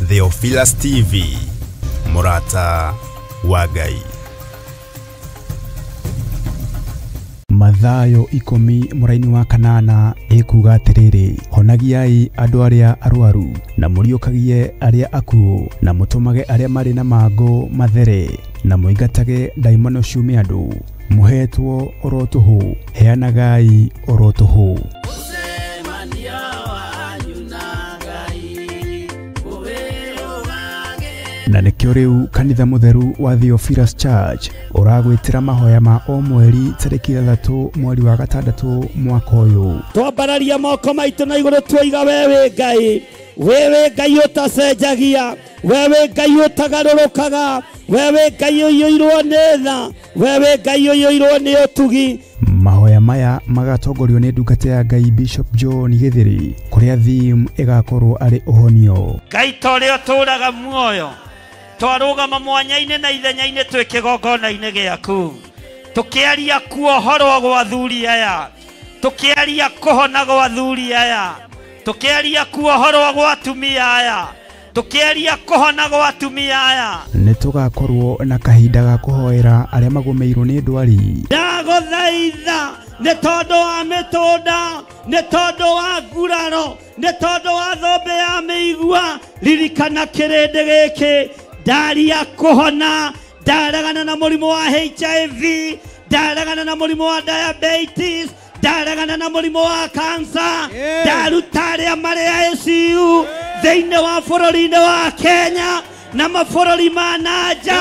Theophilus TV, mũrata wa Ngai. Mathayo 10 mũraini wa 8 ĩkuga atĩrĩrĩ, honagiai andũ arĩa arwaru na mũriũkagie arĩa akuũ na mũtũmage arĩa marĩ na mangũ mathere na mũingatage ndaimono ciume andũ. Mũhetwo oro tũhũ, heanagai oro tũhũ. Na nĩkĩo rĩu kanitha mũtheru wa Theophilus Church ũragwĩtĩra mahoya ma o mweri tarĩki 3 mweri wa 6 mwaka ũyũ. Twambararia moko maitũ na igũrũ tuoiga wewe Ngai, wewe Ngai ũtacenjagia, wewe Ngai ũtagarũrũkaga, wewe Ngai ũiyũirwo nĩ tha, wewe Ngai ũiyũirwo nĩ ũtugi. Mahoya maya magatongorio nĩ ndungata ya Ngai Bishop John Githiri, kũrĩa theme ĩgakorwo arĩ ũhonio. Ngai ta ũrĩa ũtũũraga muoyo, twarũgama mwanya-inĩ na ithenya-inĩ twĩ kĩgongona-inĩ gĩaku, tũkĩaria kuohorwo gwa athuri aya, tũkĩaria kũhona gwa athuri aya, tũkĩaria kuohorwo gwa atumia aya, tũkĩaria kũhona gwa atumia aya. Nĩ tũgakorwo na kahinda ga kũhoera arĩa magũmĩirwo nĩ ndwari. Ndagũthaitha nĩ tondũ wa mĩtũnda, nĩ tondũ wa nguraro, nĩ tondũ wa thũmbĩ ya mĩigua, ririkana kĩrĩndĩ gĩkĩ. Ndaria kũhona, ndaregana na mũrimũ wa HIV, ndaregana na mũrimũ wa diabetes, ndaregana na mũrimũ wa cancer, ndaruta arĩa marĩ ICU thĩinĩ wa bũrũri-inĩ wa Kenya na mabũrũri ma na nja,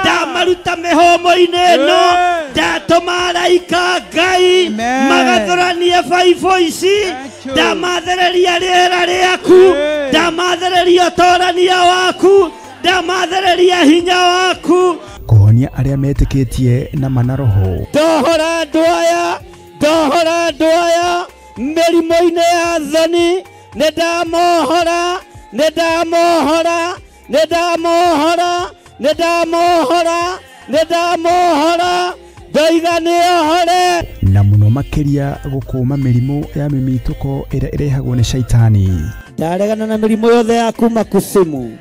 ndamaruta mĩhũmũ-inĩ ĩno, ndatũma araika Ngai magathũranie baibũ ici, ndamathereria rĩera rĩaku, ndamathereria ũtorania waku, ndamathereria hinya waku. Kũhonia arĩa metĩkĩtie na mana roho. Ndohora andũ aya, ndohora andũ aya mĩrimũ-inĩ ya thoni, nĩ ndamohora, nĩ ndamohora, nĩ ndamohora, nĩ ndamohora, nĩ ndamohora, ndoiga nĩohore. Na mũno makĩria gũkũma mĩrimũ ya mĩmitũko ĩrĩa ĩrehagwo nĩ shaitani. Ndaregana na mĩrimũ yothe ya kuma kusimu,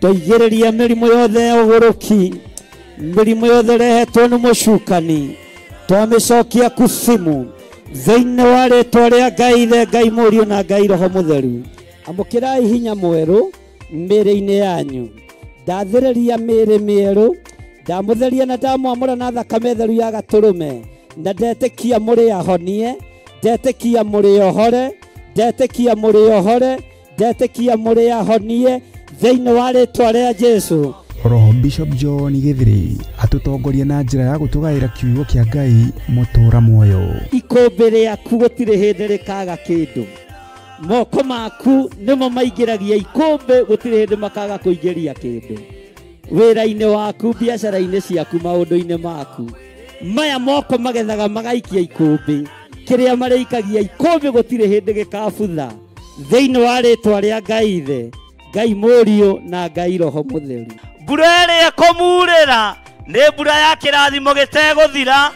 ndoigĩrĩria mĩrimũ yothe ya ũgũrũki, mĩrimũ yothe ĩrehetwo nĩ mũcukani, twamĩcokia kusimu thĩinĩ wa rĩtwa rĩa Ngai Ithe, Ngai Mũriũ na Ngai Roho Mũtheru. Amũkĩrai hinya mwerũ mĩĩrĩ-inĩ yanyu, ndathĩrĩria mĩĩrĩ mĩerũ, ndamũtheria na ndamwamũra na thakame theru ya gatũrũme, na ndetĩkia mũrĩ ahonie, ndetĩkia mũrĩ ohore, ndetĩkia mũrĩ ohore, ndetĩkia mũrĩ ahonie thĩinĩ wa rĩtwa rĩa Jesũ. Roho Bishop John Githiri atũtongoria na njĩra ya gũtũgaĩra kiugo kĩa Ngai mũtũũra muoyo. Ikũmbĩ rĩaku gũtirĩ hĩndĩ rĩkaga kĩndũ, moko maku nĩmo maingĩragia ikũmbĩ, gũtirĩ hĩndĩ makaga kũingĩria kĩndũ. Wĩra-inĩ waku, biacara-inĩ ciaku, maũndũ-inĩ maku, maya moko magethaga magaikia ikũmbĩ, kĩrĩa marĩikagia ikũmbĩ gũtirĩ hĩndĩ gĩkabutha thĩinĩ wa rĩtwa rĩa Ngai Ithe, Ngai Mũriũ na Ngai Roho Mũtheru. Mbura ĩrĩa ĩkũmurĩra nĩ mbura ya kĩrathimo gĩtegũthira,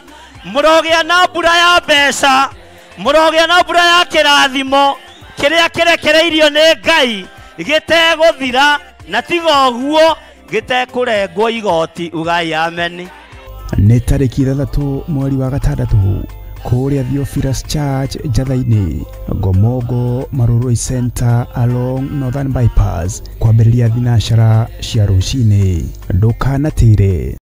mũrogĩa na mbura ya mbeca, mũrogĩa na mbura ya kĩrathimo kĩrĩa kĩrekereirio nĩ Ngai gĩtegũthira, na tiga ũguo gĩtekũrengwo igoti. Ugai ameni. Nĩ tarĩki 6 mweri wa 6 kũrĩa Theophilus Church Njatha-inĩ, Ngomongo Marurui Center along Northern Bypass, kwambĩrĩria thinacara cia rũcinĩ. Ndũkanatĩre.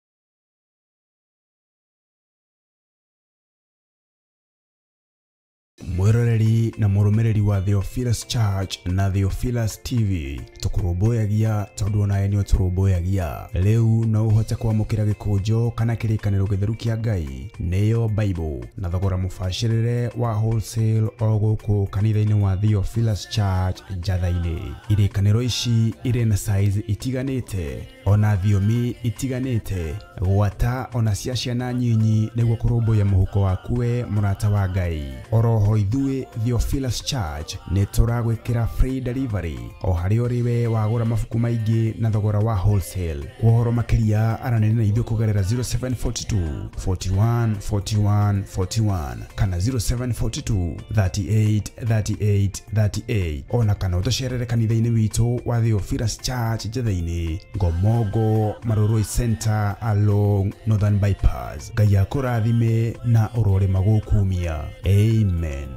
Mwĩroreri na mũrũmĩrĩri wa Theophilus Church na Theophilus TV, tũkũrũmbũyagia tondũ onawe nĩ ũtũrũmbũyagia. Rĩu no ũhote kwamũkĩra gĩkũnjo kana kĩrĩkanĩro gĩtheru kĩa Ngai, nĩyo Bible, na thogora mũbacĩrĩre wa wholesale o gũkũ kanitha-inĩ wa Theophilus Church Njatha-inĩ. Irĩkanĩro ici irĩ na size itiganĩte, ona thiomi itiganĩte, gwata ona cia ciana nyinyi, nĩguo kũrũmbũiya mũhuko waku we mũrata wa Ngai. Oroho ithuĩ Theophilus Church nĩ tũragwĩkĩra free delivery o harĩa ũrĩ we wagũra mabuku maingĩ na thogora wa wholesale. Kwa ũhoro makĩria aranĩria na ithuĩ kũgerera 0742 41 41 41 kana 0742 38 38 38 ona kana ũtũcerere kanitha-inĩ witũ wa Theophilus Church Njetha-inĩ, Ngomongo, Marurui Center along Northern Bypass. Ngai akũrathime na ũrorĩma gũkumia. Amen.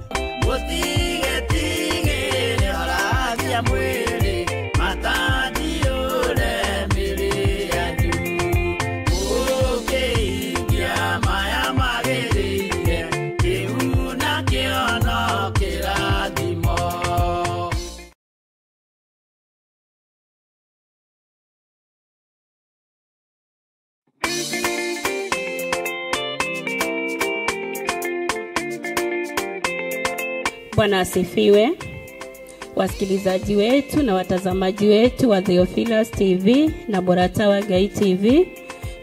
Bwana asifiwe. Wasikilizaji wetu na watazamaji wetu wa Theophilus TV na Mũrata wa Ngai TV,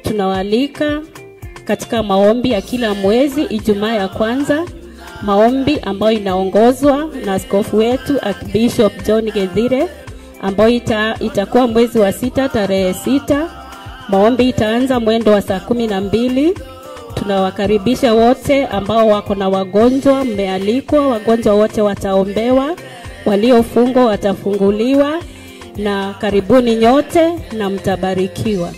tunawaalika katika maombi ya kila mwezi Ijumaa ya kwanza, maombi ambayo inaongozwa na askofu wetu Archbishop John Gethire, ambayo itakuwa mwezi wa 6 tarehe 6. Maombi itaanza mwendo wa saa 12. Tunawakaribisha wote ambao wako na wagonjwa, mmealikwa, wagonjwa wote wataombewa, waliofungwa watafunguliwa, na karibuni nyote na mtabarikiwa.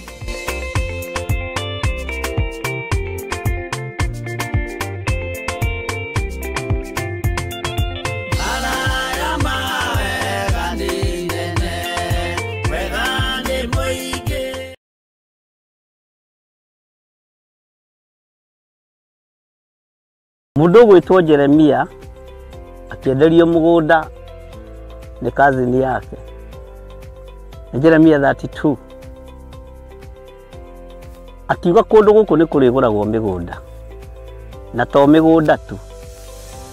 Mundu gwitwo Jeremia akienderio mugunda ni kazini yake. Ni Jeremia 32. Akiuga kundu guku ni kuriguragwo migunda. Na to migunda tu.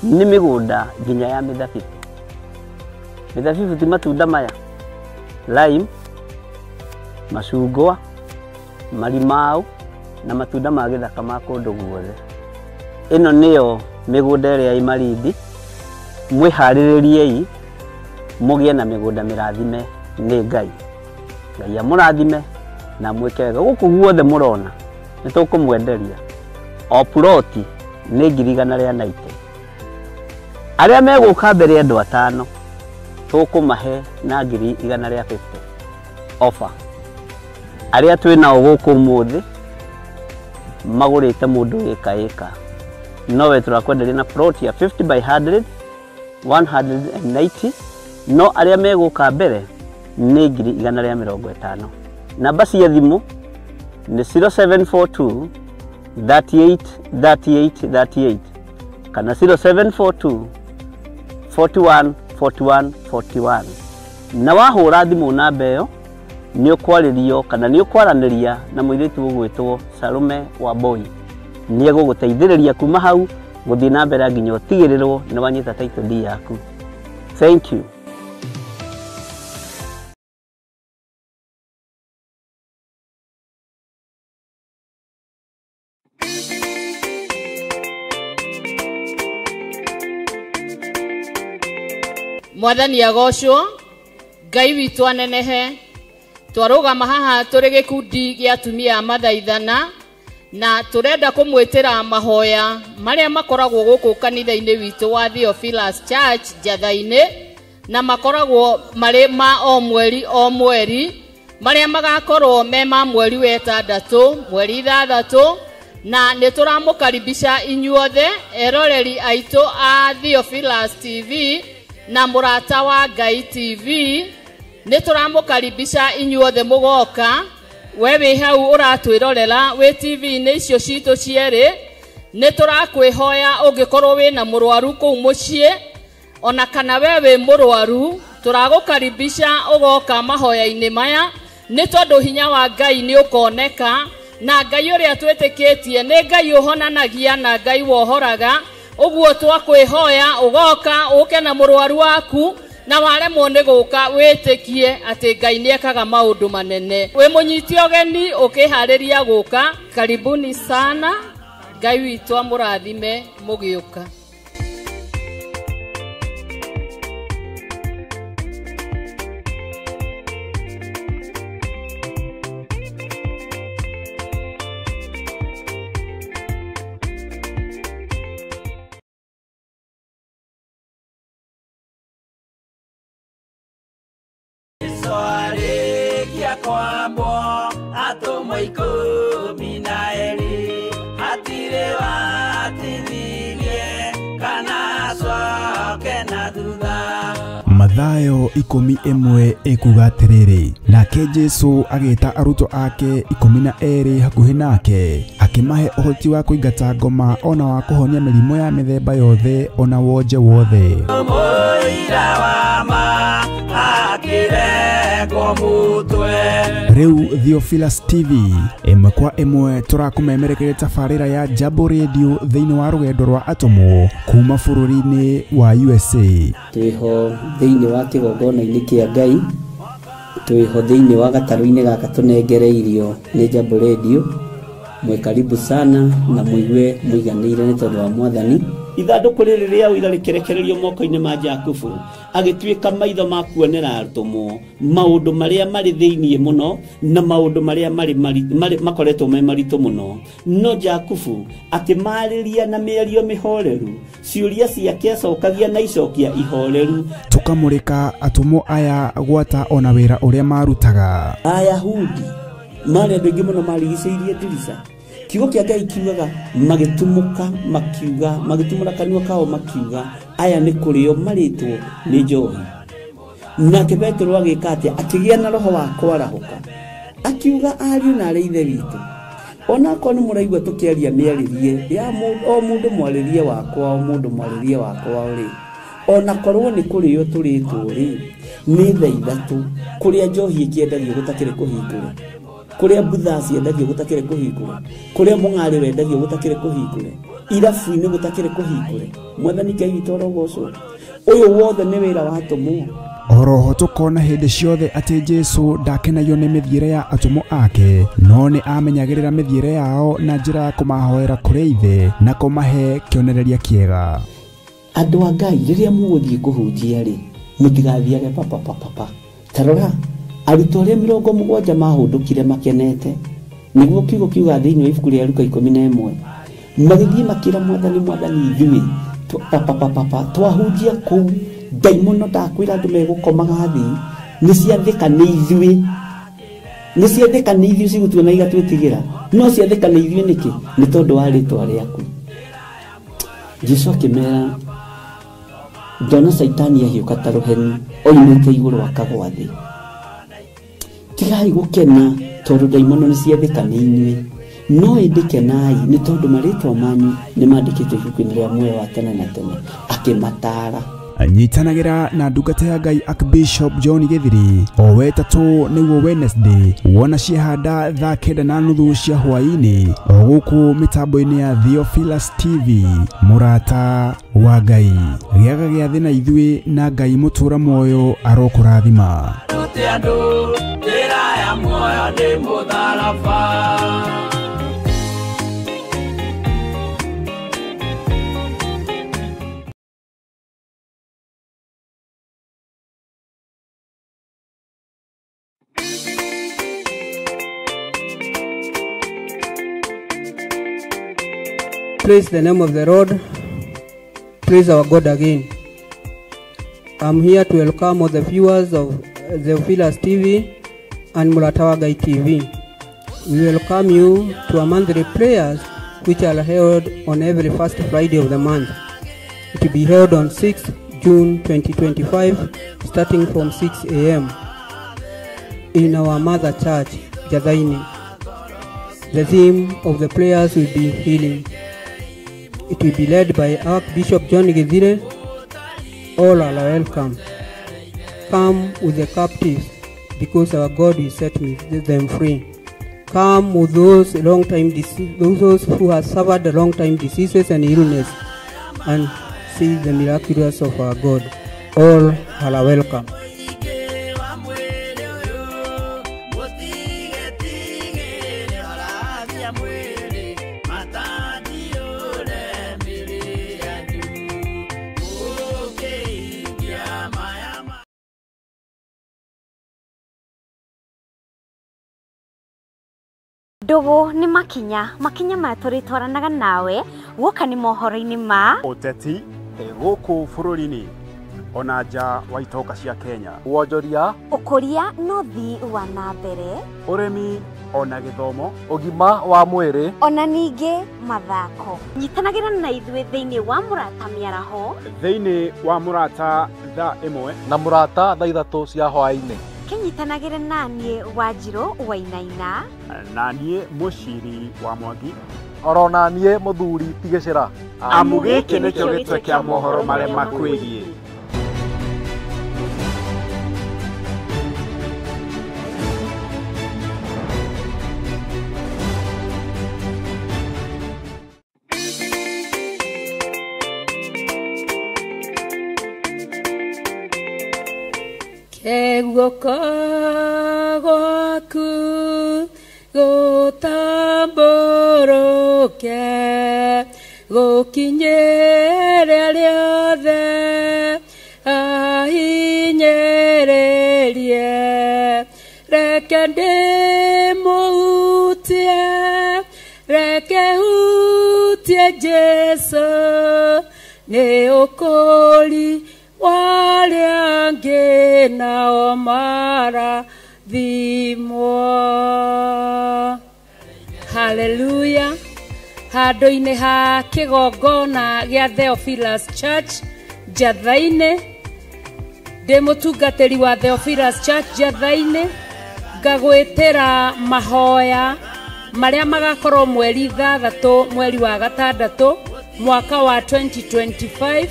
Ni migunda nginya ya mithabibu. Mithabibu ti matunda maya. Lime, macungwa, marimau na matunda ma githaka ma kundu guothe. Ĩno nĩyo mĩgũnda ĩrĩa ĩ Malindi. Mwĩharĩrĩriei mũgĩe na mĩgũnda mĩrathime nĩ Ngai. Ngai amũrathime na mwĩke wega. Gũkũ guothe mũrona nĩ tũkũmwenderia. O ploti nĩ 190,000. Arĩa megũka mbere andũ atano tũkũmahe na 150,000 offer. Arĩa twĩ nao gũkũ ũmũthĩ magũrĩte mũndũ ĩka ĩka. Nowe turakwenderia na plot ya 50 by 100 190, no arĩa megũka mbere nĩ 150,000. Namba cia thimũ nĩ 0742 38 38 38 kana 0742 41 41 41. Na wahũra thimũ namba ĩyo nĩ ũkwarĩrio kana nĩ ũkwaranĩria na mũirĩtu ũgwĩtwo Salome Wambui. Nĩ egũgũteithĩrĩria kuma hau gũthiĩ na mbere nginya ũtigĩrĩrwo nĩ wanyita title deed yaku. Thank you. Mwathani agocwo, Ngai witũ anenehe. Twarũgama haha tũrĩ gĩkundi gĩa atumia a mathaithana na turenda kumwitira mahoya maria makoragwo guku kanitha-ini witu wa Theophilus Church Njatha-ini, na makoragwo mari ma o mweri o mweri, maria magakorwo me ma mweri wa 6 mweri 6, na nĩ tũramũkaribisha inyuothe eroreri aitũ a Theophilus TV na Mũrata wa Ngai TV. Nĩ tũramũkaribisha inyuothe mũgoka. We wĩ hau ũratwĩrorera wĩ TV-inĩ icio citũ cierĩ, nĩ tũrakwĩhoya ũngĩkorwo wĩna mũrwaru kũu mũciĩ ona kana we wĩ mũrwaru, tũragũkaribisha ũgoka mahoya-inĩ maya, nĩ tondũ hinya wa Ngai nĩ ũkoneka, na Ngai ũrĩa twĩtĩkĩtie nĩ Ngai ũhonanagia na Ngai wohoraga. Ũguo twakwĩhoya ũgoka ũke na mũrwaru waku, na waremwo nĩ gũka wĩtĩkie atĩ Ngai nĩekaga maũndũ manene. Wĩ mũnyiti ũgeni ũkĩharĩria gũka, karibuni sana. Ngai witũ amũrathime mũgĩũka. Mathayo 11 ekuga atĩrĩrĩ, nake Jesu agĩta arutwo ake 12 hakuhĩ nake, akĩmahe ũhoti wa kũingata ngoma ona wa kũhonia mĩrimũ ya mĩthemba yothe ona wonje wothe. Rĩu Theophilus TV ĩmwe kwa ĩmwe tũrakũmemerekeria tabarĩra ya Jambo Radio thĩinĩ wa rũgendo rwa atũmwo kuma bũrũri-inĩ wa USA. Twĩho thĩinĩ wa kĩgongona-inĩ kĩa Ngai, twĩho thĩinĩ wa gatarũ-inĩ gaka tũnengereirio nĩ Jambo Radio. Mwe karibu sana na muigue muiganĩire nĩ tondũ wa Mwathani. Ithandũkũ rĩrĩ rĩa ũira rĩkĩrekererio moko-inĩ ma Jakubu, agĩtuĩka maitho ma kuonera atũmwo maũndũ marĩa marĩ thĩinĩ mũno na maũndũ marĩa marĩ makoretwo me maritũ mũno. No Jakubu akĩmarĩria na mĩario mĩhoreru, ciũria ciake acokagia na icokia ihoreru. Tũkamũrĩka atũmwo aya gwata ona wĩra ũrĩa marutaga. Ayahudi marĩ andũ aingĩ mũno marigicĩirie ndirica. Kiugo kĩa Ngai kiugaga magĩtumũka makiuga, magĩtumũra kanua kao makiuga, aya nĩ kũrĩo marĩtwo nĩ njohi. Nake Petero agĩka atĩa? Akĩgĩa na roho wa kwarahũka, akiuga ariũ na arĩ ithe witũ, onakorwo nĩ mũraigua tũkĩaria mĩarĩrie ya o mũndũ mwarĩrie wakwa, o mũndũ mwarĩrie wakwa rĩ, onakorwo nĩ kũrĩo tũrĩtwo rĩ, nĩ thaa 3 kũrĩa njohi ĩkĩendagio gũtakĩrĩ kũhingũre, kũrĩa mbutha ciendagio gũtakĩrĩ kũhingũre, kũrĩa mũng'arĩ wendagio gũtakĩrĩ kũhingũre, irabu-inĩ gũtakĩrĩ kũhingũre. Mwathani Ngai witũ arogocwo. Ũyũ wothe nĩ wĩra wa atũmwo. Oroho tũkona hĩndĩ ciothe atĩ Jesu ndakenagio nĩ mĩthiĩre ya atũmwo ake, no nĩ amenyagĩrĩra mĩthiĩre yao na njĩra ya kũmahoera kũrĩ Ithe na kũmahe kĩonereria kĩega. Andũ a Ngai, rĩrĩa mũgũthiĩ kũhunjia rĩ, mũtigathiage papapapapa. Ta rora, arutwo arĩa 70 mahũndũkire makenete, nĩguo kiugo kiuga thĩinĩ wa ibuku rĩa Luka 11, magĩthiĩ makĩra Mwathani, Mwathani ithuĩ papapapapa twahunjia kũu ndaimono ndakwĩra andũ megũkomaga thĩ, nĩ ciathĩka nĩ ithuĩ, nĩ ciathĩka nĩ ithuĩ cigũtuona igatwĩtigĩra, no ciathĩka nĩ ithuĩ nĩkĩ? Nĩ tondũ wa rĩtwa rĩaku. Jesu akĩmera, ndona Caitani ahiũka ta rũheni oimĩte igũrũ akagwa thĩ. Tigai gũkena tondũ ndaimono nĩ ciathĩka nĩ inyuĩ, no ĩndĩ kenai nĩ tondũ marĩtwa manyu nĩ mandĩkĩtwo ibuku-inĩ rĩa muoyo wa tene na tene. Akĩmataara. Nyitanagĩra na ndungata ya Ngai Archbishop John Githiri o wetatũ nĩguo Wednesday, wona ciehanda thaa 9:30 cia hwaĩ-inĩ o gũkũ mĩtambo-inĩ ya Theophilus TV. Mũrata wa Ngai, gĩaga gĩathĩ na ithuĩ na Ngai mũtũra muoyo arokũrathima. Praise the name of the Lord. Praise our God again. I'm here to welcome all the viewers of Theophilus TV and Mũrata wa Ngai TV. We welcome you to our monthly prayers, which are held on every first Friday of the month. It will be held on 6th June 2025, starting from 6 a.m. in our mother church, Jathaini. The theme of the prayers will be healing. It will be led by Archbishop John Githire. All are welcome. Come with the captives, because our God will set them free. Come with those those who have suffered long time diseases and illness, and see the miraculous of our God. All are welcome. Ndogo ni makinya makinya maya tũrĩtwaranaga nawe guoka nĩ mohoro-inĩ ma ũteti gũkũ bũrũri-inĩ. Ona nja wa itoka cia Kenya. Wonjoria, ũkũria na ũthii wa na mbere, ũrĩmi ona gĩthomo, ũgima wa mwĩrĩ, ona ningĩ mathako. Nyitanagĩra na ithuĩ thĩinĩ wa Mũrata Mĩaraho, thĩinĩ wa Mũrata thaa 1 na Mũrata thaa 3 cia hwaĩ-inĩ. Kĩnyitanagĩre naniĩ Wanjirũ Wainaina, na niĩ Mũciri wa Mwangi, oro na niĩ Mũthuri Tigĩcĩra. Amu gĩkĩ nĩkĩo gĩtwe kĩa mohoro marĩa makwĩgiĩ. Guoko gwaku gũtambũrũke gũkinyĩre arĩa othe ahinyĩrĩrie, reke ndĩmũhutie, reke hutie Jesũ, nĩ ũkũũri warĩa angĩ nao marathimwo. Haleluya. Handũ-inĩ ha kĩgongona gĩa Theophilus Church Njatha-inĩ, ndĩ mũtungatĩri wa Theophilus Church Njatha-inĩ, ngagwĩtĩra mahoya marĩa magakorwo mweri 6 mweri wa 6 mwaka wa 2025,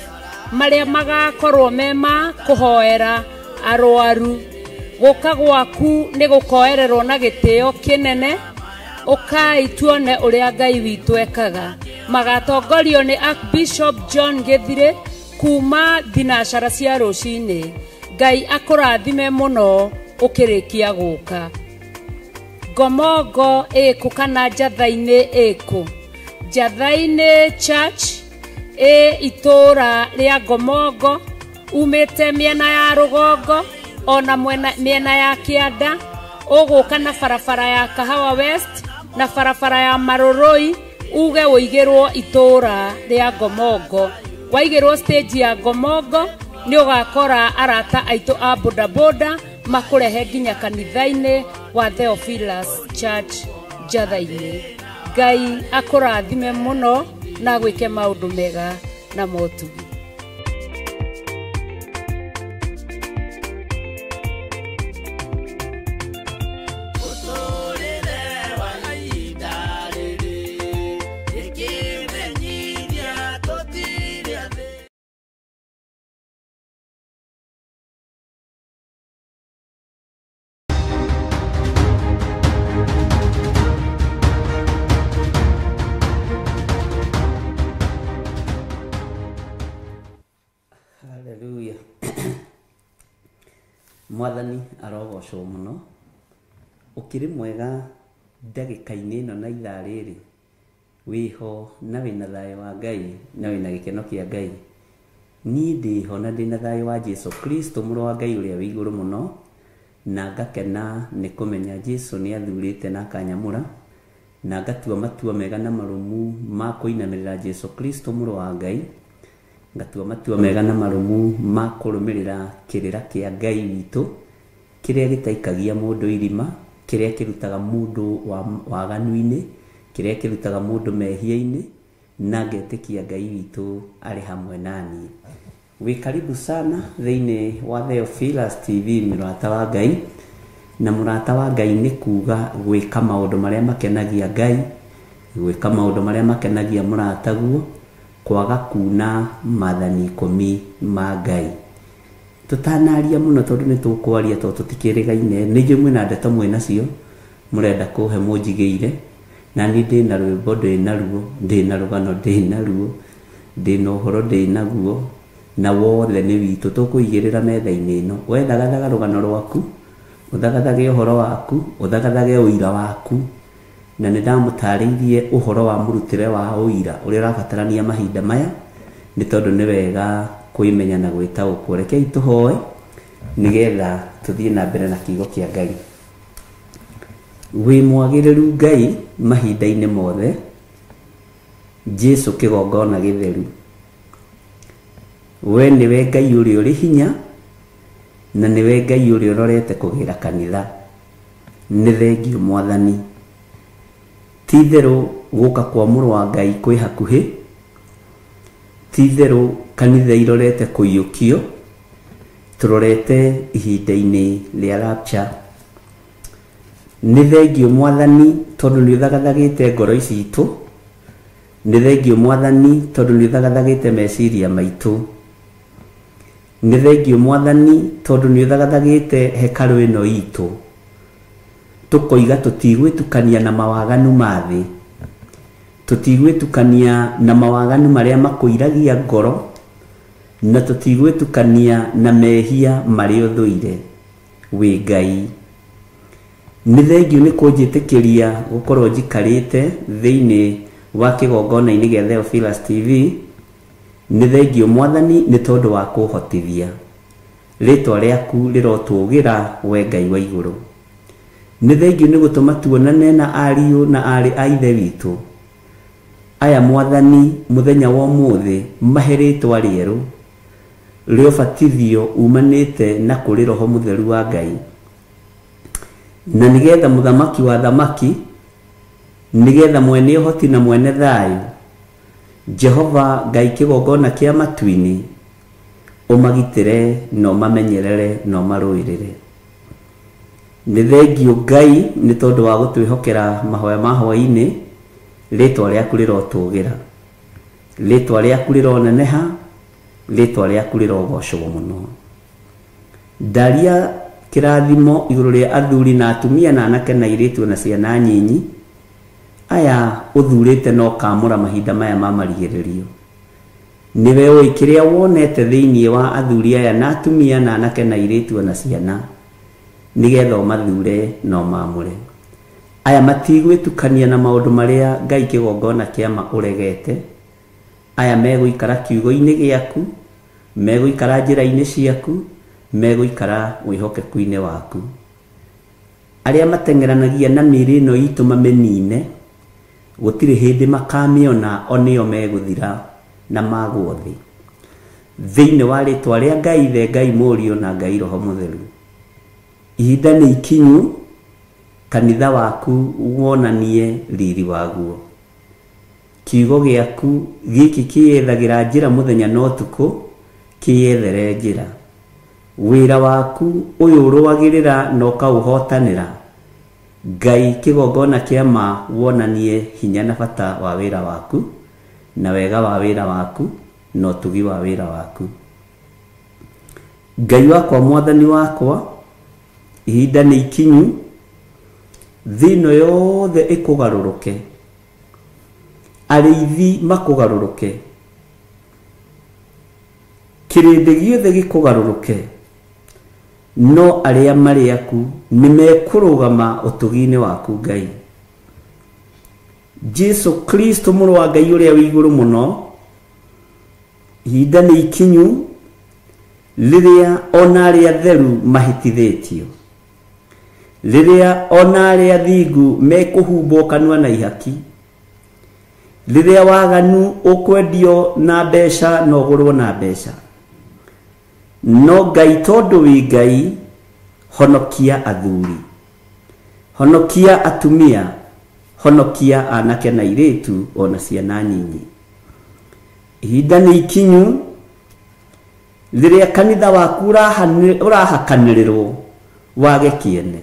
marĩa magakorwo mema kũhoera arwaru. Gũka gwaku nĩ gũkoererwo na gĩtĩo kĩnene, ũkai tuone ũrĩa Ngai witũ ekaga. Magatongorio nĩ Archbishop John Gĩthire kuma thinacara cia rũcinĩ. Ngai akũrathime mũno ũkĩrĩkia gũka. Ngomongo ĩkũ kana Njatha-inĩ ĩkũ? Njatha-inĩ Church ĩ itũra rĩa Ngomongo, umĩte mĩena ya rũgongo ona mĩena ya kĩanda, ũgũka na barabara ya Kahawa West na barabara ya Marũrũi, uge ũigĩrwo itũra rĩa Ngomongo. Waigĩrwo stage ya Ngomongo nĩ ũgakora arata aitũ a bodaboda makũrehe nginya kanitha-inĩ wa Theophilus Church Njatha-inĩ. Ngai akũrathime mũno na gwĩke maũndũ mega na motugi. Haleluya. Mwathani arogocwo mũno. Ũkĩrĩ mwega ndagĩka-inĩ ĩno na ithaa rĩrĩ, wĩho na wĩna thayũ wa Ngai na wĩna gĩkeno kĩa Ngai. Niĩ ndĩho na ndĩna thayũ wa Jesu Kristo mũrũ wa Ngai ũrĩa wĩ igũrũ mũno, na ngakena nĩ kũmenya Jesu nĩ athurĩte na akanyamũra, na ngatua matua mega na marũmu ma kũinamĩrĩra Jesu Kristo mũrũ wa Ngai, ngatua matua mega na marũmu ma kũrũmĩrĩra kĩrĩra kĩa Ngai witũ, kĩrĩa gĩtaikagia mũndũ irima, kĩrĩa kĩrutaga mũndũ waganu-inĩ, kĩrĩa kĩrutaga mũndũ mehia-inĩ, na ngetĩkia Ngai witũ arĩ hamwe naniĩ. Wĩ karibu sana thĩinĩ wa Theophilus TV, mũrata wa Ngai. Na mũrata wa Ngai nĩ kuga gwĩka maũndũ marĩa makenagia Ngai, gwĩka maũndũ marĩa makenagia mũrataguo, kwaga kuna maathani 10 ma Ngai. Tũtanaria mũno tondũ nĩ tũkwaria tondũ tũtikĩrĩgaine, nĩ njũĩ mwĩna ndeto mwĩnacio mũrenda kũhe mũnjigĩire, na niĩ ndĩna rwĩmbo ndĩnaruo, ndĩna rũgano ndĩnaruo, ndĩna ũhoro ndĩnaguo, na wothe nĩ witũ tũkũigĩrĩra metha-inĩ ĩno. We thagathaga rũgano rwaku, ũthagathage ũhoro waku, ũthagathage ũira waku, na nĩ ndamũtarĩirie ũhoro wa mũrutĩre wa ũira ũrĩa ũrabatarania mahinda maya, nĩ tondũ nĩ wega kwĩmenya na gwĩtaũkwo. Rekei tũhoe nĩgetha tũthiĩ na mbere na kiugo kĩa Ngai. Wĩ mwagĩrĩru Ngai mahinda-inĩ mothe, Jesu kĩgongona gĩtheru. We nĩwe Ngai ũrĩa ũrĩ hinya na nĩwe Ngai ũrĩa ũrorete kũgĩra kanitha. Nĩ thengio Mwathani. Ti itherũ gũka kwa mũrũ wa Ngai kwĩ hakuhĩ. Ti itherũ kanitha irorete kũiyũkio. Tũrorete ihinda-inĩ rĩa rapture. Nĩ thengio Mwathani tondũ nĩ ũthagathagĩte ngoro ici itũ. Nĩ thengio Mwathani tondũ nĩ ũthagathagĩte meciria maitũ. Nĩ thengio Mwathani tondũ nĩ ũthagathagĩte hekarũ ĩno itũ. Tũkoiga tũtigwĩtukania na mawaganu ma thĩ. Tũtigwĩtukania na mawaganu marĩa makũiragia ngoro, na tũtigwĩtukania na mehia marĩa ũthũire wĩ Ngai. Nĩ thengio nĩ kũnjĩtĩkĩria gũkorwo njikarĩte thĩinĩ wa kĩgongona-inĩ gĩa Theophilus TV. Nĩ thengio Mwathani nĩ tondũ wa kũhotithia. Rĩtwa rĩaku rĩrotũgĩra we Ngai wa igũrũ. Nĩ thengio nĩ gũtũma tuonane na ariũ na aarĩ a ithe witũ. Aya Mwathani mũthenya wa ũmũthĩ mahe rĩtwa rĩerũ rĩa ũbatithio umanĩte na kũrĩ Roho Mũtheru wa Ngai. Na nĩgetha mũthamaki wa thamaki, nĩgetha mwene ũhoti na mwene thayũ, Jehova Ngai kĩgongona kĩa matu-inĩ, ũmagitĩre na ũmamenyerere na ũmarũĩrĩre. Nĩ thengio Ngai nĩ tondũ wa gũtwĩhokera mahoya ma hwaĩ-inĩ. Rĩtwa rĩaku rĩrotũgĩra, rĩtwa rĩaku rĩroneneha, rĩtwa rĩaku rĩrogocwo mũno. Ndaria kĩrathimo igũrũ rĩa athuri na atumia na anake na airĩtu na ciana nyinyi aya ũthurĩte na ũkamũra mahinda maya ma marigĩrĩrio. Nĩwe ũĩ kĩrĩa wonete thĩinĩ wa athuri aya na atumia na anake na airĩtu na ciana, nĩgetha ũmathure na ũmamũre. Aya matigwĩtukania na maũndũ marĩa Ngai kĩgongona kĩa ma ũregete. Aya megũikara kiugo-inĩ gĩaku, megũikara njĩra-inĩ ciaku, megũikara wĩhokeku-inĩ waku. Arĩa mateng'eranagia na mĩĩrĩ ĩno itũ mamĩnine, gũtirĩ hĩndĩ makamĩona, o nĩo megũthira na magwo thĩ. Thĩinĩ wa rĩtwa rĩa Ngai Ithe, Ngai Mũriũ na Ngai Roho Mũtheru. Ihinda nĩ ikinyu kanitha waku wonanie riri waguo. Kiugo gĩaku gĩkĩ kĩyethagĩra njĩra mũthenya na ũtukũ, kĩyethere njĩra. Wĩra waku ũyũ ũrũagĩrĩra na ũkaũhotanĩra, Ngai kĩgongona kĩa ma wonanie hinya na bata wa wĩra waku, na wega wa wĩra waku, na ũtugi wa wĩra waku. Ngai wakwa, Mwathani wakwa, ihinda nĩ ikinyu thĩ ĩno yothe ĩkũgarũrũke, arĩithi makũgarũrũke, kĩrĩndĩ gĩothe gĩkũgarũrũke, no arĩa marĩ aku nĩ mekũrũgama ũtugi-inĩ waku Ngai. Jesu Kristo mũrũ wa Ngai ũrĩa wĩ igũrũ mũno, ihinda nĩ ikinyu rĩrĩa ona arĩa atheru mahĩtithĩtio, rĩrĩa ona arĩa athingu mekũhumbwo kanua na ihaki, rĩrĩa waganu ũkwendio na mbeca na ũgũrwo na mbeca. No Ngai tondũ wĩ Ngai, honokia athuri, honokia atumia, honokia anake na airĩtu ona ciana nyinyi. Ihinda nĩ ikinyu rĩrĩa kanitha waku ũrahakanĩrĩrwo wage kĩene,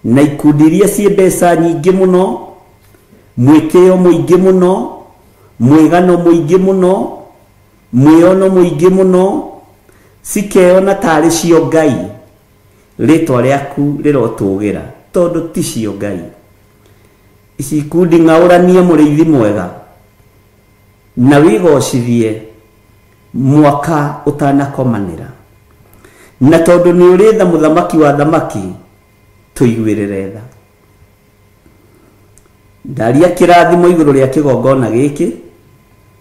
na ikundi iria ciĩ mbeca nyingĩ mũno, mwĩtĩo mũingĩ mũno, mwĩgano mũingĩ mũno, mwĩono mũingĩ mũno, cikeyona tarĩ cio Ngai. Rĩtwa rĩaku rĩrotũgĩra tondũ ti cio Ngai. Ici ikundi ng'aũranie mũrĩithi mwega na wĩgocithie mwaka ũtanakomanĩra, na tondũ nĩ ũrĩ tha mũthamaki wa thamaki, tũiguĩrĩre tha. Ndaria kĩrathimo igũrũ rĩa kĩgongona gĩkĩ,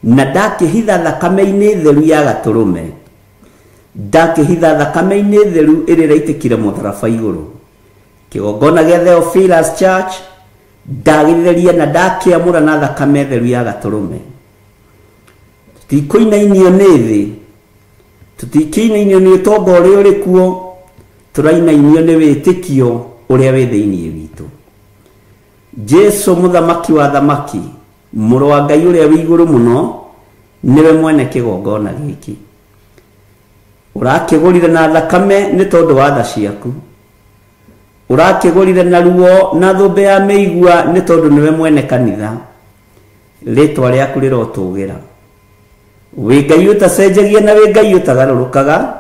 na ndakĩhitha thakame-inĩ theru ya gatũrũme, ndakĩhitha thakame-inĩ theru ĩrĩa ĩraitĩkire mũtharaba igũrũ. Kĩgongona gĩa Theophilus Church ndagĩtheria na ndakĩamũra na thakame theru ya gatũrũme. Tũtikũinainio nĩ thĩ, Tũtikĩinainio nĩ ũtonga ũrĩa ũrĩ kuo, tũrainainio nĩ wĩtĩkio ũrĩa wĩ thĩinĩ witũ. Jesu mũthamaki wa thamaki, mũrũ wa Ngai ũrĩa wĩ igũrũ mũno, nĩwe mwene kĩgongona gĩkĩ. Ũrakĩgũrire na thakame nĩ tondũ wa tha ciaku. Ũrakĩgũrire na ruo na thũmbĩ ya mĩigua nĩ tondũ nĩwe mwene kanitha. Rĩtwa rĩaku rĩrotũgĩra. Wĩ Ngai ũtacenjagia na wĩ Ngai ũtagarũrũkaga,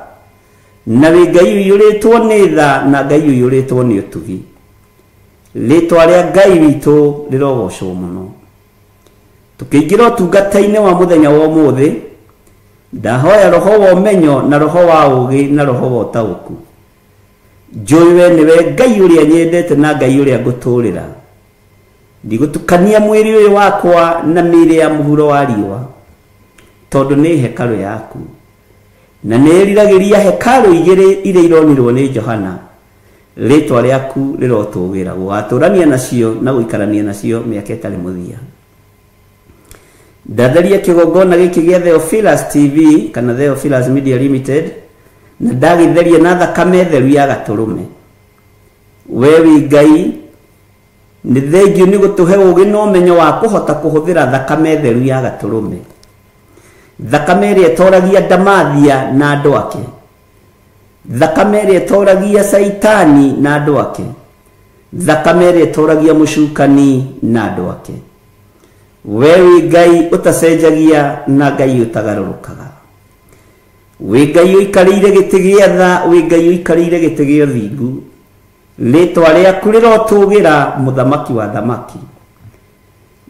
na wĩ Ngai ũiyũrĩtwo nĩ tha na Ngai ũiyũrĩtwo nĩ ũtugi. Rĩtwa rĩa Ngai witũ rĩrogocwo mũno. Tũkĩingĩra ũtungata-inĩ wa mũthenya wa ũmũthĩ, ndahoya roho wa ũmenyo na roho wa ũũgĩ na roho wa ũtaũku. Njũĩ we nĩwe Ngai ũrĩa nyendete na Ngai ũrĩa ngũtũũrĩra. Ndigũtukania mwĩrĩ ũyũ wakwa na mĩĩrĩ ya mũhuro wa riũa, tondũ nĩ hekarũ yaku. Na nĩ ĩriragĩria hekarũ igĩrĩ iria ironirwo nĩ Johana. Rĩtwa rĩaku rĩrotũgĩra, gũgatũrania nacio na gũikarania nacio mĩaka ĩtarĩ mũthia. Ndatheria kĩgongona gĩkĩ gĩa Theophilus TV kana Theophilus Media Limited, na ndagĩtheria na thakame theru ya gatũrũme. We wĩ Ngai, nĩ thengio nĩ gũtũhe ũũgĩ na ũmenyo wa kũhota kũhũthĩra thakame theru ya gatũrũme. Thakame ĩrĩa ĩtoragia Ndamathia na andũ ake. Thakame ĩrĩa ĩtoragia Caitani na andũ ake. Thakame ĩrĩa ĩtoragia mũcukani na andũ ake. We wĩ Ngai ũtacenjagia na Ngai ũtagarũrũkaga. Wĩ Ngai ũikarĩire gĩtĩ gĩa tha, wĩ Ngai ũikarĩire gĩtĩ gĩa ũthingu. Rĩtwa rĩaku rĩrotũgĩra, mũthamaki wa thamaki.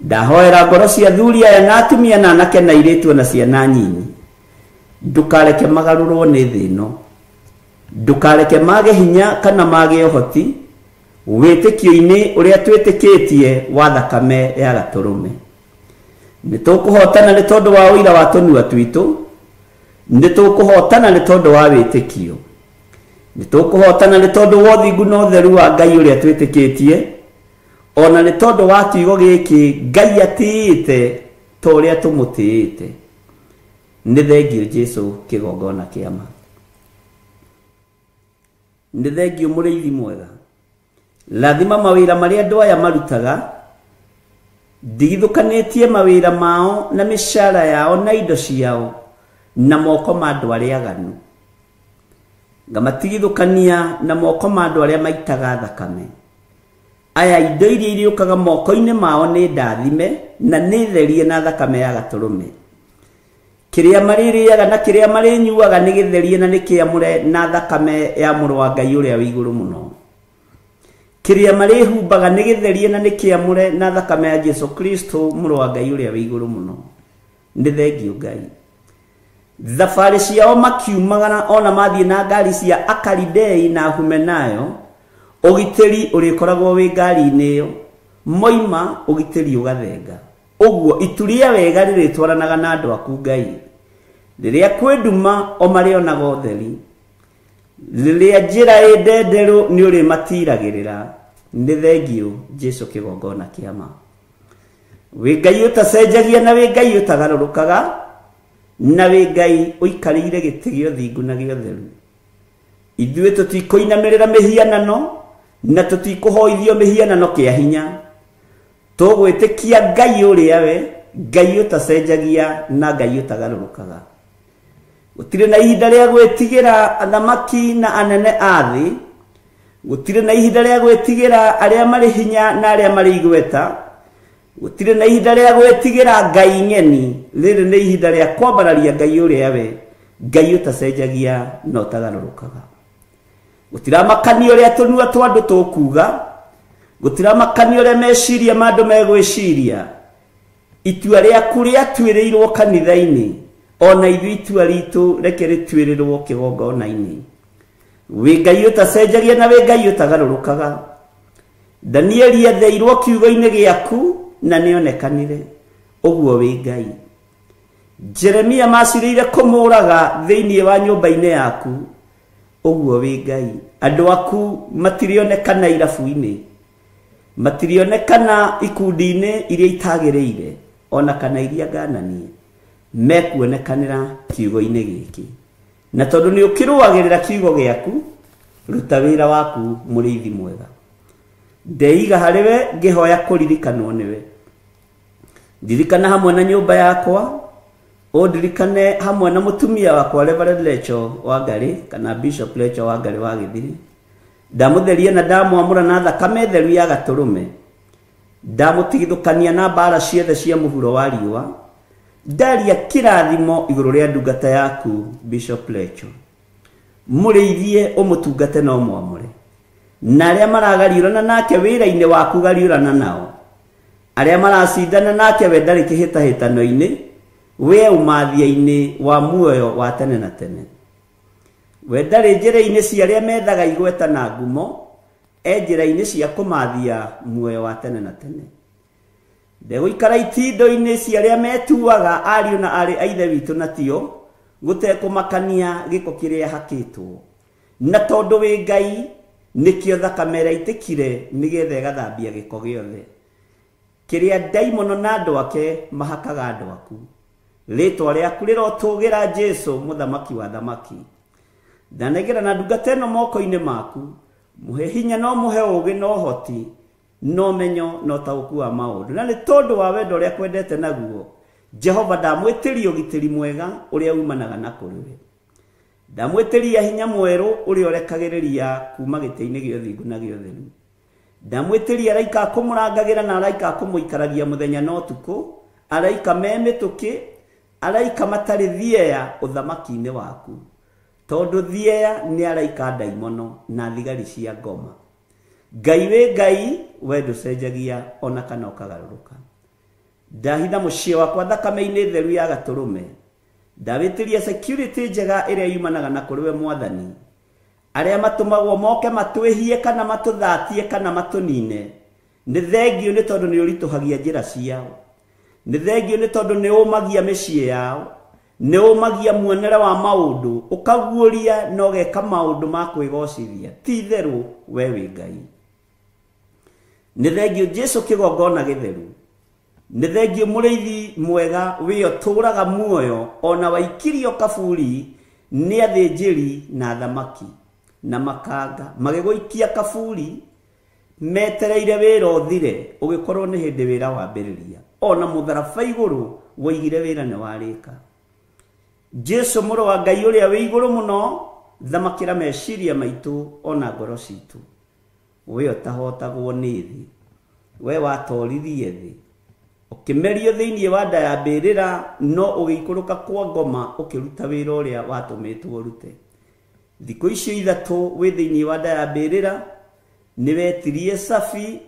Ndahoera ngoro cia athuri aya na atumia na anake na airĩtu na ciana nyinyi. Ndũkareke magarũrwo nĩ thĩ ĩno. Ndũkareke mage hinya kana mage ũhoti wĩtĩkio-inĩ ũrĩa twĩtĩkĩtie wa thakame ya gatũrũme. Nĩ tũkũhotana nĩ tondũ wa ũira wa tũnua twitũ, nĩ tũkũhotana nĩ tondũ wa wĩtĩkio. Nĩ tũkũhotana nĩ tondũ wa ũthingu na ũtheru wa Ngai ũrĩa twĩtĩkĩtie, ona nĩ tondũ wa kiugo gĩkĩ Ngai atĩĩte ta ũrĩa tũmũtĩĩte. Nĩ thengio Jesu kĩgongona kĩa ma. Nĩ thengio mũrĩithi mwega. Rathima mawĩra marĩa andũ aya marutaga, ndigithũkanĩtie mawĩra mao na mĩcara yao na indo ciao na moko ma andũ arĩa aganu. Ngamatigithũkania na moko ma andũ arĩa maitaga thakame. Aya indo iria irĩũkaga moko-inĩ mao nĩ ndathime na nĩ therie na thakame ya gatũrũme. Kĩrĩa marĩrĩaga na kĩrĩa marĩnyuaga nĩ gĩtherie na nĩ kĩamũre na thakame ya mũrũ wa Ngai ũrĩa wĩ igũrũ mũno. Kĩrĩa marĩhumbaga nĩ gĩtherie na nĩ kĩamũre na thakame ya Jesu Kristo mũrũ wa Ngai ũrĩa wĩ igũrũ mũno. Nĩ thengio Ngai. Thabarĩ ciao makiumagara ona mathiĩ na ngari cia Akaridei na Humenayo, ũgitĩri ũrĩkoragwo wĩ ngari-inĩ ĩyo. Moima ũgitĩri ũgathenga. Ũguo itu rĩa wega rĩrĩtwaranaga na andũ aku Ngai. Rĩrĩa kwĩ nduma o marĩonaga ũtheri. Rĩrĩa njĩra ĩ ndenderũ nĩ ũrĩmatiragĩrĩra. Nĩ thengio Jesu kĩgongona kĩa ma. Wĩ Ngai ũtacenjagia na wĩ Ngai ũtagarũrũkaga, na wĩ Ngai ũikarĩire gĩtĩ gĩa ũthingu na gĩa ũtheru. Ithuĩ tũtikũinamĩrĩra mĩhianano na tũtikũhoithio mĩhianano kĩa hinya. Tũgwĩtĩkia Ngai ũrĩa we, Ngai ũtacenjagia na Ngai ũtagarũrũkaga. Gũtirĩ na ihinda rĩa gwĩtigĩra athamaki na anene a thĩ, gũtirĩ na ihinda rĩa gwĩtigĩra arĩa marĩ hinya na arĩa marĩ igweta, gũtirĩ na ihinda rĩa gwĩtigĩra Ngai ng'eni. Rĩrĩ nĩ ihinda rĩa kwambararia Ngai ũrĩa we, Ngai ũtacenjagia na ũtagarũrũkaga. Gũtiramakania ũrĩa tũnua twa andũ tũkuga, gũtiramakania ũrĩa meciria ma andũ megwĩciria. Itua rĩaku rĩatuĩrĩirwo kanitha-inĩ, ona ithuĩ itua ritũ reke rĩtuĩrĩrwo kĩgongona-inĩ. Wĩ Ngai ũtacenjagia na wĩ Ngai ũtagarũrũkaga. Danieli etheirwo kiugo-inĩ gĩaku na nĩonekanire, ũguo wĩ Ngai. Jeremia macirĩire kũmũraga thĩinĩ wa nyũmba-inĩ yaku, ũguo wĩ Ngai. Andũ aku matirĩonekana irabu-inĩ, matirĩonekana ikundi-inĩ iria itagĩrĩire, ona kana iria ngananie, mekuonekanĩra kiugo-inĩ gĩkĩ. Na tondũ nĩ ũkĩrũagĩrĩra kiugo gĩaku, ruta wĩra waku mũrĩithi mwega. Ndeiga harĩ we ngĩhoya kũririkanwo nĩwe. Ndirikana hamwe na nyũmba yakwa, ũndirikane hamwe na mũtumia wakwa Reverend Lecho Wangari kana Bishop Lecho Wangari wa Gĩthiri. Ndamũtheria na ndamwamũra na thakame theru ya gatũrũme. Ndamũtigithũkania na mbara ciothe cia mũhuro wa riũa. Ndaria kĩrathimo igũrũ rĩa ndungata yaku Bishop Lecho. Mũrĩithie ũmũtungate na ũmwamũre. Na arĩa maragariũrana nake wĩra-inĩ waku gariũrana nao. Arĩa maracindana nake we ndarĩ kĩhĩtahĩtano-inĩ, we ũmathia-inĩ wa muoyo wa tene na tene. We ndarĩ njĩra-inĩ cia arĩa methaga igweta na ngumo, e njĩra-inĩ cia kũmathia muoyo wa tene na tene. Ndegũikara itindo-inĩ cia arĩa metuaga ariũ na aarĩ a Ithe witũ na tio, gũtekũmakania gĩko kĩrĩa hakĩtwo. Na tondũ wĩ Ngai, nĩkĩo thakame ĩrĩa ĩitĩkire nĩgetha ĩgathambia gĩko gĩothe kĩrĩa ndaimono na andũ ake mahakaga andũ aku. Rĩtwa rĩaku rĩrotũgĩra Jesũ mũthamaki wa thamaki. Ndanengera na ndungata ĩno moko-inĩ maku, mũhe hinya no mũhe ũũgĩ na ũhoti na ũmenyo na ũtaũku wa maũndũ. Na nĩ tondũ wa wendo ũrĩa kwendete naguo, Jehova ndamwĩtĩria ũgitĩri mwega ũrĩa umanaga na kũrĩ we. Ndamwĩtĩria hinya mwerũ ũrĩa ũrekagĩrĩria kuma gĩtĩ-inĩ gĩa ũthingu na gĩa ũtheru. Ndamwĩtĩria araika a kũmũrangagĩra na araika a kũmũikaragia mũthenya na ũtukũ, araika me mĩtũkĩ, araika matarĩ thieya ũthamaki-inĩ waku. Tondũ thieya nĩ araika ndaimono na thigari cia ngoma. Ngai wĩ Ngai, we ndũcenjagia ona kana ũkagarũrũka. Ndahitha mũciĩ wakwa thakame-inĩ theru ya gatũrũme. Ndawĩtĩria security njega ĩrĩa yumanaga na kũrĩ we Mwathani. Arĩa matũmagwo moke matwĩhie kana matũthatie kana matũnine, nĩ thengio nĩ tondũ nĩ ũritũhagia njĩra ciao. Nĩ thengio nĩ tondũ nĩ ũmagia mĩciĩ yao, nĩ ũmagia muonere wa maũndũ, ũkaguũria na ũgeka maũndũ ma kwĩgocithia. Ti itherũ we wĩ Ngai. Nĩ thengio Jesũ kĩgongona gĩtheru. Nĩ thengio mũrĩithi mwega wĩ ũtũũraga muoyo ona waikirio kaburi nĩ athĩnjĩri na thamaki na makanga magĩgũikia kaburi metereire wĩra ũthire, ũgĩkorwo nĩ hĩndĩ wĩra wambĩrĩria. Ona mũtharaba igũrũ woigire wĩra nĩ warĩka. Jesũ mũrũ wa Ngai ũrĩa wĩ igũrũ mũno, thamakĩra meciria maitũ ona ngoro citũ. We ũtahotagwo nĩ thĩ, we watoririe thĩ, ũkĩmerio thĩinĩ wa nda ya mbĩrĩra, no ũgĩikũrũka kwa ngoma ũkĩruta wĩra ũrĩa watũmĩtwo ũrute. Thikũ icio ithatũ wĩ thĩinĩ wa nda ya mbĩrĩra, nĩ wetirie cabi,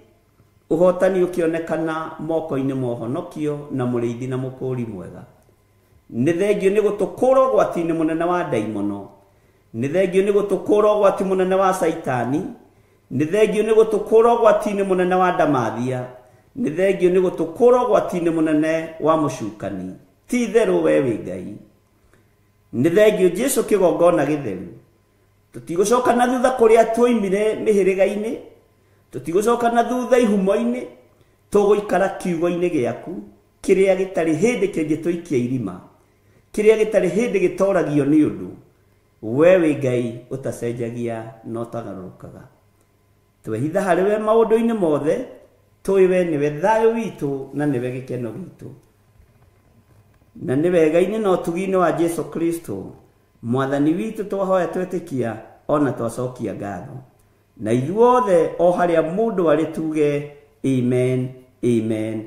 ũhotani ũkĩonekana moko-inĩ ma ũhonokio na mũrĩithi na mũkũũri mwega. Nĩ thengio nĩ gũtũkũra ũgwati-inĩ mũnene wa ndaimono. Nĩ thengio nĩ gũtũkũra ũgwati mũnene wa Caitani. Nĩ thengio nĩ gũtũkũra ũgwati-inĩ mũnene wa ndamathia. Nĩ thengio nĩ gũtũkũra ũgwati-inĩ mũnene wa mũcukani. Ti itherũ we wĩ Ngai. Nĩ thengio Jesũ kĩgongona gĩtheru. Tũtigũcoka na thutha kũrĩa twoimire mĩhĩrĩga-inĩ, tũtigũcoka na thutha ihumo-inĩ, tũgũikara kiugo-inĩ gĩaku kĩrĩa gĩtarĩ hĩndĩ kĩngĩtũikia irima, kĩrĩa gĩtarĩ hĩndĩ gĩtoragio nĩ ũndũ. We wĩ Ngai ũtacenjagia na ũtagarũrũkaga. Twehitha harĩ we maũndũ-inĩ mothe, tũĩ we nĩwe thayũ witũ na nĩwe gĩkeno gitũ. Na nĩ wega-inĩ na ũtugi-inĩ wa Jesũ Kristo Mwathani witũ twahoya twetĩkia ona twacokia ngatho. Na ithuothe o harĩa mũndũ arĩ tuge amen, amen.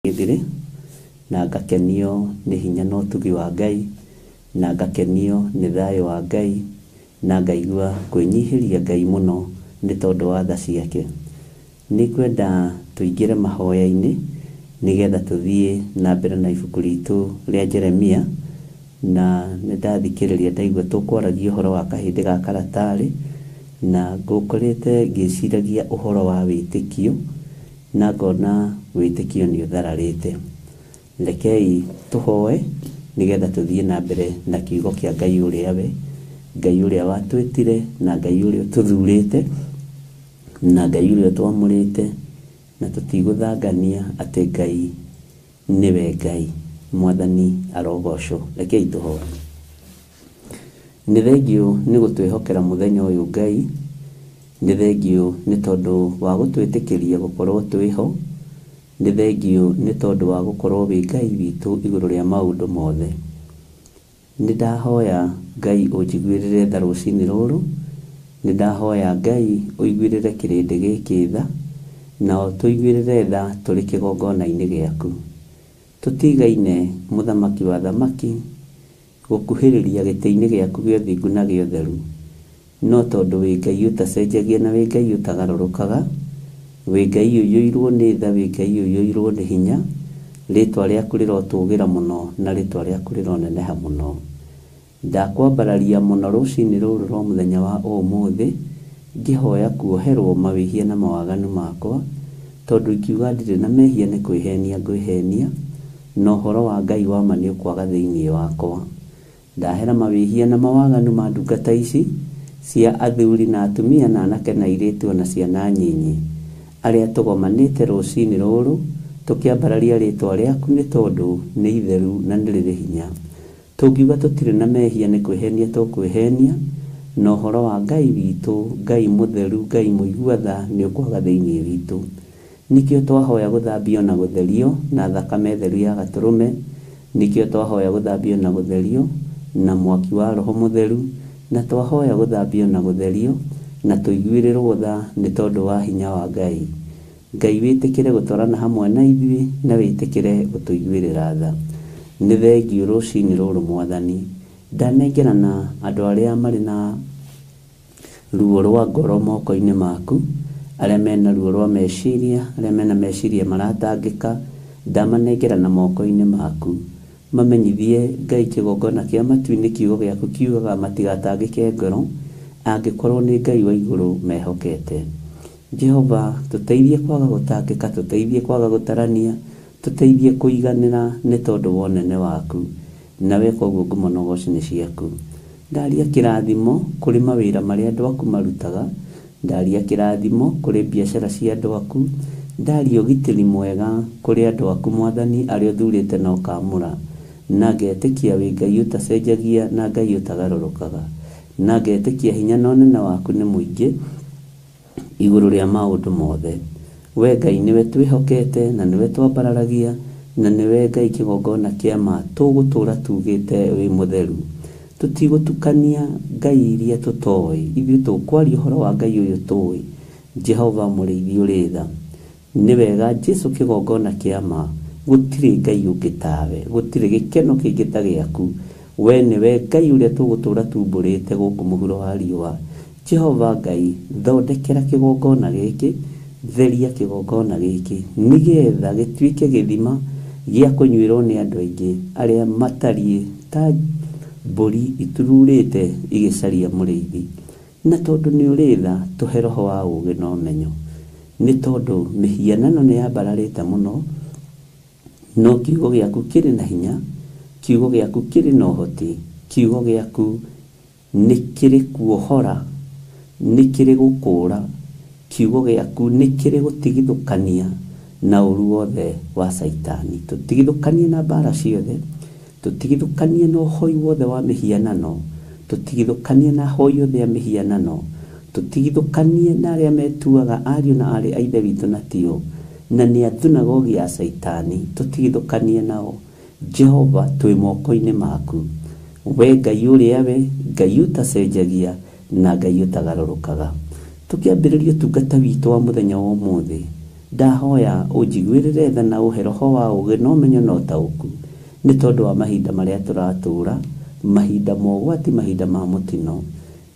Gĩthĩrĩ na ngakenio nĩ hinya na ũtugi wa Ngai, na ngakenio nĩ thayũ wa Ngai, na ngaigua kwĩnyihĩria Ngai mũno nĩ tondũ wa tha ciake. Nĩ ngwenda tũingĩre mahoya-inĩ nĩgetha tũthiĩ na mbere na ibuku ritũ rĩa Jeremia, na nĩ ndathikĩrĩria ndaigua tũkwaragia ũhoro wa kahĩndĩ ga karatarĩ, na ngũkorĩte ngĩciragia ũhoro wa wĩtĩkio, na ngona wĩtĩkio nĩ ũthararĩte. Rekei tũhoe nĩgetha tũthiĩ na mbere na kiugo kĩa Ngai ũrĩa we, Ngai ũrĩa watwĩtire na Ngai ũrĩa ũtũthurĩte. Na Ngai ũrĩa twamũrĩte na tũtigũthangania atĩ Ngai nĩwe Ngai. Mwathani arogocwo. Rekei tũhoe. Nĩ thengiũ nĩ gũtwĩhokera mũthenya ũyũ Ngai, nĩ thengiũ nĩ tondũ wa gũtwĩtĩkĩria gũkorwo twĩho, nĩ thengiũ nĩ tondũ wa gũkorwo wĩ Ngai witũ igũrũ rĩa maũndũ mothe. Nĩ ndahoya Ngai ũnjiguĩrĩre tha rũcinĩ rũrũ, nĩ ndahoya Ngai ũiguĩrĩre kĩrĩndĩ gĩkĩ tha, na ũtũiguĩrĩre tha tũrĩ kĩgongona-inĩ gĩaku. Tũtigaine mũthamaki wa thamaki gũkuhĩrĩria gĩtĩ-inĩ gĩaku gĩa ũthingu na gĩa ũtheru, no tondũ wĩ Ngai ũtacenjagia na wĩ Ngai ũtagarũrũkaga, wĩ Ngai ũiyũirwo nĩ tha, wĩ Ngai ũiyũirwo nĩ hinya, rĩtwa rĩaku rĩrotũgĩra mũno na rĩtwa rĩaku rĩroneneha mũno. Ndakwambararia mũno rũcinĩ rũrũ rwa mũthenya wa ũmũthĩ, ngĩhoya kuoherwo mawĩhia na mawaganu makwa, tondũ ingiuga ndirĩ na mehia nĩ kwĩhenia ngwĩhenia, na ũhoro wa Ngai wa ma nĩ ũkwaga thĩinĩ wakwa. Ndahera mawĩhia na mawaganu ma ndungata ici cia athuri na atumia na anake na airĩtu ona ciana nyinyi, arĩa tũgomanĩte rũcinĩ rũrũ tũkĩambararia rĩtwa rĩaku nĩ tondũ nĩ itheru na nĩ rĩrĩ hinya. Tũngiuga tũtirĩ na mehia nĩ kwĩhenia tũkwĩhenia, na ũhoro wa Ngai witũ, Ngai mũtheru, Ngai mũigua tha nĩ ũkwaga thĩinĩ witũ. Nĩkĩo twahoya gũthambio na gũtherio na thakame theru ya gatũrũme, nĩkĩo twahoya gũthambio na gũtherio na mwaki wa Roho Mũtheru, na twahoya gũthambio na gũtherio na tũiguĩrĩrwo tha nĩ tondũ wa hinya wa Ngai. Ngai wĩtĩkĩre gũtwarana hamwe na ithuĩ na wĩtĩkĩre gũtũiguĩrĩra tha. Nĩ thengiũ rũcinĩ rũrũ Mwathani, ndanengerana andũ arĩa marĩ na ruo rwa ngoro moko-inĩ maku, arĩa mena ruo rwa meciria, arĩa mena meciria maratangĩka, ndamanengerana moko-inĩ maku. Mamenyithie Ngai kĩgongona kĩa matu-inĩ kiugo gĩaku kiugaga matigatangĩke ngoro, angĩkorwo nĩ Ngai wa igũrũ mehokete. Jehova, tũteithie kwaga gũtangĩka, tũteithie kwaga gũtarania, tũteithie kũiganĩra nĩ tondũ wa ũnene waku, na weka ũguo ngumo na ũgoci nĩ ciaku. Ndaria kĩrathimo kũrĩ mawĩra marĩa andũ aku marutaga, ndaria kĩrathimo kũrĩ biacara cia andũ aku, ndaria ũgitĩri mwega kũrĩ andũ aku Mwathani arĩa ũthurĩte na ũkaamũra, na ngetĩkia wĩ Ngai ũtacenjagia na Ngai ũtagarũrũkaga, na ngetĩkia hinya na ũnene waku nĩ mũingĩ igũrũ rĩa maũndũ mothe. We Ngai nĩwe twĩhokete na nĩwe twambararagia, na nĩwe Ngai kĩgongona kĩa ma tũgũtũra tugĩte wĩ mũtheru. Tũtigũtukania Ngai iria tũtoĩ, ithuĩ tũkwaria ũhoro wa Ngai ũyũ tũĩ, Jehova mũrĩithi ũrĩ tha. Nĩ wega Jesu kĩgongona kĩa ma, gũtirĩ Ngai ũngĩ tawe, gũtirĩ gĩkeno kĩngĩ ta gĩaku. We nĩwe Ngai ũrĩa tũgũtũra tumbũrĩte gũkũ mũhuro wa riũa. Jehova Ngai, thondekera kĩgongona gĩkĩ, theria kĩgongona gĩkĩ, nĩgetha gĩtuĩke gĩthima gĩa kũnyuĩrwo nĩ andũ aingĩ arĩa matariĩ ta mbũri itururĩte igĩcaria mũrĩithi. Na tondũ nĩ ũrĩ tha, tũhe roho wa ũũgĩ na ũmenyo, nĩ tondũ mĩhianano nĩ yambararĩte mũno, no kiugo gĩaku kĩrĩ na hinya, kiugo gĩaku kĩrĩ na ũhoti, kiugo gĩaku nĩ kĩrĩ kuohora, nĩ kĩrĩ gũkũũra, kiugo gĩaku nĩ kĩrĩ gũtigithũkania na ũru wothe wa Caitani. Tũtigithũkanie na mbara ciothe, tũtigithũkanie na ũhoi wothe wa mĩhianano, tũtigithũkanie na ahoi othe a mĩhianano, tũtigithũkanie na arĩa metuaga ariũ na aarĩ a Ithe witũ na tio, na nĩ a thunagogi ya Caitani, tũtigithũkanie nao. Jehova, twĩ moko-inĩ maku. We Ngai ũrĩa we, Ngai ũtacenjagia na Ngai ũtagarũrũkaga. Tũkĩambĩrĩria ũtungata witũ wa mũthenya wa ũmũthĩ, ndahoya ũnjiguĩrĩre tha na ũhe roho wa ũũgĩ na ũmenyo na ũtaũku, nĩ tondũ wa mahinda marĩa tũratũra, mahinda ma ũgwati, mahinda ma mũtino.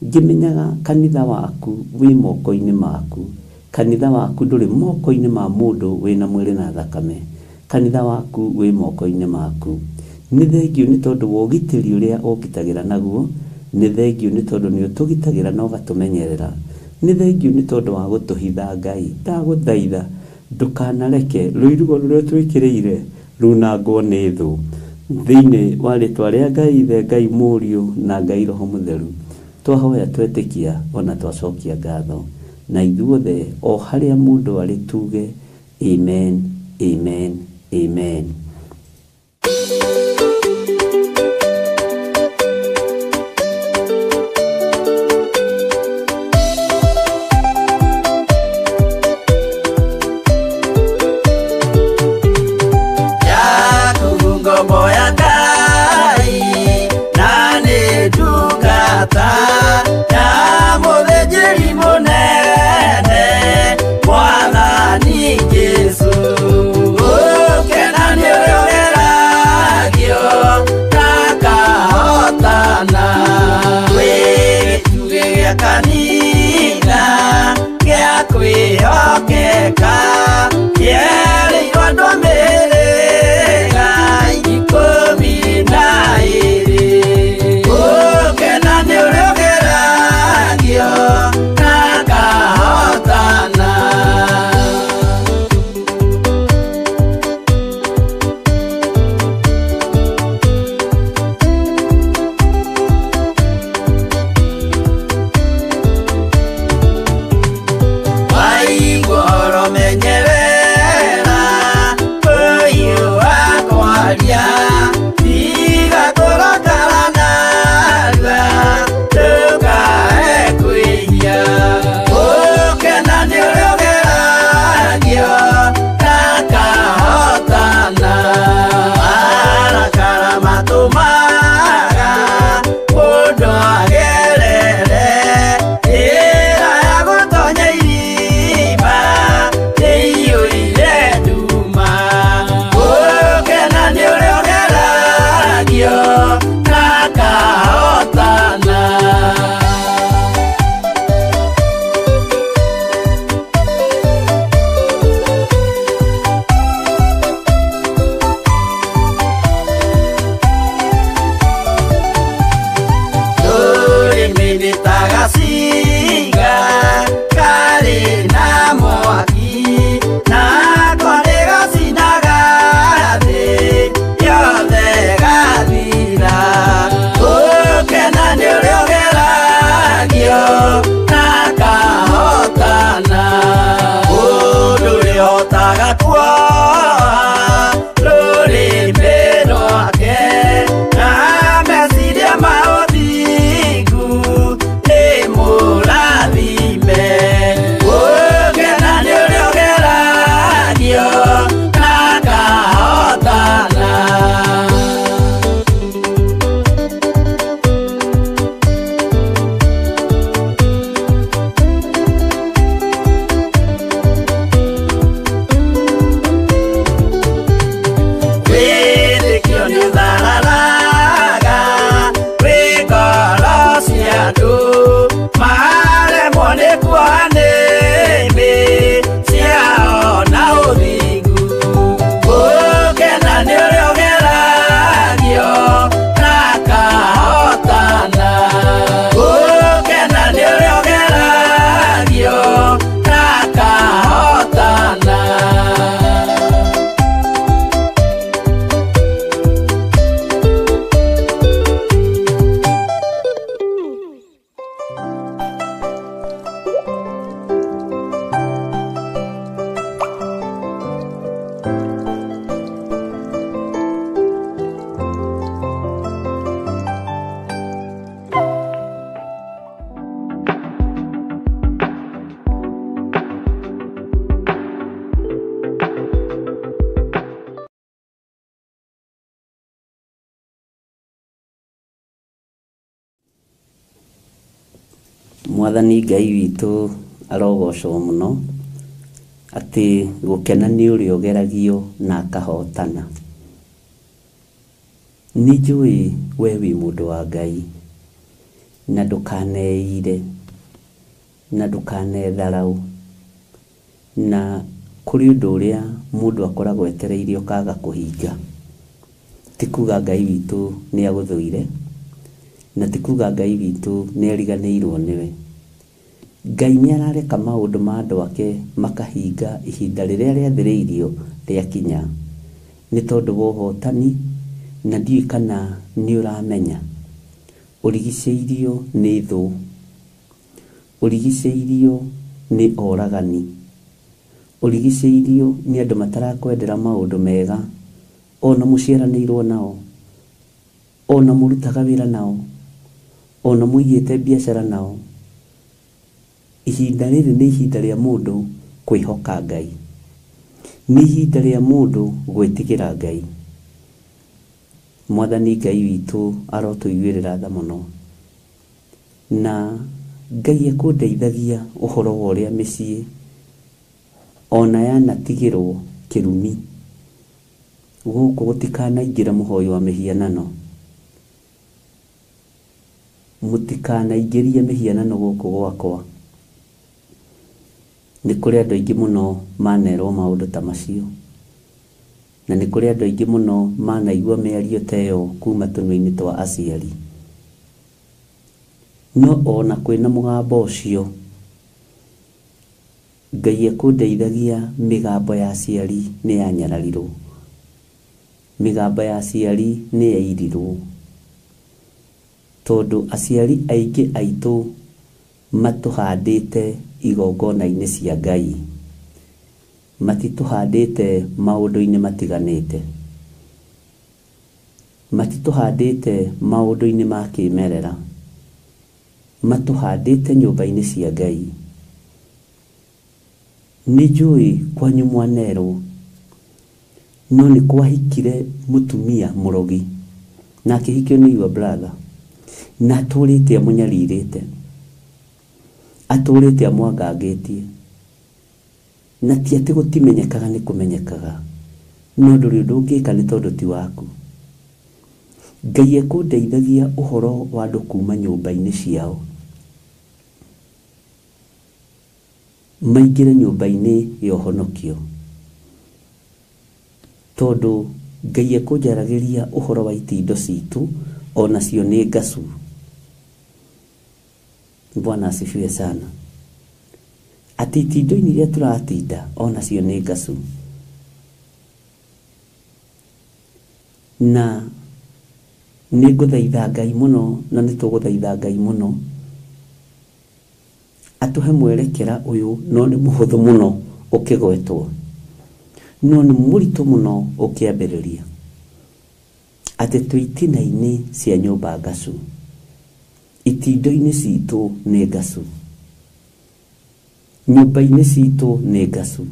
Ngĩmenyaga kanitha waku wĩ moko-inĩ maku, kanitha waku ndũrĩ moko-inĩ ma mũndũ wĩna mwĩrĩ na thakame, kanitha waku wĩ moko-inĩ maku. Nĩ thengiũ nĩ tondũ wa ũgitĩri ũrĩa ũngitagĩra naguo, nĩ thengiũ nĩ tondũ nĩ ũtũgitagĩra na ũgatũmenyerera, nĩ thengiũ nĩ tondũ wa gũtũhitha Ngai. Ndagũthaitha ndũkanareke rũirigo rũrĩa twĩkĩrĩire runangwo nĩ thũ. Thĩinĩ wa rĩtwa rĩa Ngai Ithe, Ngai Mũriũ na Ngai Roho Mũtheru, twahoya twetĩkia ona twacokia ngatho. Na ithuothe o harĩa mũndũ arĩ tuge amen, amen, amen. Mwathani Ngai witũ arogocwo mũno atĩ gũkena nĩ ũrĩa ũgeragio na akahotana. Nĩ njũĩ we wĩ mũndũ wa Ngai na ndũkaneire na ndũkanetharau, na kũrĩ ũndũ ũrĩa mũndũ akoragwo etereire ũkaga kũhinga. Ti kuga Ngai witũ nĩ agũthũire, na ti kuga Ngai witũ nĩ ariganĩirwo nĩwe. Ngai nĩ arareka maũndũ ma andũ ake makahinga ihinda rĩrĩa rĩathĩrĩirio rĩakinya, nĩ tondũ wa ũhotani. Na ndiũĩ kana nĩ ũramenya ũrigicĩirio nĩ thũ, ũrigicĩirio nĩ oragani, ũrigicĩirio nĩ andũ matarakwendera maũndũ mega, ona mũciaranĩirwo nao, ona mũrutaga wĩra nao, ona mũigĩte biacara nao. Ihinda rĩrĩ nĩ ihinda rĩa mũndũ kwĩhoka Ngai, nĩ ihinda rĩa mũndũ gwĩtigĩra Ngai. Mwathani Ngai witũ arotũiguĩrĩra tha mũno, na Ngai ekũndeithagia ũhoro wa ũrĩa mĩciĩ ona yanatigĩrwo kĩrumi gũkũ gũtikanaingĩre mũhoi wa mĩhianano, mũtikanaingĩrie mĩhianano gũkũ gwakwa. Nĩ kũrĩ andũ aingĩ mũno manerwo maũndũ ta macio, na nĩ kũrĩ andũ aingĩ mũno manaigua mĩario ta ĩyo kuma tũnua-inĩ twa aciari. No ona kwĩna mũgambo ũcio, Ngai ekũndeithagia mĩgambo ya aciari nĩ yanyararirwo, mĩgambo ya aciari nĩ yairirwo, tondũ aciari aingĩ aitũ matũhandĩte igongona-inĩ cia Ngai, matitũhandĩte maũndũ-inĩ matiganĩte, matitũhandĩte maũndũ-inĩ ma kĩmerera, matũhandĩte nyũmba-inĩ cia Ngai. Nĩ njũĩ kwanyu mwanerwo, no nĩ kwahikire mũtumia mũrogi na akĩhikio nĩ your brother, na atũrĩte amũnyarirĩte, atũrĩte amwangangĩtie, na ti atĩ gũtimenyekaga nĩ kũmenyekaga, no ndũrĩ ũndũ ũngĩka nĩ tondũ ti waku. Ngai ekũndeithagia ũhoro wa andũ kuma nyũmba-inĩ ciao maingĩre nyũmba-inĩ ya ũhonokio, tondũ Ngai ekũnjaragĩria ũhoro wa itindo citũ onacio nĩ ngacu. Bwana asifiwe sana. Atĩ itindo-inĩ iria tũratinda onacio nĩ ngacu. Na nĩ ngũthaitha Ngai mũno, na nĩ tũgũthaitha Ngai mũno atũhe mwerekera ũyũ, no nĩ mũhũthũ mũno ũkĩgwetwo, no nĩ mũritũ mũno ũkĩambĩrĩria, atĩ twĩ itina-inĩ cia nyũmba ngacu, itindo-inĩ citũ nĩ ngacu, nyũmba-inĩ citũ nĩ ngacu.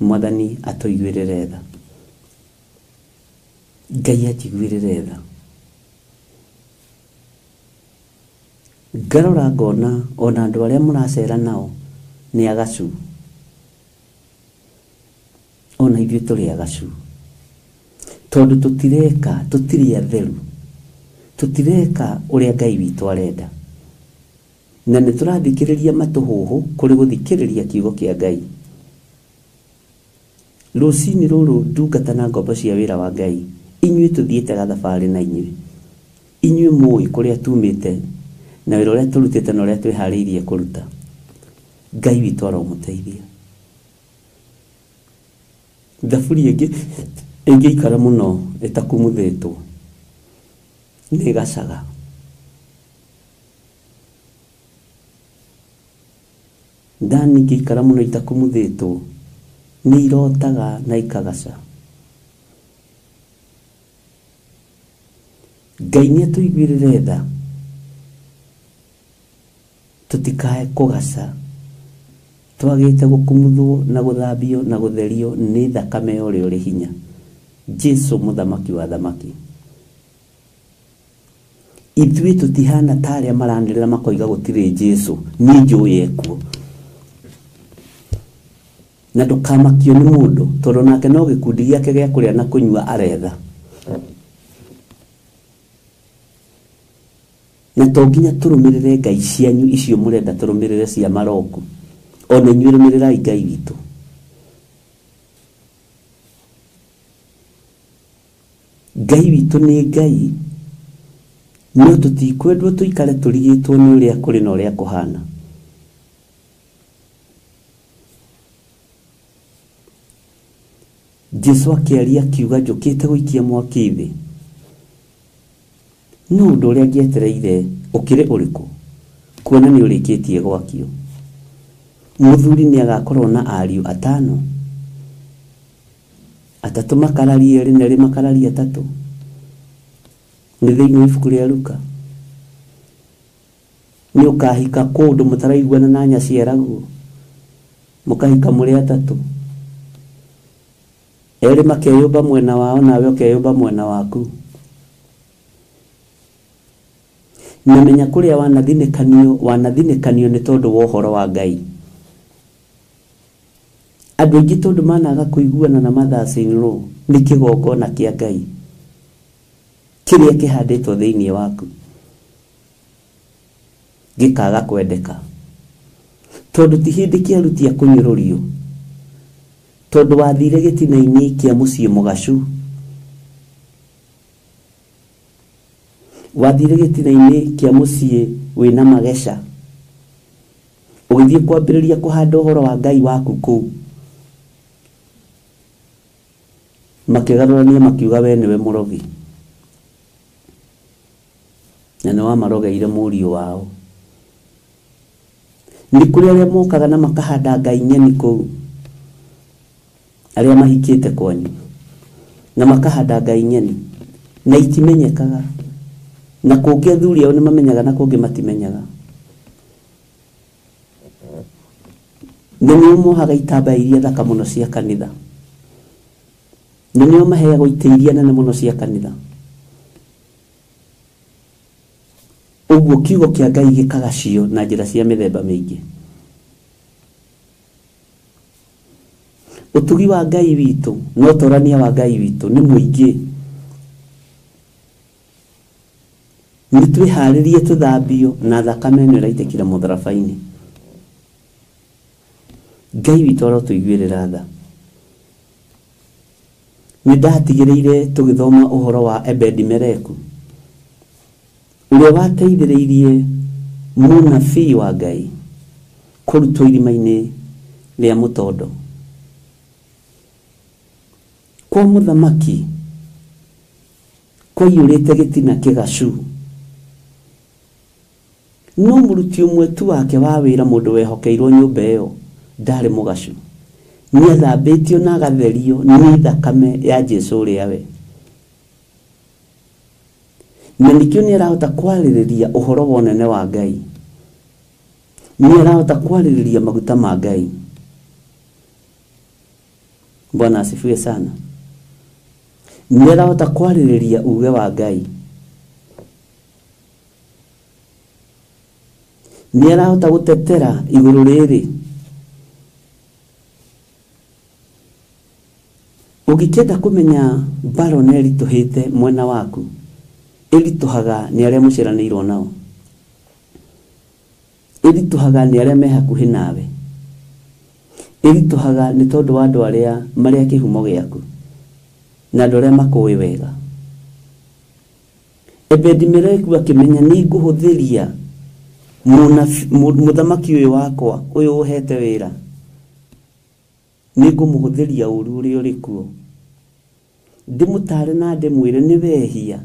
Mwathani atũiguĩrĩre tha, Ngai anjiguĩrĩre tha. Ngarora ngona ona andũ arĩa mũracera nao nĩ agacu, ona ithuĩ tũrĩ agacu, tondũ tũtireka, tũtirĩ atheru, tũtireka ũrĩa Ngai witũ arenda, na nĩ tũrathikĩrĩria matũhũhũ kũrĩ gũthikĩrĩria kiugo kĩa Ngai. Rũcinĩ rũrũ ndungata na ngombo cia wĩra wa Ngai, inyuĩ tũthiĩte gathabarĩ na inyuĩ, inyuĩ mũĩ kũrĩa tumĩte na wĩra ũrĩa tũrutĩte na ũrĩa twĩharĩirie kũruta. Ngai witũ aromũteithia. Thaburi ĩngĩ ĩngĩikara mũno ĩtakumuthĩtwo nĩ ĩgacaga. Thani ingĩikara mũno itakumuthĩtwo nĩ irotaga na ikagaca. Ngai nĩ atũiguĩrĩre tha, tũtikae kũgaca, twagĩte gũkumuthwo na gũthambio na gũtherio nĩ thakame ya ũrĩa ũrĩ hinya, Jesu mũthamaki wa thamaki. Ithuĩ tũtihana ta arĩa maranĩrĩra makoiga gũtirĩ Jesu, niĩ njũĩ ekuo. Na ndũkamakio nĩ mũndũ, tondũ nake no gĩkundi gĩake gĩa kũrĩa na kũnyua aretha. Na to nginya tũrũmĩrĩre ngai cianyu icio mũrenda tũrũmĩrĩre cia maroku, ona inyuĩ rũmĩrĩrai Ngai witũ. Ngai witũ nĩ Ngai, no tũtikwendwo tũikare tũrigĩtwo nĩ ũrĩa kũrĩ na ũrĩa kũhana. Jesu akĩaria akiuga njũkĩte gũikia mwaki thĩ, no ũndũ ũrĩa ngĩetereire ũkĩrĩ ũrĩkũ? Kuona nĩ ũrĩkĩtie gwakio. Mũthuri nĩ agakorwo na ariũ atano. Atatũ makararie erĩ na erĩ makararie atatũ. Nĩ thĩinĩ wa ibuku rĩa Luka. Nĩ ũkahika kũndũ mũtaraiguana na nyaciaraguo. Mũkahika mũrĩ atatũ. Erĩ makeyũmba mwena wao nawe ũkeyũmba mwena waku. Na menya kũrĩa wanathinĩkanio nĩ tondũ wa ũhoro wa Ngai. Andũ aingĩ tondũ managa kũiguana na mothers in law nĩ kĩgongona kĩa Ngai kĩrĩa kĩhandĩtwo thĩinĩ waku gĩkaga kwendeka tondũ ti hĩndĩ kĩarutia kũnyũrũrio tondũ wathire gĩtina-inĩ kĩa mũciĩ mũgacu, wathire gĩtina-inĩ kĩa mũciĩ wĩna mageca, ũgĩthiĩ kwambĩrĩria kũhanda ũhoro wa Ngai waku kũu, makĩgarũrania makiuga we nĩwe mũrogi na nĩ wamarogeire mũriũ wao. Nĩ kũrĩ arĩa mokaga na makahanda Ngai nyeni kũu, arĩa mahikĩte kwanyu na makahanda Ngai nyeni na itimenyekaga, na kũngĩ athuri ao nĩ mamenyaga na kũngĩ matimenyaga. Na nĩo mohaga itambaya iria thaka mũno cia kanitha, na nĩo maheagwo itĩ iria nene mũno cia kanitha. Ũguo kiugo kĩa Ngai gĩkagacio na njĩra cia mĩthemba mĩingĩ. Ũtugi wa Ngai witũ na ũtorania wa Ngai witũ nĩ mũingĩ. Nĩ twĩharĩrie tũthambio na thakame ĩno ĩraitĩkĩra mũtharaba-inĩ. Ngai witũ arotũiguĩrĩra tha. Nĩ ndatigĩrĩire tũgĩthoma ũhoro wa Ebedi-Meleku ũrĩa wateithĩrĩirie mũnabii wa Ngai kũrutwo irima-inĩ rĩa mũtondo. Kwa mũthamaki kwaiyũrĩte gĩtina kĩgacu, no mũruti ũmwe tu wake wa wĩra, mũndũ wehokeirwo nyũmba ĩyo, ndarĩ mũgacu. Nĩathambĩtio na agatherio nĩ thakame ya Jesũ ũrĩa we. Na nĩkĩo nĩarahota kwarĩrĩria ũhoro wa ũnene wa Ngai, nĩarahota kwarĩrĩria maguta ma Ngai. Bwana asifiwe sana. Nĩarahota kwarĩrĩria uge wa Ngai, nĩarahota gũtetera igũrũ rĩrĩ. Ũngĩkĩenda kũmenya mbaro nĩ ĩritũhĩte mwena waku, ĩritũhaga nĩ arĩa mũciaranĩirwo nao, ĩritũhaga nĩ arĩa me hakuhĩ nawe, ĩritũhaga nĩ tondũ wa andũ arĩa marĩ a kĩhumo gĩaku na andũ arĩa makũĩ wega. Ebedi-Meleku akĩmenya nĩ ngũhũthĩria mũthamaki ũyũ wakwa ũyũ ũhete wĩra, nĩ ngũmũhũthĩria ũru ũrĩa ũrĩ kuo, ndĩmũtare na ndĩmwĩre nĩ wehia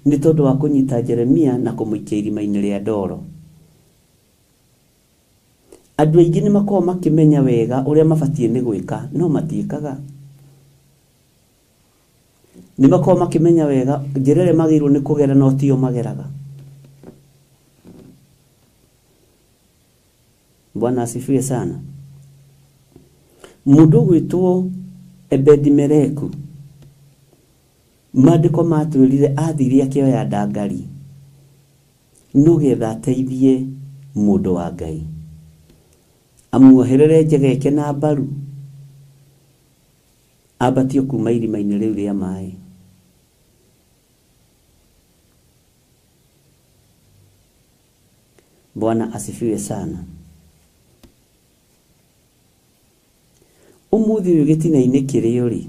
nĩ tondũ wa kũnyita Jeremia na kũmũikia irima-inĩ rĩa ndoro. Andũ aingĩ nĩ makoragwo makĩmenya wega ũrĩa mabatiĩ nĩ gwĩka, no matiĩkaga. Nĩ makoragwo makĩmenya wega njĩra ĩrĩa magĩrĩirwo nĩ kũgera, no tio mageraga. Bwana asifiwe sana. Mũndũ ũgwĩtwo Ebedi-Meleku, maandĩko matwĩrire athire akĩoya ndangari no getha ateithie mũndũ wa Ngai, amuoherere njegeke na mbaru, ambatio kuma irima-inĩ rĩu rĩa maĩ. Bwana asifiwe sana. Ũmũthĩ ũyũ gĩtina-inĩ kĩrĩa ũrĩ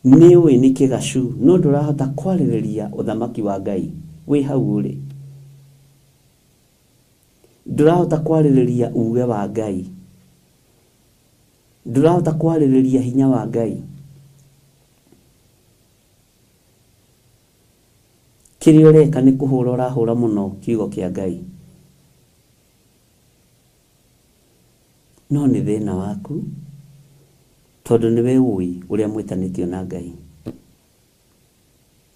nĩ ũĩ nĩ kĩgacu, no ndũrahota kwarĩrĩria ũthamaki wa Ngai wĩ hau ũrĩ. Ndũrahota kwarĩrĩria uge wa Ngai, ndũrahota kwarĩrĩria hinya wa Ngai. Kĩrĩa ũreka nĩ kũhũra ũrahũra mũno kiugo kĩa Ngai. No nĩ thĩna waku tondũ nĩwe ũĩ ũrĩa mwĩtanĩtio na Ngai.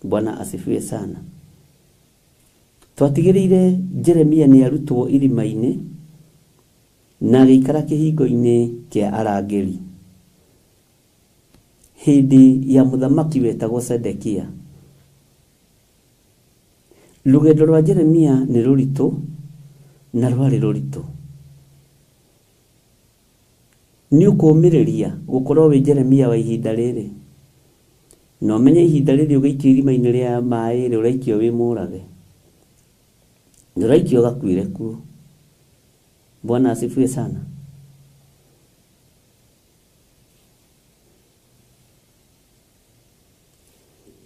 Bwana asifiwe sana. Twatigĩrĩire Jeremia nĩ arutwo irima-inĩ na agĩikara kĩhingo-inĩ kĩa arangĩri hĩndĩ ya mũthamaki wetagwo Sedekia. Rũgendo rwa Jeremia nĩ rũritũ na rwarĩ rũritũ. Nĩ ũkũũmĩrĩria gũkorwo wĩ Jeremia wa ihinda rĩrĩ, na ũmenye ihinda rĩrĩ ũgĩikio irima-inĩ rĩa maĩ rĩ ũraikio wĩ mũrage, ndũraikio ũgakuĩre kuo. Bwana asifiwe sana.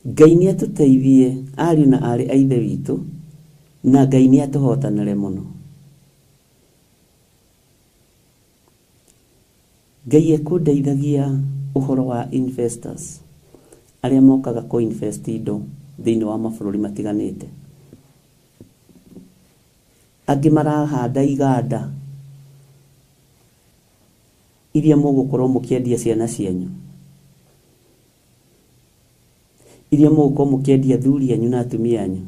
Ngai nĩ atũteithie ariũ na aarĩ a Ithe witũ, na Ngai nĩ atũhotanĩre mũno. Ngai ekũndeithagia ũhoro wa investors arĩa mokaga kũ invest indo thĩinĩ wa mabũrũri matiganĩte. Angĩ marahanda iganda iria mũgũkorwo mũkĩendia ciana cianyu, iria mũgũkorwo mũkĩendia athuri anyu na atumia anyu.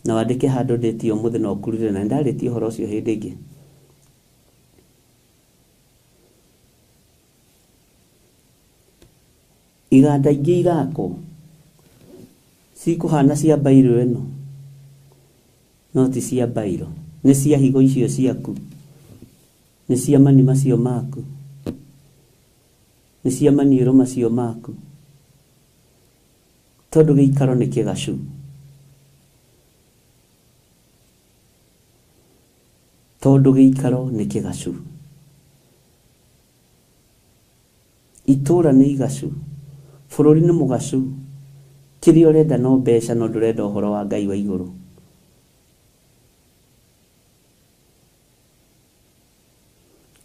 Na wandĩke handũ ndĩtie ũmũthĩ na ũkurire, na nĩndarĩtie ũhoro ũcio hĩndĩ ĩngĩ. Iganda ingĩ irakwo cikũhana cia mbairũ ĩno, no ti cia mbairũ, nĩ cia higo icio ciaku, nĩ cia mani macio maku, nĩ cia maniũrũ macio maku, tondũ gĩikaro nĩ kĩgacu. Tondũ gĩikaro nĩ kĩgacu. Itũũra nĩ igacu, bũrũri nĩ mũgacu, kĩrĩa ũrenda no mbeca no ndũrenda ũhoro wa Ngai wa igũrũ.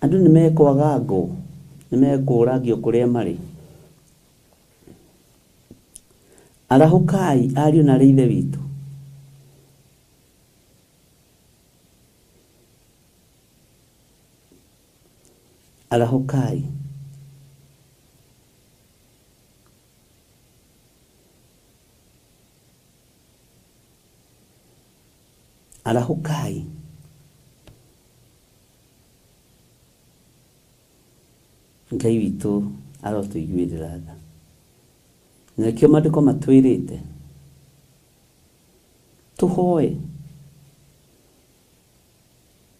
Andũ nĩ mekwaga ngũ, nĩ mekũragio kũrĩa marĩ. Arahũkai ariũ na aarĩ a Ithe witũ. Arahũkai. Arahũkai. Ngai witũ arotũiguĩrĩra tha. Na nĩkĩo maandĩko matwĩrĩte tũhoe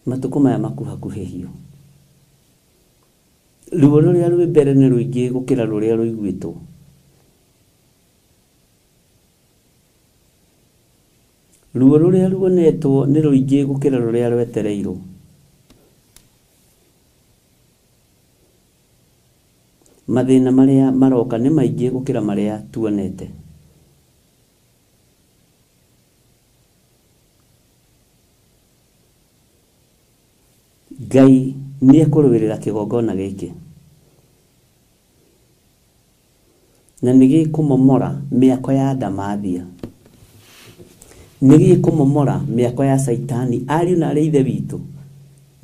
matukũ maya makuhakuhĩhio. Ruo rũrĩa rwĩ mbere nĩ rũingĩ gũkĩra rũrĩa rũiguĩtwo. Ruo rũrĩa ruonetwo nĩ rũingĩ gũkĩra rũrĩa rwetereirwo. Mathĩna marĩa maroka nĩ maingĩ gũkĩra marĩa tuonete. Ngai nĩ ekũrũĩrĩra kĩgongona gĩkĩ na nĩ gĩkũmomora mĩako ya Ndamathia, nĩ gĩkũmomora mĩako ya Caitani. Ariũ na aarĩ a Ithe witũ,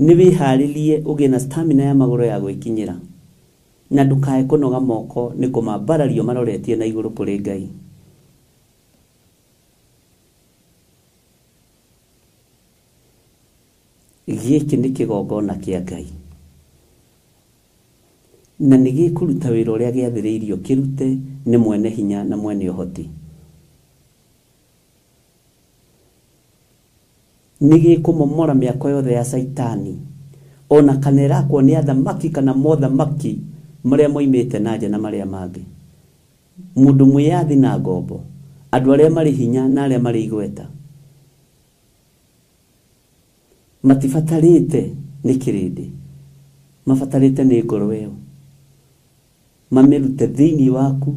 nĩ wĩharĩrie ũgĩe na stamina ya magũrũ ya gwĩkinyĩra, na ndũkae kũnoga moko nĩ kũmambarario maroretie na igũrũ kũrĩ Ngai. Gĩkĩ nĩ kĩgongona kĩa Ngai na nĩ gĩkũruta wĩra ũrĩa gĩathĩrĩirio kĩrute nĩ mwene hinya na mwene ũhoti. Nĩ gĩkũmomora mĩako yothe ya Caitani, ona kana ĩrakwo nĩ athamaki kana mothamaki marĩa moimĩte na nja na marĩa mangĩ. Mũndũ mwĩyathi na ngombo, andũ arĩa marĩ hinya na arĩa marĩ igweta matibatarĩte nĩ kĩrĩndĩ, mabatarĩte nĩ ngoro ĩyo mamĩrute thĩinĩ waku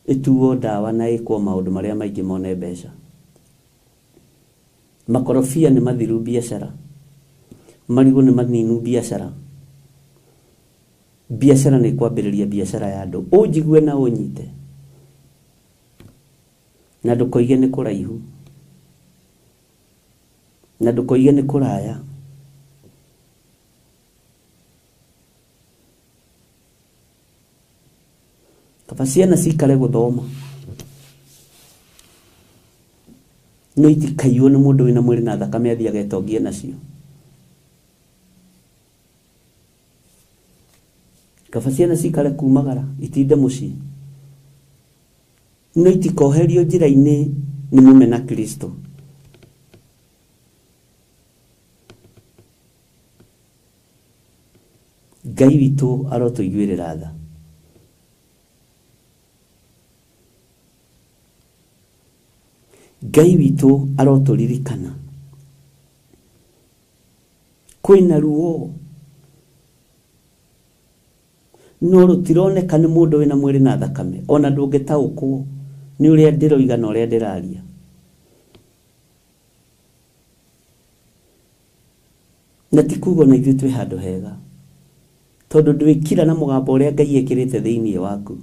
ĩtuo ndawa na ĩkwo maũndũ marĩa maingĩ mone mbeca. Makorobia nĩ mathiru biacara, marigũ nĩ maninu biacara. Biacara nĩ kwambĩrĩria biacara ya andũ, ũnjigue na ũnyite, na ndũkoige nĩ kũraihu, na ndũkoige nĩ kũraya. Kaba ciana cikare guthoma no itikaiywo nĩ mũndũ wĩna mwĩrĩ na thakame athiaga etongie nacio. Kaba ciana cikare kumagara itinde mũciĩ no itikoherio njĩra-inĩ nĩ mũmena Kristo. Ngai witũ arotũiguĩrĩra tha. Ngai witũ arotũririkana. Kwĩna ruo no rũtironeka nĩ mũndũ wĩna mwĩrĩ na thakame, ona ndũngĩtaũkwo nĩ ũrĩa ndĩroiga na ũrĩa ndĩraria. Na ti kuga ona ithuĩ twĩ handũ hega, tondũ ndwĩkira na mũgambo ũrĩa Ngai ekĩrĩte thĩinĩ waku,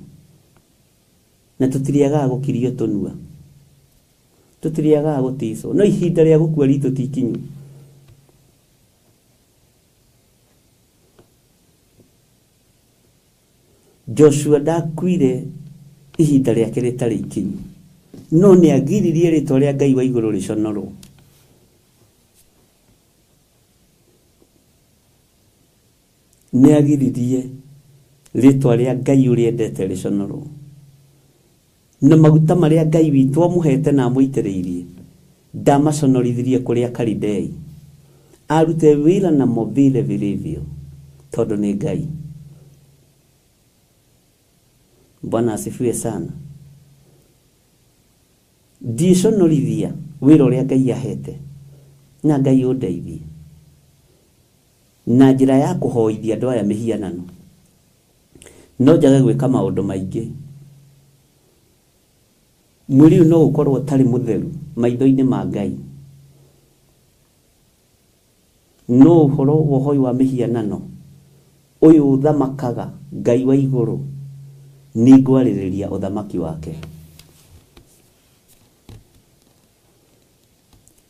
na tũtirĩagaga gũkirio tũnua, tũtirĩagaga gũticwo, no ihinda rĩa gũkua ritũ ti ikinyu. Joshua ndakuire ihinda rĩake rĩtarĩ ikinyu, no nĩ agiririe rĩtwa rĩa Ngai wa igũrũ rĩconorwo. Nĩ agiririe rĩtwa rĩa Ngai ũrĩa endete rĩconorwo, na maguta marĩa Ngai witũ amũhete na amũitĩrĩirie ndamaconorithirie kũrĩa Kalidei. Arute wĩra namo vile vilivyo, tondũ nĩ Ngai. Bwana asifiwe sana. Ndiconorithia wĩra ũrĩa Ngai ahete, na Ngai ũndeithie na njĩra ya kũhoithia andũ aya mĩhianano. No njage gwĩka maũndũ maingĩ. Mwĩrĩ ũyũ no ũkorwo ũtarĩ mũtheru maitho-inĩ ma Ngai, no ũhoro wa ũhoi wa mĩhianano ũyũ ũthamakaga Ngai wa igũrũ, nĩ ngwarĩrĩria ũthamaki wake.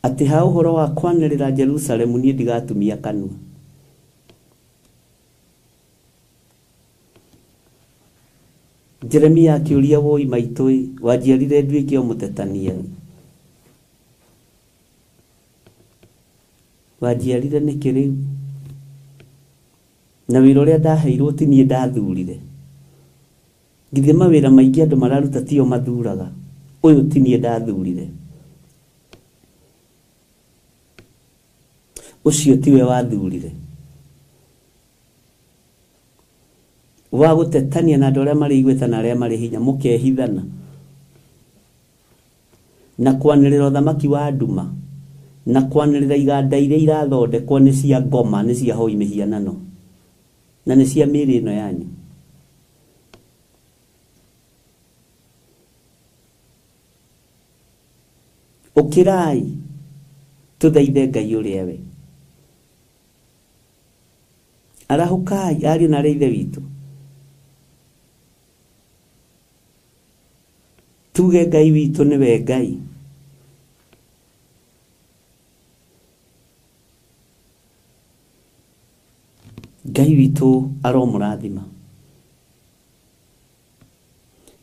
Atĩ ha ũhoro wa kwanĩrĩra Jerusalemu niĩ ndigatumia kanua. Jeremia akĩũria, woi maitũ ĩ, wanjiarire nduĩke o mũtetania ĩ, wanjiarire nĩkĩ rĩu? Na wĩra ũrĩa ndaheirwo ti niĩ ndathurire. Githĩ mawĩra maingĩ andũ mararuta tio mathuraga, ũyũ ti niĩ ndathurire, ũcio tiwe wathurire. Wa gũtetania na andũ arĩa marĩ igweta na arĩa marĩ hinya, mũkehithana na kwanĩrĩra ũthamaki wa nduma, na kwanĩrĩra iganda iria irathondekwo nĩ cia ngoma, nĩ cia hoi mĩhianano, na nĩ cia mĩĩrĩ ĩno yanyu. Ũkĩrai tũthaithe Ngai ũrĩa we. Arahũkai ariũ na arĩa ithe witũ, tuge Ngai witũ nĩwe Ngai. Ngai witũ aromũrathima.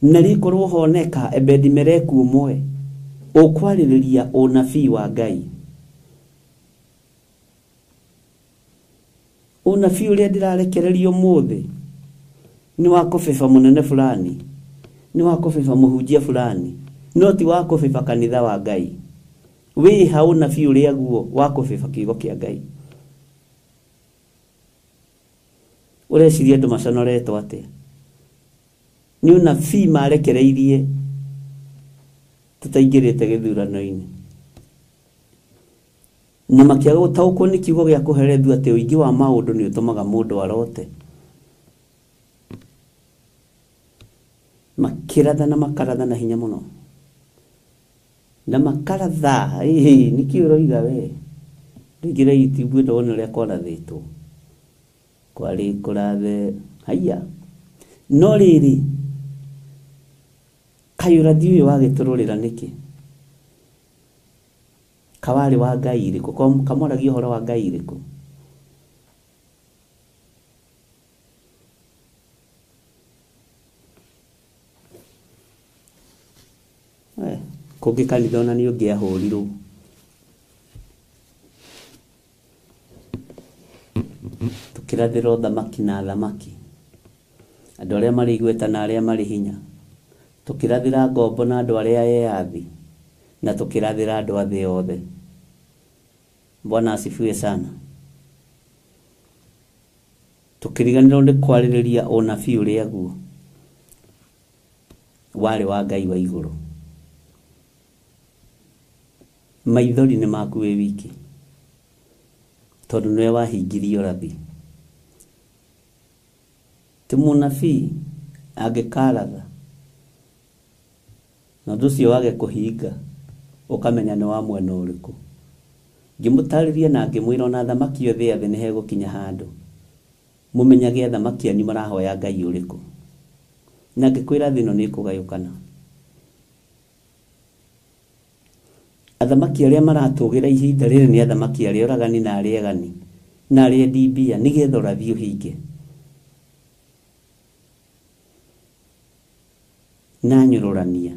Na rĩkorwo honeka Ebedi-Meleku ũmwe ũkwarĩrĩria ũnabii wa Ngai, ũnabii ũrĩa ndĩrarekererio ũmũthĩ nĩ wa kũbeba mũnene fulani, nĩ wa kũbeba mũhunjia fulani, no ti wa kũbeba kanitha wa Ngai. Wĩha ũnabii ũrĩa guo wa kũbeba kiugo kĩa Ngai. Ũreciria andũ maconoretwo atĩa? Nĩ ũnabii marekereirie tũtaingĩrĩte gĩthurano-inĩ, na makĩaga gũtaũkwo nĩ kiugo gĩa kũherethio atĩ ũingĩ wa maũndũ nĩ ũtũmaga mũndũ arote. Makĩratha na makaratha na hinya mũno, na makaratha. Nĩkĩ ũroiga we? Ndũingĩre YouTube ĩno wone ũrĩa kwarathĩtwo, kwarĩ kũrathe haiya. No rĩrĩ, kaĩ ũrathi ũyũ wagĩtũrũrĩra nĩkĩ? Kawarĩ wa Ngai ĩrĩkũ? Kamwaragia ũhoro wa Ngai ĩrĩkũ? Kũngĩ kanitha ona nĩ ũngĩahũrirwo. Tũkĩrathĩra ũthamaki na athamaki, andũ arĩa marĩ igweta na arĩa marĩ hinya. Tũkĩrathĩra ngombo na andũ arĩa eyathi, na tũkĩrathĩra andũ a thĩ yothe. Bwana asifiwe sana. Tũkĩriganĩrwo nĩ kwarĩrĩria ũnabii ũrĩa guo warĩ wa Ngai wa igũrũ. Maithori nĩ maku wĩ wiki, tondũ nĩwe wahingirie ũrathi. Ti mũnabii angĩkaratha na ũndũ ũcio wage kũhinga, ũkamenya nĩ wa mwena ũrĩkũ. Ngĩmũtarĩria na ngĩmwĩra ona athamaki othe a thĩ nĩ hegũkinya handũ mũmenyage athamaki anyu marahoya Ngai ũrĩkũ. Na ngĩkwĩra thĩ ĩno nĩ ĩkũgayũkana. Athamaki arĩa maratũgĩra ihinda rĩrĩ nĩ athamaki arĩa oragani na arĩa egani na arĩa endi mbia, nĩgetha ũrathi ũhinge. Na nyũrũrania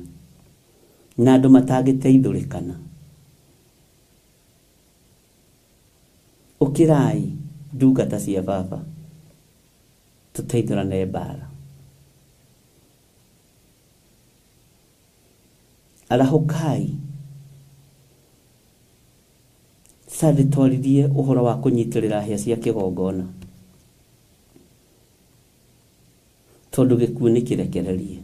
na andũ matangĩteithũrĩkana. Ũkĩrai ndungata cia baba, tũteithũrane mbara. Arahũkai. Sunday twaririe ũhoro wa kũnyitĩrĩra hĩa cia kĩgongona, tondũ gĩkuũ nĩ kĩrekererie.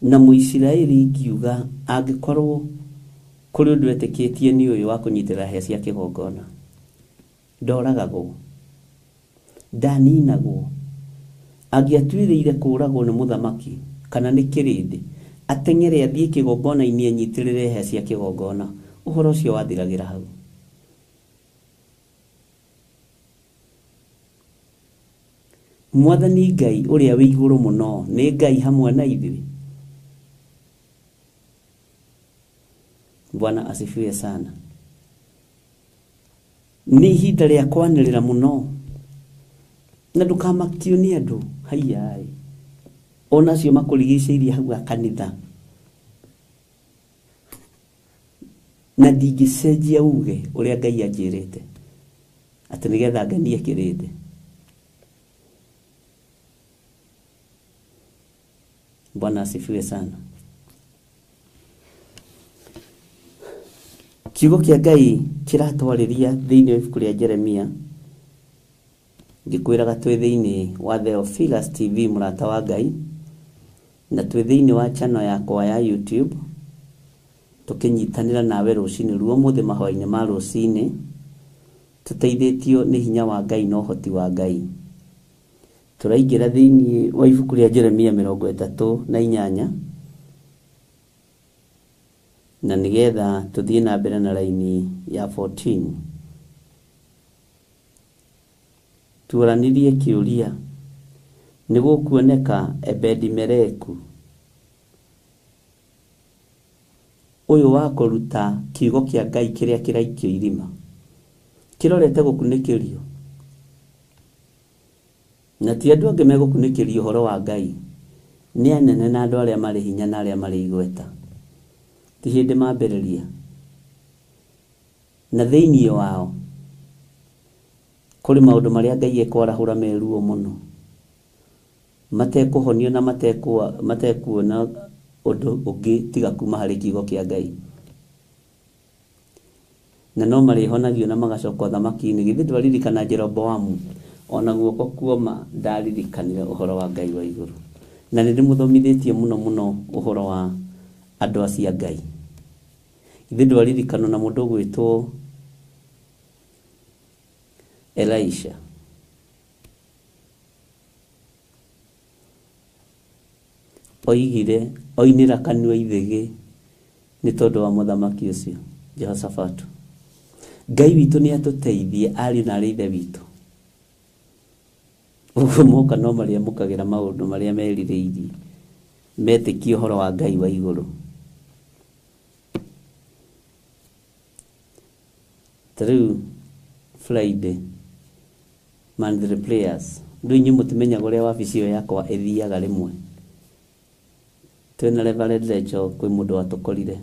Na Mũisiraeli ngiuga angĩkorwo kũrĩ ũndũ etĩkĩtie nĩ ũyũ wa kũnyitĩrĩra hĩa cia kĩgongona, ndoragagwo, ndaninagwo. Angĩatuĩrĩire kũũragwo nĩ mũthamaki kana nĩ kĩrĩndĩ, ateng'ere athiĩ kĩgongona-inĩ anyitĩrĩre hĩa cia kĩgongona, ũhoro ũcio wathiragĩra hau. Mwathani Ngai ũrĩa wĩ igũrũ mũno nĩ Ngai hamwe na ithuĩ. Bwana asifiwe sana. Nĩ ihinda rĩa kwanĩrĩra mũno, na ndũkamakio nĩ andũ haiyaĩ ona acio makũrigicĩirie hau a kanitha. Na ndingĩcenjia uge ũrĩa Ngai anjĩrĩte atĩ nĩgetha ngenie kĩrĩndĩ. Bwana asifiwe sana. Kiugo kĩa Ngai kĩratwarĩria thĩinĩ wa ibuku rĩa Jeremia, ngĩkwĩraga twĩ thĩinĩ wa Theophilus TV mũrata wa Ngai, na twĩ thĩinĩ wa channel yakwa ya YouTube, tũkĩnyitanĩra nawe rũcinĩ ruo mũthĩ mahoya-inĩ ma rũcinĩ, tũteithĩtio nĩ hinya wa Ngai na ũhoti wa Ngai. Tũraingĩra thĩinĩ wa ibuku rĩa Jeremia 38, na nĩgetha tũthiĩ na mbere na raini ya 14. Tuoranirie kĩũria, nĩ gũkuoneka Ebedi-Meleku ũyũ wa kũruta kiugo kĩa Ngai kĩrĩa kĩraikio irima kĩrorete gũkunĩkĩrio, na ti andũ angĩ megũkunĩkĩrio ũhoro wa Ngai, nĩ anene na andũ arĩa marĩ hinya na arĩa marĩ igweta. Ti hĩndĩ mambĩrĩria, na thĩinĩ wao kũrĩ maũndũ marĩa Ngai ekwarahũra meruo mũno, matekũhonio na matekuona ũndũ ũngĩ tiga kuma harĩ kiugo kĩa Ngai. Na no marĩhonagio na magacoka ũthamaki-inĩ. Githĩ ndwaririkana Jeroboamu ona guoko kuoma ndaririkanire ũhoro wa Ngai wa igũrũ. Na nĩ ndĩmũthomithĩtie mũno mũno ũhoro wa andũ acio a Ngai. Githĩ ndwaririkana na mũndũ ũgwĩtwo Elisha? Oigire oinĩra kanua ithĩgĩ nĩ tondũ wa mũthamaki ũcio Jehoshafatu. Ngai witũ nĩ atũteithie ariũ na arĩ ithe witũ. Ũguo moka no marĩamũkagĩra maũndũ marĩa merirĩirie, metĩkie ũhoro wa Ngai wa igũrũ. Ta rĩu Friday monthly prayers, rĩu inyuĩ mũtimenyaga ũrĩa wabici ĩyo yakwa ĩthiaga rĩmwe. Twĩna Reverend Rachel kwĩ mũndũ watũkorire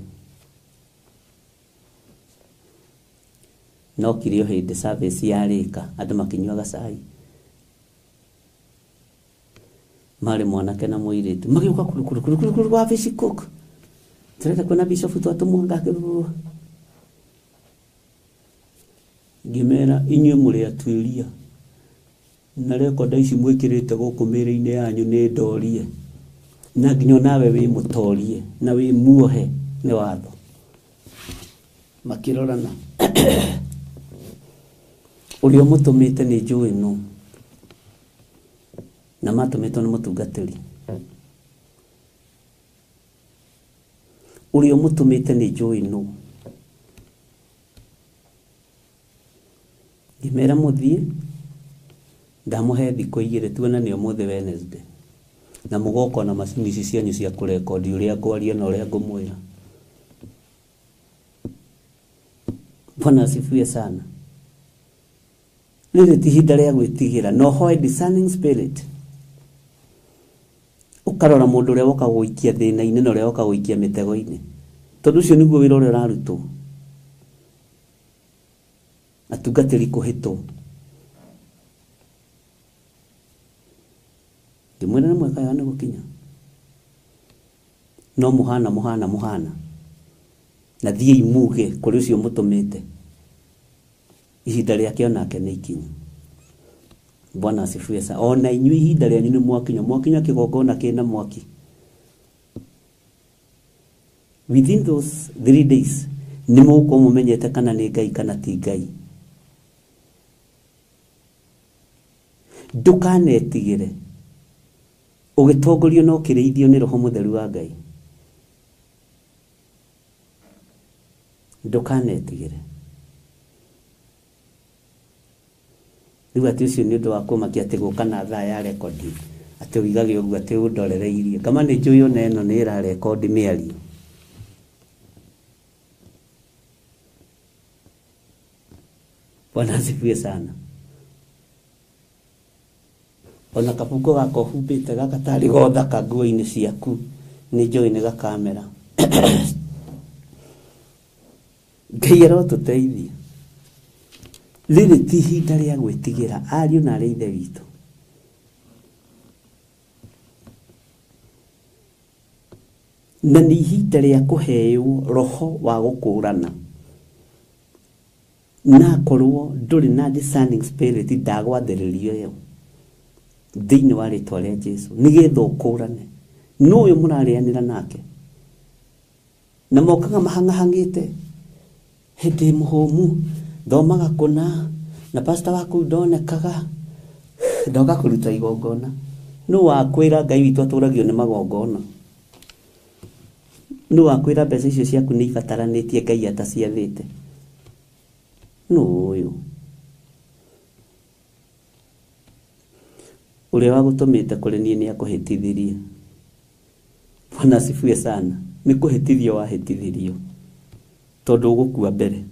no kire o hĩndĩ service yarĩka andũ makĩnyuaga cai marĩ mwanake na mũirĩtu magĩũka kuru kuru kuru kuru kuru wabici cook tũrenda kuona bishop twatũmwo ngake. Ngĩmera inyuĩ mũrĩ atuĩria na rekonda ici mwĩkĩrĩte gũkũ mĩĩrĩ-inĩ yanyu nĩ ndorie na nginya nawe wĩ mũtorie na wĩ muohe nĩ watho. Makĩrorana ũrĩa ũmũtũmĩte nĩ njũĩ nũ na matũmĩtwo nĩ mũtungatĩri. Ũrĩa ũmũtũmĩte nĩ njũĩ nũ. Ngĩmera mũthiĩ ndamũhe thikũ igĩrĩ tuonane ũmũthĩ Wednesday na mũgoka na macini ici cianyu cia kũrekondi ũrĩa ngwaria na ũrĩa ngũmwĩra. Bwana asifiwe sana. Rĩrĩ ti ihinda rĩa gwĩtigĩra no hoe discerning spirit ũkarora mũndũ ũrĩa woka gũikia thĩna-inĩ na ũrĩa woka gũikia mĩtego-inĩ tondũ ũcio nĩguo wĩra ũrĩa ũrarutwo. Atungatĩri kũhĩtwo. Ngĩmwĩra nĩ mweka nĩ gũkinya no mũhana mũhana mũhana na thiĩi muge kũrĩ ũcio mũtũmĩte ihinda rĩake onake nĩ ikinyu. Bwana asifiwe sana. Ona inyuĩ ihinda rĩanyu nĩ mwakinya mwakinya kĩgongona kĩna mwaki. Within those 3 days nĩ mũgũkorwo mũmenyete kana nĩ Ngai kana ti Ngai. Ndũkanetigĩre ũgĩtongorio na ũkĩrĩithio nĩ Roho Mũtheru wa Ngai. Ndũkanetigĩre. Rĩu atĩ ũcio nĩ ũndũ wa kũmakia atĩ gũka na thaa ya rekondi atĩ ũigage ũguo atĩ ũndorereirie kama nĩ njũĩ ona ĩno nĩ ĩrarekondi mĩario. Bwana asifiwe sana. Ona kabuko gaka ũhumbĩte gaka tarĩ gothaka nguo-inĩ ciaku nĩ njũĩ nĩ gakamera. Ngai arotũteithia. Rĩrĩ ti ihinda rĩa gwĩtigĩra ariũ na arĩ ithe witũ. Na nĩ ihinda rĩa kũheo roho wa gũkũrana na akorwo ndũrĩ na discerning spirit ndagwathĩrĩrio ĩyo thĩinĩ wa rĩtwa rĩa Jesu nĩgetha ũkũrane nũ ũyũ mũrarĩanĩra nake na mokaga mahang'ahang'ĩte hĩndĩ mũhũmu thomaga kũna na pastor waku ndonekaga ndoka kũruta igongona. Nũ wakwĩra Ngai witũ atũragio nĩ magongona? Nũ wakwĩra mbeca icio ciaku nĩ ibataranĩtie Ngai ataciathĩte? Nũ ũyũ ũrĩa wagũtũmĩte kũrĩ niĩ nĩ akũhĩtithirie. Bwana asifiwe sana. Nĩ kũhĩtithio wahĩtithirio tondũ ũgũkua mbere.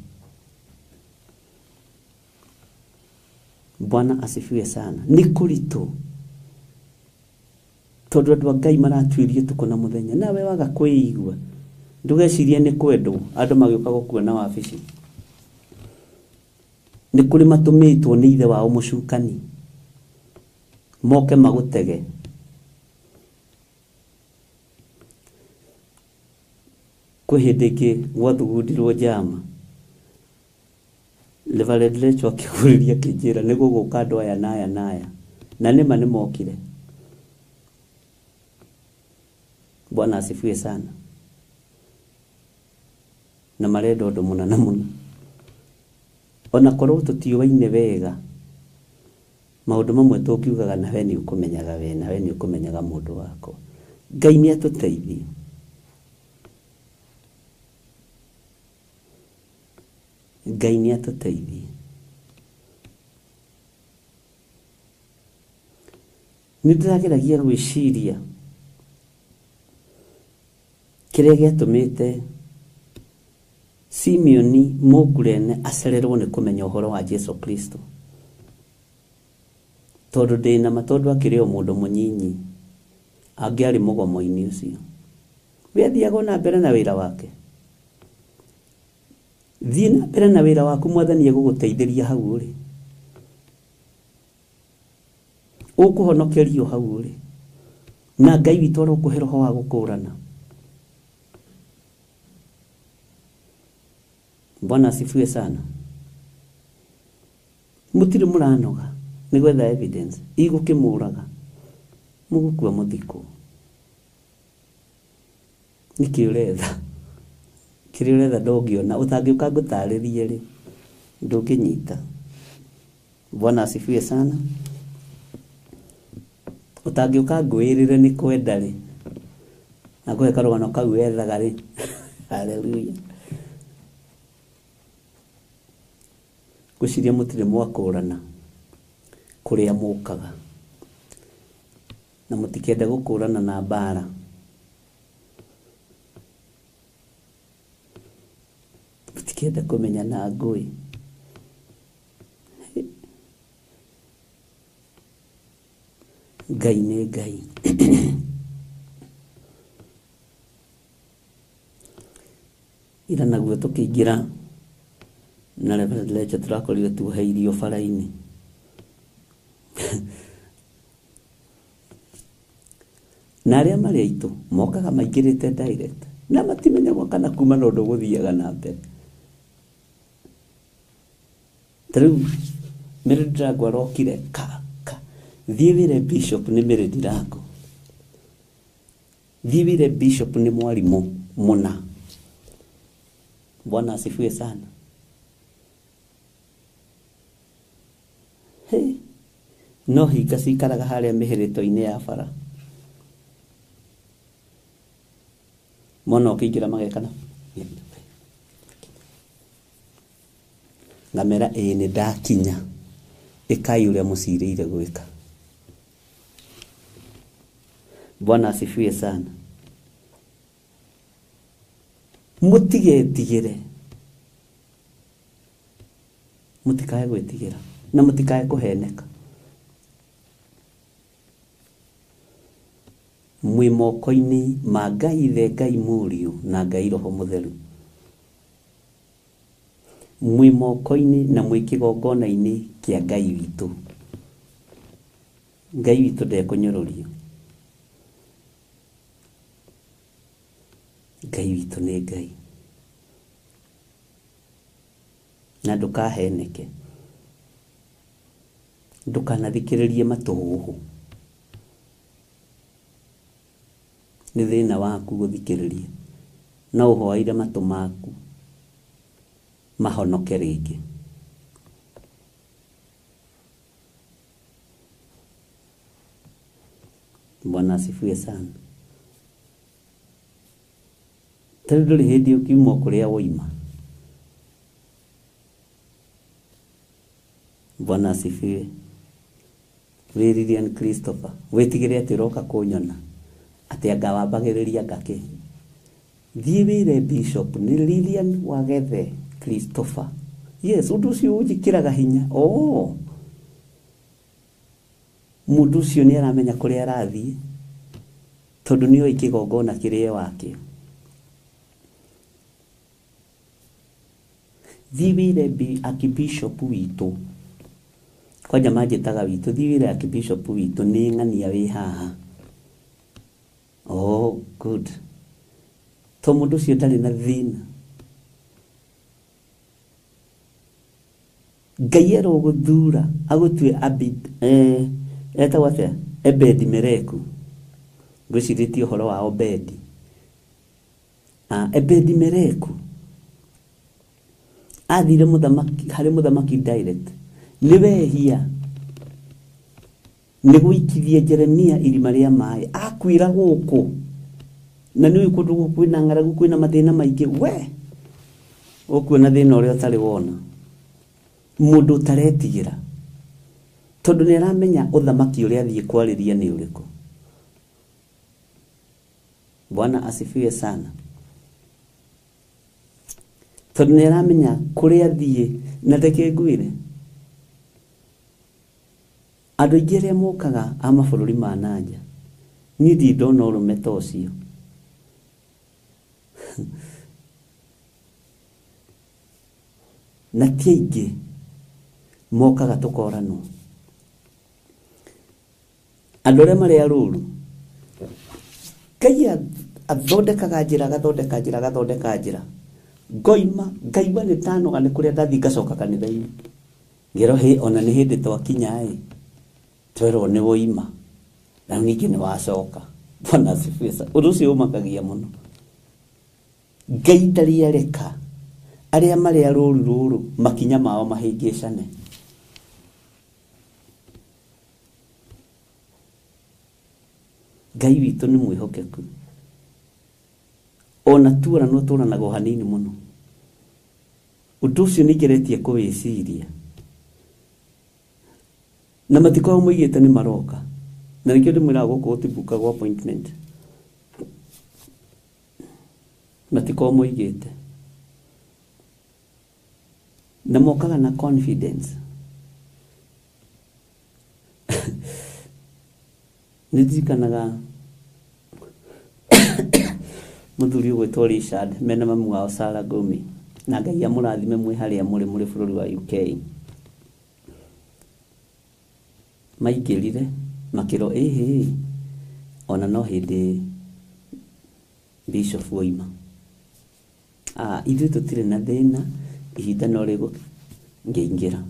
Bwana asifiwe sana. Nĩ kũritũ tondũ andũ a Ngai maratuĩrio ũtukũ na mũthenya nawe waga kwĩigua ndũgecirie nĩ kwendwo andũ magĩũka gũkuona wabici. Nĩ kũrĩ matũmĩtwo nĩ ithe wao mũcukani moke magũtege. Kwĩ hĩndĩ ĩngĩ gwathugundirwo njama Reverend Rachel akĩgũrĩria akĩnjĩra nĩ gũgũka andũ aya na aya na aya na nĩma nĩ mokire. Bwana asifiwe sana. Na marenda ũndũ mũna na mũna ona korwo tũtiũaine wega maũndũ mamwe tũngiugaga na we nĩ ũkũmenyaga we na we nĩ ũkũmenyaga mũndũ wakwa. Ngai nĩ atũteithie. Ngai nĩ atũteithie. Nĩ ndĩrageragia gwĩciria kĩrĩa gĩatũmĩte Simeoni Mũkurene acererwo nĩ kũmenya ũhoro wa Jesu Kristo tondũ ndĩna ma tondũ akĩrĩ o mũndũ mũnyinyi angĩarĩ mũgomo-inĩ ũcio. We athiaga na mbere na wĩra wake. Thiĩ na mbere na wĩra waku, mwathani egũgũteithĩria hau ũrĩ. Ũkũhonokerio hau ũrĩ. Na Ngai witũ arokũhe roho wa gũkũrana. Bwana asifiwe sana. Mũtirĩ mũranoga nĩ gwetha evidence igũkĩmũraga mũgũkua mũthikũ. Nĩkĩ ũretha? Kĩrĩa ũretha ndũngĩona, ũtangĩũka ngũtarĩrie rĩ, ndũngĩnyita. Bwana asifiwe sana. Ũtangĩũka ngwĩrĩre nĩ kwenda rĩ, na ngũhe karũgano kau wethaga rĩ. Haleluya. Ngwĩciria mũtirĩ mwakũrana kũrĩa mũkaga, na mũtikende gũkũrana na mbara. Mũtikende kũmenya na ngũĩ. Ngai nĩ Ngai. Ira naguo tũkĩingĩra na Reverend Leche tũrakorire tuoheirio bara-inĩ. Na arĩa marĩ aitũ mokaga maingĩrĩte direct na matimenyagwo kana kuma na ũndũ ũgũthiaga na mbere. Ta rĩu Mary Ndirango arokire ka ka, thiĩ wĩre bishop nĩ Mary Ndirango, thiĩ wĩre bishop nĩ mwarimũ mũna. Bwana asifiwe sana. Hey, no hinga cikaraga harĩa mĩhĩrĩto-inĩ ya bara. Mona ũkĩingĩra magekana ngamera ĩĩ nĩ ndakinya, ĩkai ũrĩa mũcirĩire gwĩka. Bwana asifiwe sana. Mũtigetigĩre, mũtikae gwĩtigĩra na mũtikae kũheneka. Mwĩ moko-inĩ ma Ngai Ithe, Ngai Mũriũ na Ngai Roho Mũtheru. Mwĩ moko-inĩ na mwĩ kĩgongona-inĩ kĩa Ngai witũ. Ngai witũ ndekũnyũrũrio. Ngai witũ nĩ Ngai. Na ndũkaheneke, ndũkanathikĩrĩrie matũhũhũ. Nĩ thĩna waku gũthikĩrĩria, no ũhoeire matũ maku mahonoke rĩngĩ. Bwana asifiwe sana. Tarĩu ndũrĩ hĩndĩ ũkiuma kũrĩa woima. Bwana asifiwe. Wĩ Lilian Christopher, wĩtigĩre atĩ ũroka kũnyona atĩ anga wambagĩrĩria ngakĩ. Thiĩ wĩre bishop nĩ Lilian Wagethe Christopher. Yes, ũndũ ũcio ũnjĩkĩraga hinya. Oh, mũndũ ũcio nĩ aramenya kũrĩa arathiĩ, tondũ nĩoĩ kĩgongona kĩrĩa wakĩo. Thiĩ wĩre archbishop witũ, kwanja manjĩtaga witũ, thiĩ wĩre archbishop witũ nĩ ng'ania wĩ haha. Oh, good. To mũndũ ũcio ndarĩ na thĩna. Ngai arogũthura agũtue Abid, etagwo atĩa? Ebedi Meleku. Ngwĩcirĩtie ũhoro wa Obedi. Ebedi Meleku athire mũthamaki, harĩ mũthamaki direct. Nĩ wehia nĩ gũikithia Jeremia irima rĩa maĩ, akuĩra gũkũ na nĩ ũĩ kũndũ gũkũ kwĩna ng'aragu, kwĩna mathĩna maingĩ. We ũkuona thĩna ũrĩa ũtarĩ wona. Mũndũ ũtaretigĩra, tondũ nĩ aramenya ũthamaki ũrĩa athiĩ kwarĩria nĩ ũrĩkũ. Bwana asifiwe sana. Tondũ nĩ aramenya kũrĩa athiĩ. Na reke ngwĩre, andũ aingĩ arĩa mokaga a mabũrũri ma nanja, niĩ ndirĩ ndona ũrũme ta ũcio. Na ti aingĩ mokaga tũkoranwo. Andũ arĩa marĩ a rũru Ngai athondekaga njĩra, agathondeka njĩra, agathondeka njĩra. Ngoima ngaigua nĩ ndanoga nĩ kũrĩa ndathiĩ ngacoka kanitha-inĩ. Ngero hĩ ona nĩ hĩndĩ twakinya ĩ twerwo nĩ woima na ningĩ nĩ wacoka. Bwana asifiwe sana. Ũndũ ũcio ũmakagia mũno. Ngai ndarĩ areka arĩa marĩ a rũru rũrũ makinya mao mahĩngĩcane. Ngai witũ nĩ mwĩhokeku. Ona tuoranwo tũranaga o hanini mũno. Ũndũ ũcio nĩ ngeretie kũwĩciria. Na matikoragwo moigĩte nĩ maroka. Na nĩkĩo ndĩmwĩraga gũkũ gũtibukagwo appointment. Matikoragwo moigĩte. Na mokaga na confidence. Nĩ ndirikanaga mũthuri ũgwĩtwo Richard mena mamu wao Sarah Ngumi, na Ngai amũrathime mwĩ harĩa mũrĩ mũrĩ bũrũri wa UK. Maingĩrire makĩrwo ĩhĩ ona no hĩndĩ Bishop oima. Ithuĩ tũtirĩ na thĩna, ihinda no rĩgũ ngĩingĩra.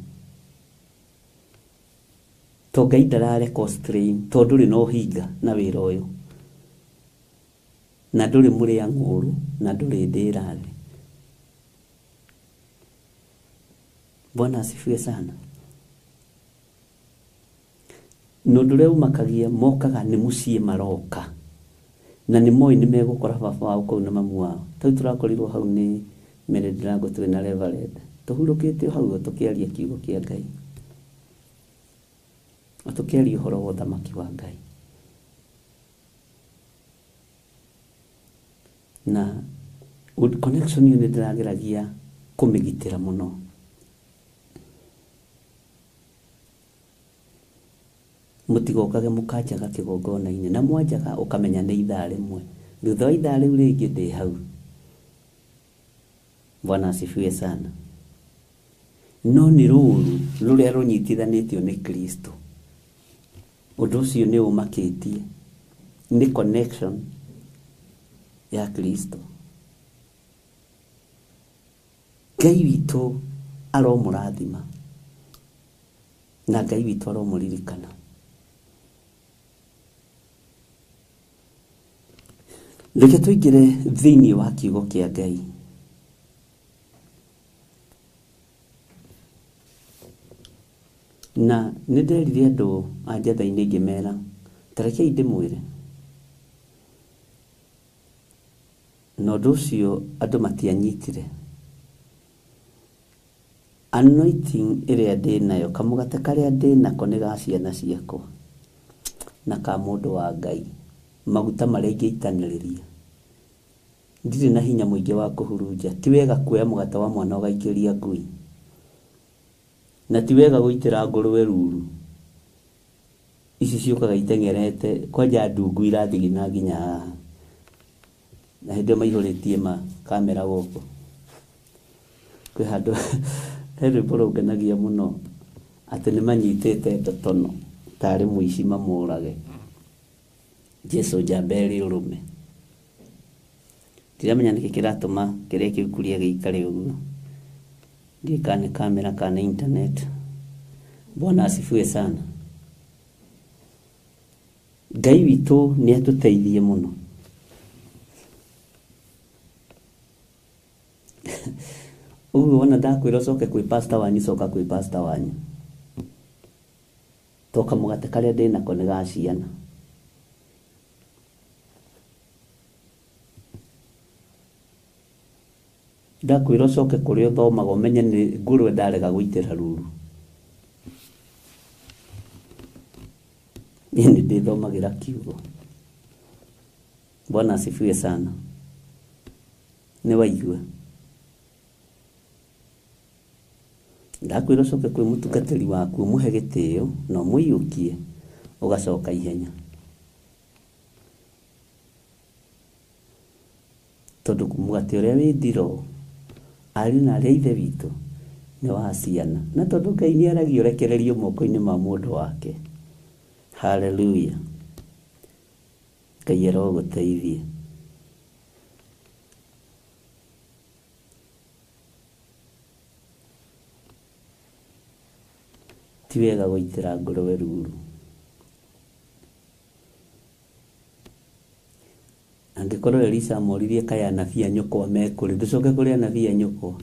To Ngai ndarareka strain tondũ ndũrĩ na ũhinga na wĩra ũyũ. Na ndũrĩ mũrĩa ng'ũrũ na ndũrĩ ndĩra thĩ. Bwana asifiwe sana. Na ũndũ ũrĩa ũmakagia mokaga nĩ mũciĩ maroka. Na nĩ moĩ nĩ megũkora baba wao kũu na mamu wao. Tau tũrakorirwo hau nĩ Mary Ndirango twĩ na Reverend. Tũhurũkĩte o hau o tũkĩaria kiugo kĩa Ngai. O tũkĩaria ũhoro wa ũthamaki wa Ngai. Na connection ĩyo nĩ ndĩrageragia kũmĩgitĩra mũno. Mũtigokage mũkanjaga kĩgongona-inĩ, na mwanjaga ũkamenya nĩ ithaa rĩmwe. Thutha wa ithaa rĩu rĩngĩ ndĩ hau. Bwana asifiwe sana. No nĩ rũru rũrĩa rũnyitithanĩtio nĩ Kristo. Ũndũ ũcio nĩ ũmakĩtie. Nĩ connection ya Kristo. Ngai witũ aromũrathima na Ngai witũ aromũririkana. Reke tũingĩre thĩinĩ wa kiugo kĩa Ngai. Na nĩ nderire andũ a njatha-inĩ ngĩmera, ta rekei ndĩmwĩre. Na ũndũ ũcio andũ matianyitire. Anointing ĩrĩa ndĩnayo, kamũgate karĩa ndĩnako nĩ ga ciana ciakwa na ka mũndũ wa Ngai. Maguta marĩa ingĩitanĩrĩria. Ndirĩ na hinya mũingĩ wa kũhurunja. Ti wega kuoya mũgate wa mwana ũgaikĩria ngui. Na ti wega gũitĩra ngũrwe ruru. Ici ciũkaga iteng'erete kwanja ndungu irathigina nginya haha. Na hĩndĩ ĩyo maihũrĩtie ma kamera gũkũ. Kwĩ handũ he rwĩmbo rũngenagia mũno atĩ nĩ manyitĩte ndotono tarĩ mũici mamũrage. Jesu njamba ĩrĩ ũrũme. Ndiramenya nĩkĩ kĩratũma kĩrĩa kĩu kuria gĩikare ũguo. Ndiũĩ kana nĩ kamera kana internet. Bwana asifiwe sana. Ngai witũ nĩ atũteithie mũno. Ũguo wona ndakwĩra ũcoke kwĩ pastor wanyu, coka kwĩ pastor wanyu. To kamũgate karĩa ndĩnako nĩ ga ciana. Ndakwĩra ũcoke kũrĩa ũthomaga ũmenye nĩ ngũrwe ndarega gũitĩra ruru. Niĩ nĩ ndĩthomagĩra kiugo. Bwana asifiwe sana. Nĩ waigua. Ndakwĩra ũcoke kwĩ mũtungatĩri waku ũmũhe gĩtĩo na ũmũiyũkie ũgacoka ihenya. Tondu mũgate ũrĩa wĩ ndiroo ariũ na arĩa ithe witũ nĩ wa ciana. Na tondu Ngai nĩ aragia ũrekererio moko-inĩ ma mũndũ wake. Hallelujah. Ngai arogũteithia. Ti wega gũitĩra ngũrwe ruru. Angĩkorwo Elisha amoririe kaĩ anabii a nyũkwa me kũrĩ, ndũcoke kũrĩ anabii a nyũkwa,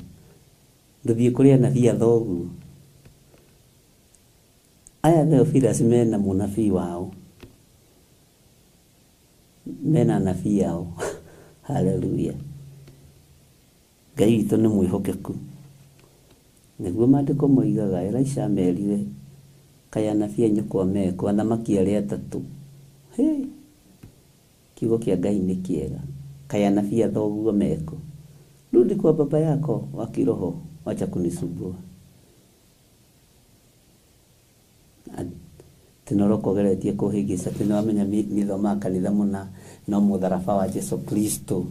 ndũthiĩ kũrĩ anabii a thoguo. Aya Theophilus mena mũnabii wao, mena anabii ao. Hallelujah. Ngai witũ nĩ mwĩhokeku. Nĩguo maandĩko moigaga Elisha amerire kaĩ anabii a nyũkwa mekũ, athamaki arĩa atatũ. Hey! Kiugo kĩa Ngai nĩ kĩega. Kaĩ anabii a thoguo mekũ. Rudi kwa baba yako wa kiroho, wacha kunisumbua. Tinoroka ũgeretie kũhĩngĩca atĩ nĩwamenya nĩthomaga kanitha mũna no mũtharaba wa Jesu Kristo.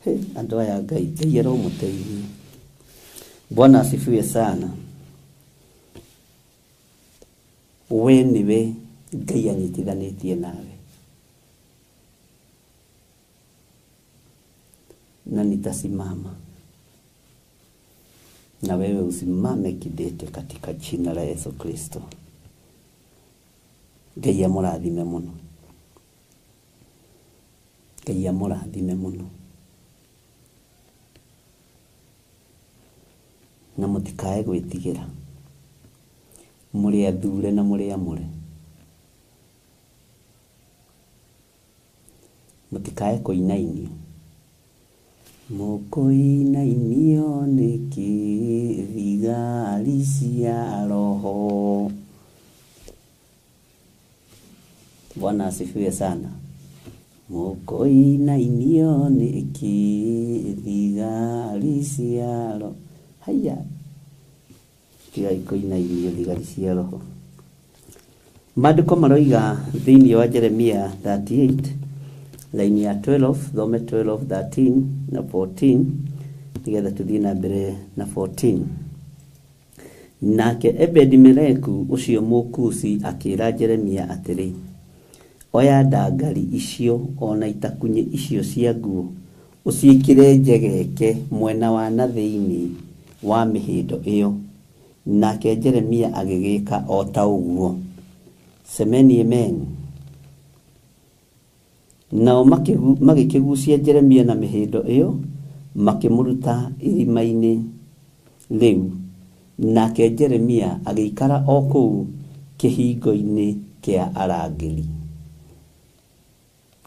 Hey, andũ aya Ngai, Ngai aromũteithia. Bwana asifiwe sana. We nĩwe Ngai anyitithanĩtie nawe. Na nitasimama na wewe usimame kidete katika jina la Yesu Kristo. Ngai amũrathime mũno. Ngai amũrathime mũno. Na mũtikae gwĩtigĩra. Mũrĩ athure na mũrĩ amũre. Mũtikae kũinainio. Mũkũinainio nĩkĩ thigari cia roho. Bwana asifiwe sana. Mũkũinainio nĩkĩ thigari cia roho. Haya, tigai kũinainio thigari cia roho. Maandĩko maroiga thĩinĩ wa Jeremia 38 line ya 12, thome 12, 13 na 14 nĩgetha tũthiĩ na mbere na 14. Nake Ebedi-Meleku ũcio Mũkusi akĩra Jeremia atĩrĩ, oya ndangari icio ona itakunyĩ icio cia nguo ũciĩkĩre njegeke mwena wa na thĩinĩ wa mĩhĩndo ĩyo. Nake Jeremia agĩgĩka o ta ũguo. Semeni amen. Nao magĩkĩgucia Jeremia na mĩhĩndo ĩyo makĩmũruta irima-inĩ rĩu. Nake Jeremia agĩikara o kũu kĩhingo-inĩ kĩa arangĩri.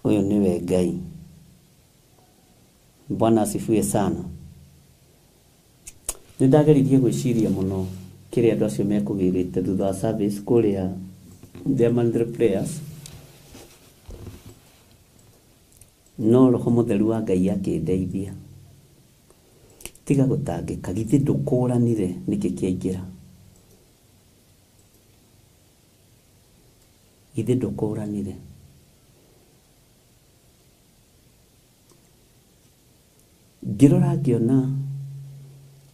Ũyũ nĩwe Ngai. Bwana asifiwe sana. Nĩ ndageririe gwĩciria mũno kĩrĩa andũ acio mekũgĩrĩte thutha wa service kũrĩa their monthly prayers. No roho mũtheru wa Ngai akĩndeithia. Tiga gũtangĩka, githĩ ndũkũranire nĩkĩ kĩaingĩra. Githĩ ndũkũranire. Ngĩrora ngĩona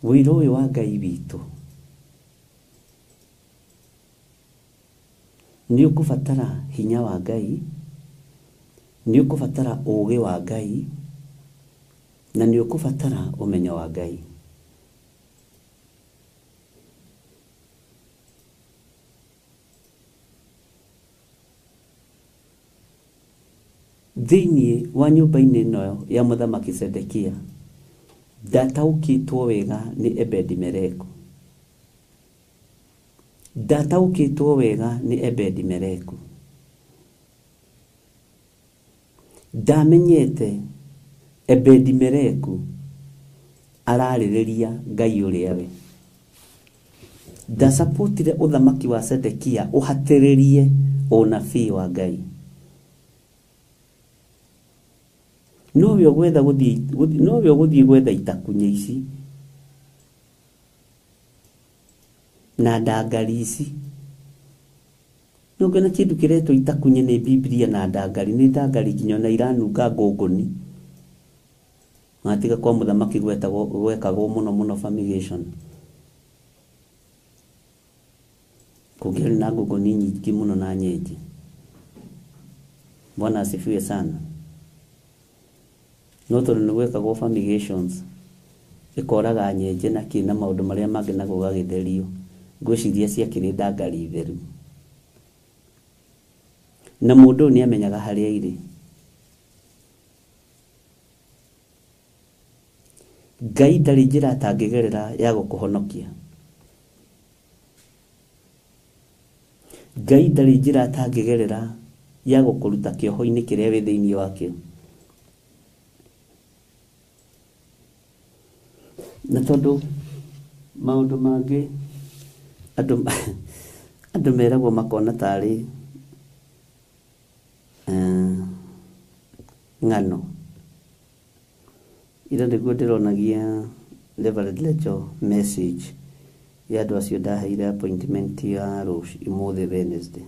wĩra ũyũ wa Ngai witũ nĩ ũkũbatara hinya wa Ngai, nĩ ũkũbatara ũũgĩ wa Ngai, na nĩ ũkũbatara ũmenyo wa Ngai. Thĩinĩ wa nyũmba-inĩ ĩno ya mũthamaki Zedekia ndataũkĩtwo wega nĩ Ebedi-Meleku. Ndataũkĩtwo wega nĩ Ebedi-Meleku. Ndamenyete Ebedi-Meleku ararĩrĩria Ngai ũrĩa we. Ndasapotire ũthamaki wa Zedekia ũhatĩrĩrie ũnabii wa Ngai. Nowe ũgwetha gũthiĩ, nowe ũgũthiĩ gwetha itakunyĩ ici na ndangari ici. Nũngĩona kĩndũ kĩretwo itakunye nĩ Biblia na ndangari, nĩ ndangari nginya ona iranunga ngũngũni. Matiga kwa mũthamaki gwetagwo gwekagwo mũno mũno fumigation. Kũngĩarĩ na ngũngũni nyingĩ mũno na nyenje. Bwana asifiwe sana. No tondũ nĩ gwekagwo fumigations ĩkoraga nyenje na kĩ na maũndũ marĩa mangĩ na gũgagĩtherio. Ngwĩciria ciakĩrĩ ndangari theru. Na mũndũ ũyũ nĩamenyaga harĩa irĩ. Ngai ndarĩ njĩra atangĩgerera ya gũkũhonokia. Ngai ndarĩ njĩra atangĩgerera ya gũkũruta kĩoho-inĩ kĩrĩa wĩ thĩinĩ wakĩo. Na tondũ maũndũ mangĩ andũ meragwo makona tarĩ ng'ano. Ira nĩguo ndĩronagia Reverend Lecho message ya andũ acio ndaheire appointment ya rũciũ ũmũthĩ Wednesday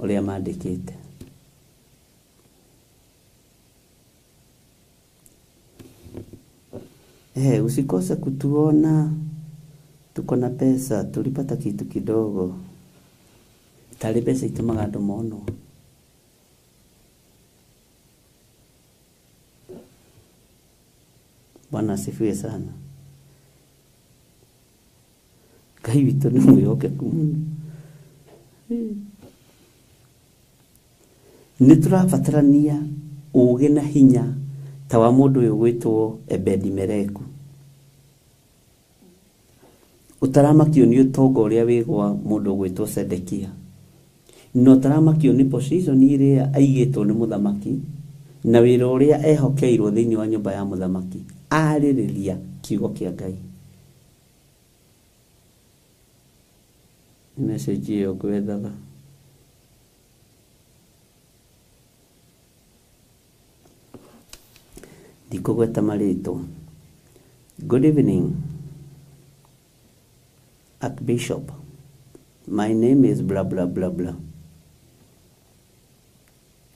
ũrĩa mandĩkĩte. Usikose kutuona, tuko na pesa, tulipata kitu kidogo. Tarĩ mbeca itũmaga andũ monwo. Bwana asifiwe sana. Ngai witũ nĩ mwĩhokeku mũno. Nĩ tũrabatarania ũũgĩ na hinya ta wa mũndũ ũyũ gwĩtwo Ebedi-Meleku. Ũtaramakio nĩ ũtonga ũrĩa wĩ gwa mũndũ ũgwĩtwo Sedekia. Na ũtaramakio nĩ position ĩrĩa aigĩtwo nĩ mũthamaki na wĩra ũrĩa ehokeirwo thĩinĩ wa nyũmba ya mũthamaki. Arĩrĩria kiugo kĩa Ngai. Message ĩyo ngwethaga. Ndikũgweta marĩtwa. Good evening, Archbishop. My name is blah blah blah blah.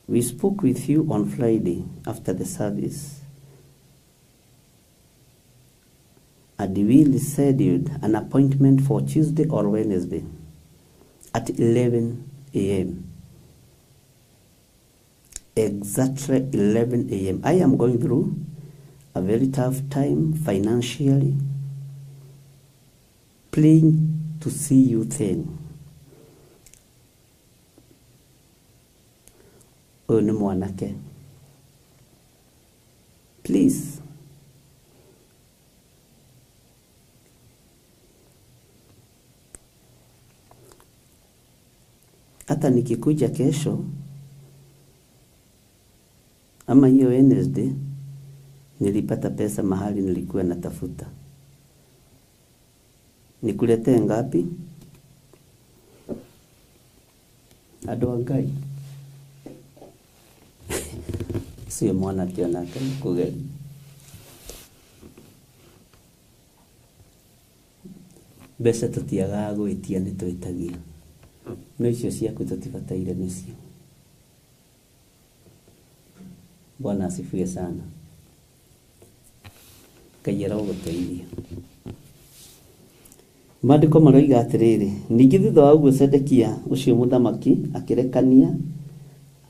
We spoke with you on Friday after the service, and we scheduled an appointment for Tuesday or Wednesday at 11 a.m. Exactly 11 a.m. I am going through a very tough time financially. Praying to see you then. Ũyũ nĩ mwanake. Please. Hata nikikuja kesho ama hiyo Wednesday, nilipata pesa mahali nilikuwa natafuta. Nikuletee ngapi? Andũ a Ngai. Sio mwanake onake nĩ kũgeria. Mbeca tũtiagaga gwĩtia nĩ twĩtagia. No icio ciaku tũtibataire nĩcio. Bwana asifiwe sana. Ngai arogũteithia. Maandĩko maroiga atĩrĩrĩ, ningĩ thutha wa ũguo Sedekia ũcio mũthamaki akĩrekania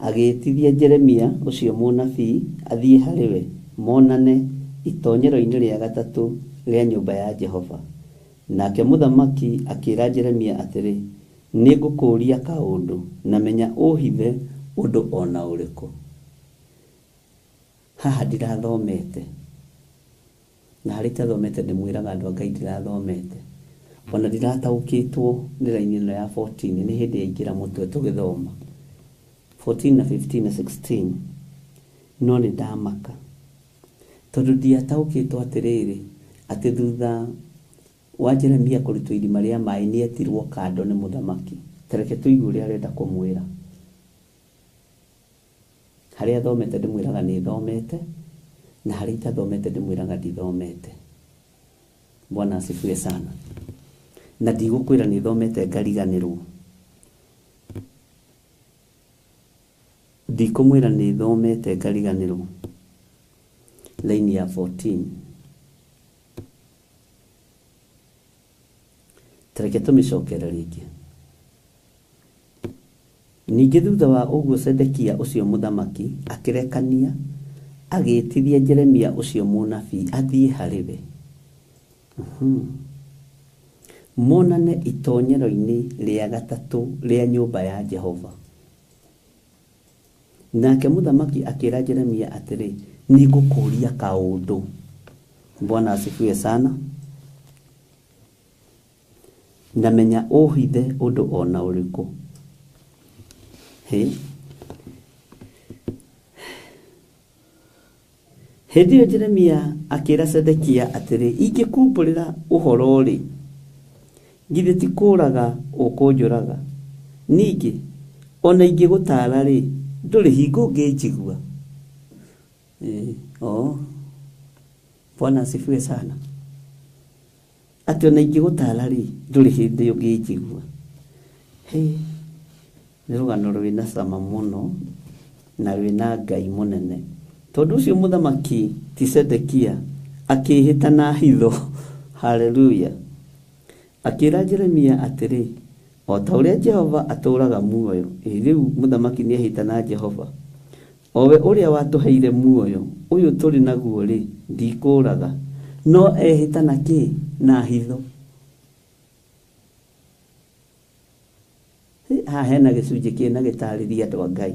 agĩĩtithia Jeremia ũcio mũnabii athiĩ harĩ we monane itonyero-inĩ rĩa gatatũ rĩa nyũmba ya Jehova. Nake mũthamaki akĩĩra Jeremia atĩrĩ, nĩngũkũũria kaũndũ na menya ũhithe ũndũ ona ũrĩkũ. Haha ndirathomete. Na harĩa itathomete ndĩmwĩraga andũ a Ngai ndirathomete. Ona ndirataũkĩtwo nĩ raini ĩno ya 14 nĩ hĩndĩ yaingĩra mũtwe tũgĩthoma. 14 na 15 na 16 no nĩ ndamaka. Tondũ ndiataũkĩtwo atĩrĩrĩ atĩ thutha wa Jeremia kũrutwo irima rĩa maĩ nĩetirwo kando nĩ mũthamaki. Tareke tũigue ũrĩa arenda kũmwĩra. Harĩa thomete ndĩmwĩraga nĩ thomete na harĩa itathomete ndĩmwĩraga ndithomete. Bwana asifiwe sana. Na ndigũkwĩra nĩ thomete ngariganĩrwo. Ndikũmwĩra nĩ thomete ngariganĩrwo. Line ya 14. Tareke tũmĩcokere rĩngĩ. Ningĩ thutha wa ũguo Zedekia ũcio mũthamaki akĩrekania agĩĩtithia Jeremia ũcio mũnabii athiĩ harĩ we. Monane itonyero-inĩ rĩa gatatũ rĩa nyũmba ya Jehova. Nake mũthamaki akĩra Jeremia atĩrĩ, nĩngũkũũria kaũndũ. Bwana asifiwe sana. Na menya ũhithe ũndũ ona ũrĩkũ. Hĩndĩ ĩyo Jeremia akĩra Zedekia atĩrĩ, ingĩkumbũrĩra ũhoro-rĩ, githĩ ti kũũraga ũkũnjũraga? Ningĩ ona ingĩgũtaara-rĩ, ndũrĩ hingo ũngĩnjigua. Bwana asifiwe sana. Atĩ ona ingĩgũtaara-rĩ, ndũrĩ hĩndĩ ũngĩnjigua. Nĩ rũgano rwĩna cama mũno na rwĩna Ngai mũnene. Tondũ ũcio mũthamaki ti Zedekia akĩĩhĩta na hitho. Haleluya. Akĩra Jeremia atĩrĩ, o ta ũrĩa Jehova atũũraga muoyo. Rĩu mũthamaki nĩehĩta na Jehova, o we ũrĩa watũheire muoyo ũyũ tũrĩ naguo rĩ, ndikũũraga. No ehĩta na kĩ? Na hitho. Haha hena gĩcunjĩ kĩna gĩtarĩria andũ a Ngai.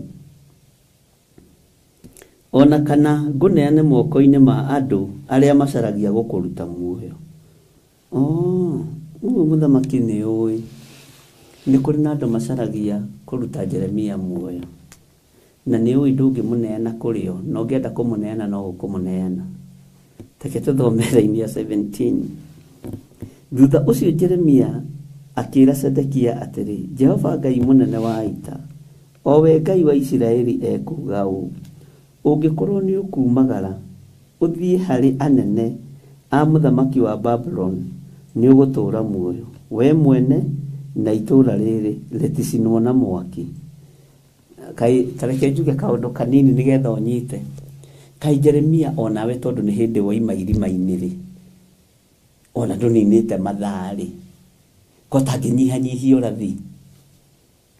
Ona kana ngũneane moko-inĩ ma andũ arĩa macaragia gũkũruta muoyo. Ũguo mũthamaki nĩ ũĩ nĩ kũrĩ na andũ macaragia kũruta Jeremia muoyo. Na nĩ ũĩ ndũngĩmũneana kũrĩ o, na ũngĩenda kũmũneana no ũkũmũneana. Reke tũthome line ya 17. Thutha ũcio Jeremia akĩra Zedekia atĩrĩ, Jehova Ngai mũnene wa ita, o we Ngai wa Isiraeli ekuuga ũũ, ũngĩkorwo nĩ ũkumagara ũthiĩ harĩ anene a mũthamaki wa Babuloni, nĩ ũgũtũũra muoyo, we mwene na itũũra rĩrĩ rĩticinwo na mwaki. Kai tareke njuge kaũndũ kanini nĩgetha ũnyite. Kai Jeremia onawe tondũ nĩ hĩndĩ waima irima-inĩ rĩ, ona ndũninĩte mathaa rĩ, ko tangĩnyihanyihia ũrathi.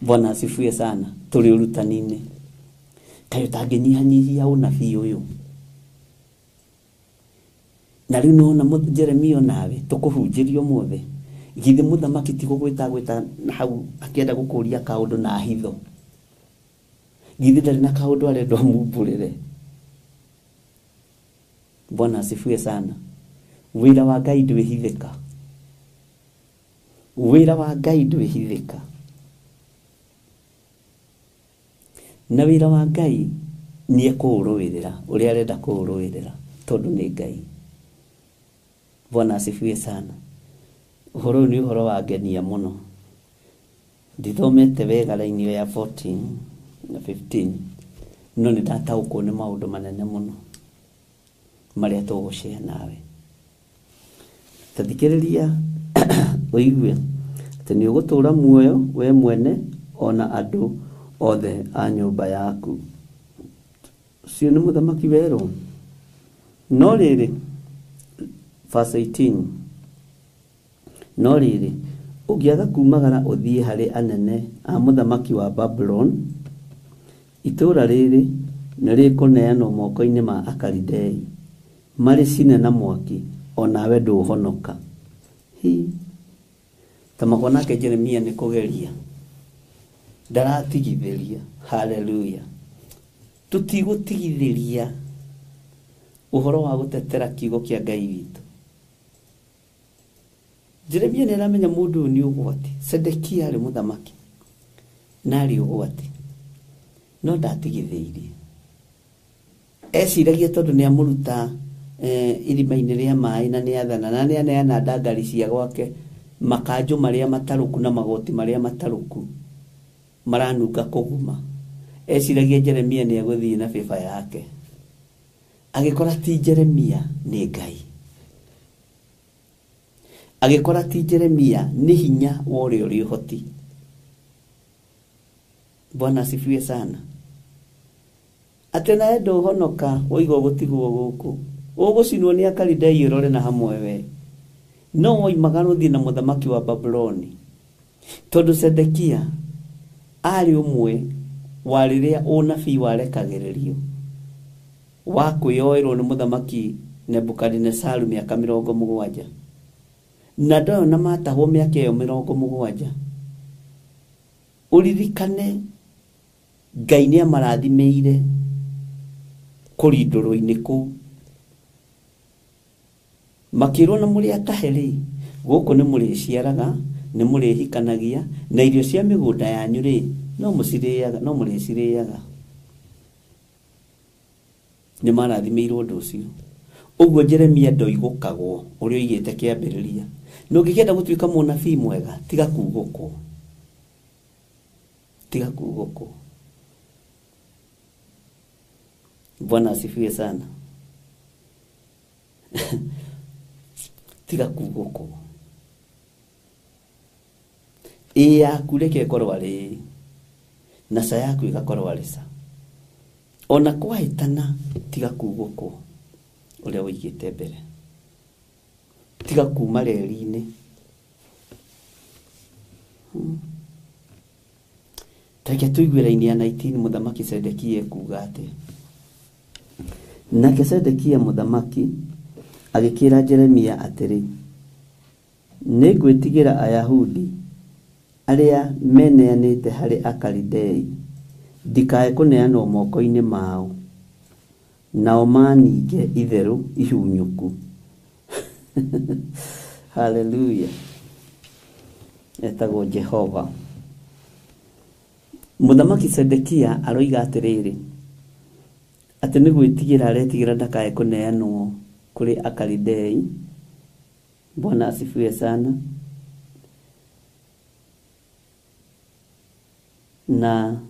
Bwana asifiwe sana. Tũrĩ ũrutani-inĩ. Kaĩ ũtangĩnyihanyihia ũnabii ũyũ? Na rĩu nĩwona Jeremia onawe tũkũhunjĩria ũmũthĩ. Githĩ mũthamaki ti gũgwĩta gwĩta hau akĩenda gũkũria kaũndũ na hitho? Githĩ ndarĩ na kaũndũ arenda ũmumbũrĩre? Bwana asifiwe sana. Wĩra wa Ngai ndwĩhithĩka. Wĩra wa Ngai ndwĩhithĩka. Na wĩra wa Ngai nĩ ekũũrũĩrĩra ũrĩa arenda kũũrũĩrĩra tondũ nĩ Ngai. Bwana asifiwe sana. Ũhoro ũyũ nĩ ũhoro wa ngenia mũno. Ndithomete wega line ya 14 na 15, no nĩ ndataũkwo nĩ maũndũ manene mũno marĩa tũgũshare nawe. Ta thikĩrĩria ũigue atĩ nĩ ũgũtũũra muoyo we mwene ona andũ othe a nyũmba yaku. Ũcio nĩ mũthamaki werũ. No rĩrĩ, verse 18, no rĩrĩ, ũngĩaga kumagara ũthiĩ harĩ anene a mũthamaki wa Babuloni, itũũra rĩrĩ nĩ rĩkũneanwo moko-inĩ ma Akalidei, marĩcine na mwaki, onawe ndũhonoka. Hi. Ta makwa nake Jeremia nĩ kũgeria. Ndaratigithĩria. Haleluya. Tũtigũtigithĩria ũhoro wa gũtetera kiugo kĩa Ngai witũ. Jeremia nĩ aramenya mũndũ ũyũ nĩ ũgwati. Zedekia arĩ mũthamaki na arĩ ũgwati, no ndatigithĩirie. Eciragia tondũ nĩ amũruta irima-inĩ rĩa maĩ na nĩ athana na nĩ aneana ndangari cia gwake, makanjũ marĩa matarũku na magoti marĩa matarũku maranunga kũguma. Eciragia Jeremia nĩ egũthiĩ na bĩba yake. Agĩkora ti Jeremia, nĩ Ngai. Agĩkora ti Jeremia nĩ hinya wa ũrĩa ũrĩ ũhoti. Bwana asifiwe sana. Atĩ nawe ndũhonoka woiga ũgũtigwo gũkũ. Ũgũcinwo nĩ Akalidei ũrore na hamwe we. No woimaga rũthiĩ na mũthamaki wa Babuloni. Tondũ Sedekia arĩ ũmwe wa rĩrĩa ũnabii warekagĩrĩrio wa kwĩyoerwo nĩ mũthamaki Nebukadinesaru mĩaka 70. Na andũ ayo na matahwo mĩaka ĩyo 70. Ũririkane Ngai nĩ amarathimĩire kũrindũrwo-inĩ kũu. Makĩrwo na mũrĩ atahe rĩ, gũkũ nĩ mũrĩciaraga, nĩ mũrĩhikanagia, na irio cia mĩgũnda yanyu rĩ, no mũcirĩaga, no mũrĩcirĩaga. Nĩ marathimĩirwo ũndũ ũcio. Ũguo Jeremia ndoigũkagwo ũrĩa oigĩte kĩambĩrĩria. Na ũngĩkĩenda gũtuĩka mũnabii mwega, tiga kugũkwo. Tiga kugũkwo. Bwana asifiwe sana. Tiga kugũkwo. Ĩ yaku reke ĩkorwo arĩ ĩ, na ca yaku ĩgakorwo arĩ ca. Ona kwahĩtana tiga kugũkwo ũrĩa ũigĩte mbere. Tiga kuma reri-inĩ. Reke tũigue raini ya 19 mũthamaki Sedekia ekuga atĩa. Nake Sedekia mũthamaki agĩkĩra Jeremia atĩrĩ, nĩngwĩtigĩra Ayahudi arĩa meneanĩte harĩ Akalidei, ndikae kũneanwo moko-inĩ mao, nao maninge itherũ ihunyũku. Hallelujah. Etagwo Jehova. Mũthamaki Sedekia aroiga atĩrĩrĩ, atĩ nĩ gwĩtigĩra aretigĩra ndakae kũneanwo kũrĩ Akalidei. Bwana asifiwe sana. Na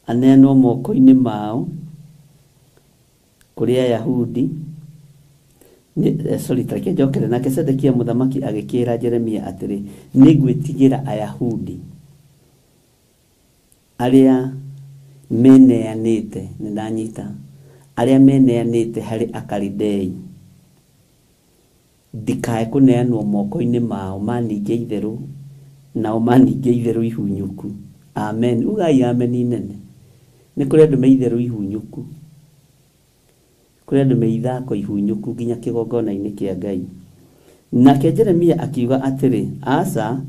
aneanwo moko-inĩ mao kũrĩ Ayahudi. Sorry, tareke njokere. Nake Sedekia mũthamaki agĩkĩra Jeremia atĩrĩ, nĩngwĩtigĩra Ayahudi arĩa meneanĩte, nĩndanyita, arĩa meneanĩte harĩ Akalidei, ndikae kũneanwo moko-inĩ mao maninge itherũ, nao maninge itherũ ihunyũku. Amen. Ugai amen inene. Nĩ kũrĩ andũ me itherũ ihunyũku. Kũrĩ andũ me ithako ihunyũku nginya kĩgongona-inĩ kĩa Ngai. Nake Jeremia akiuga atĩrĩ, aca,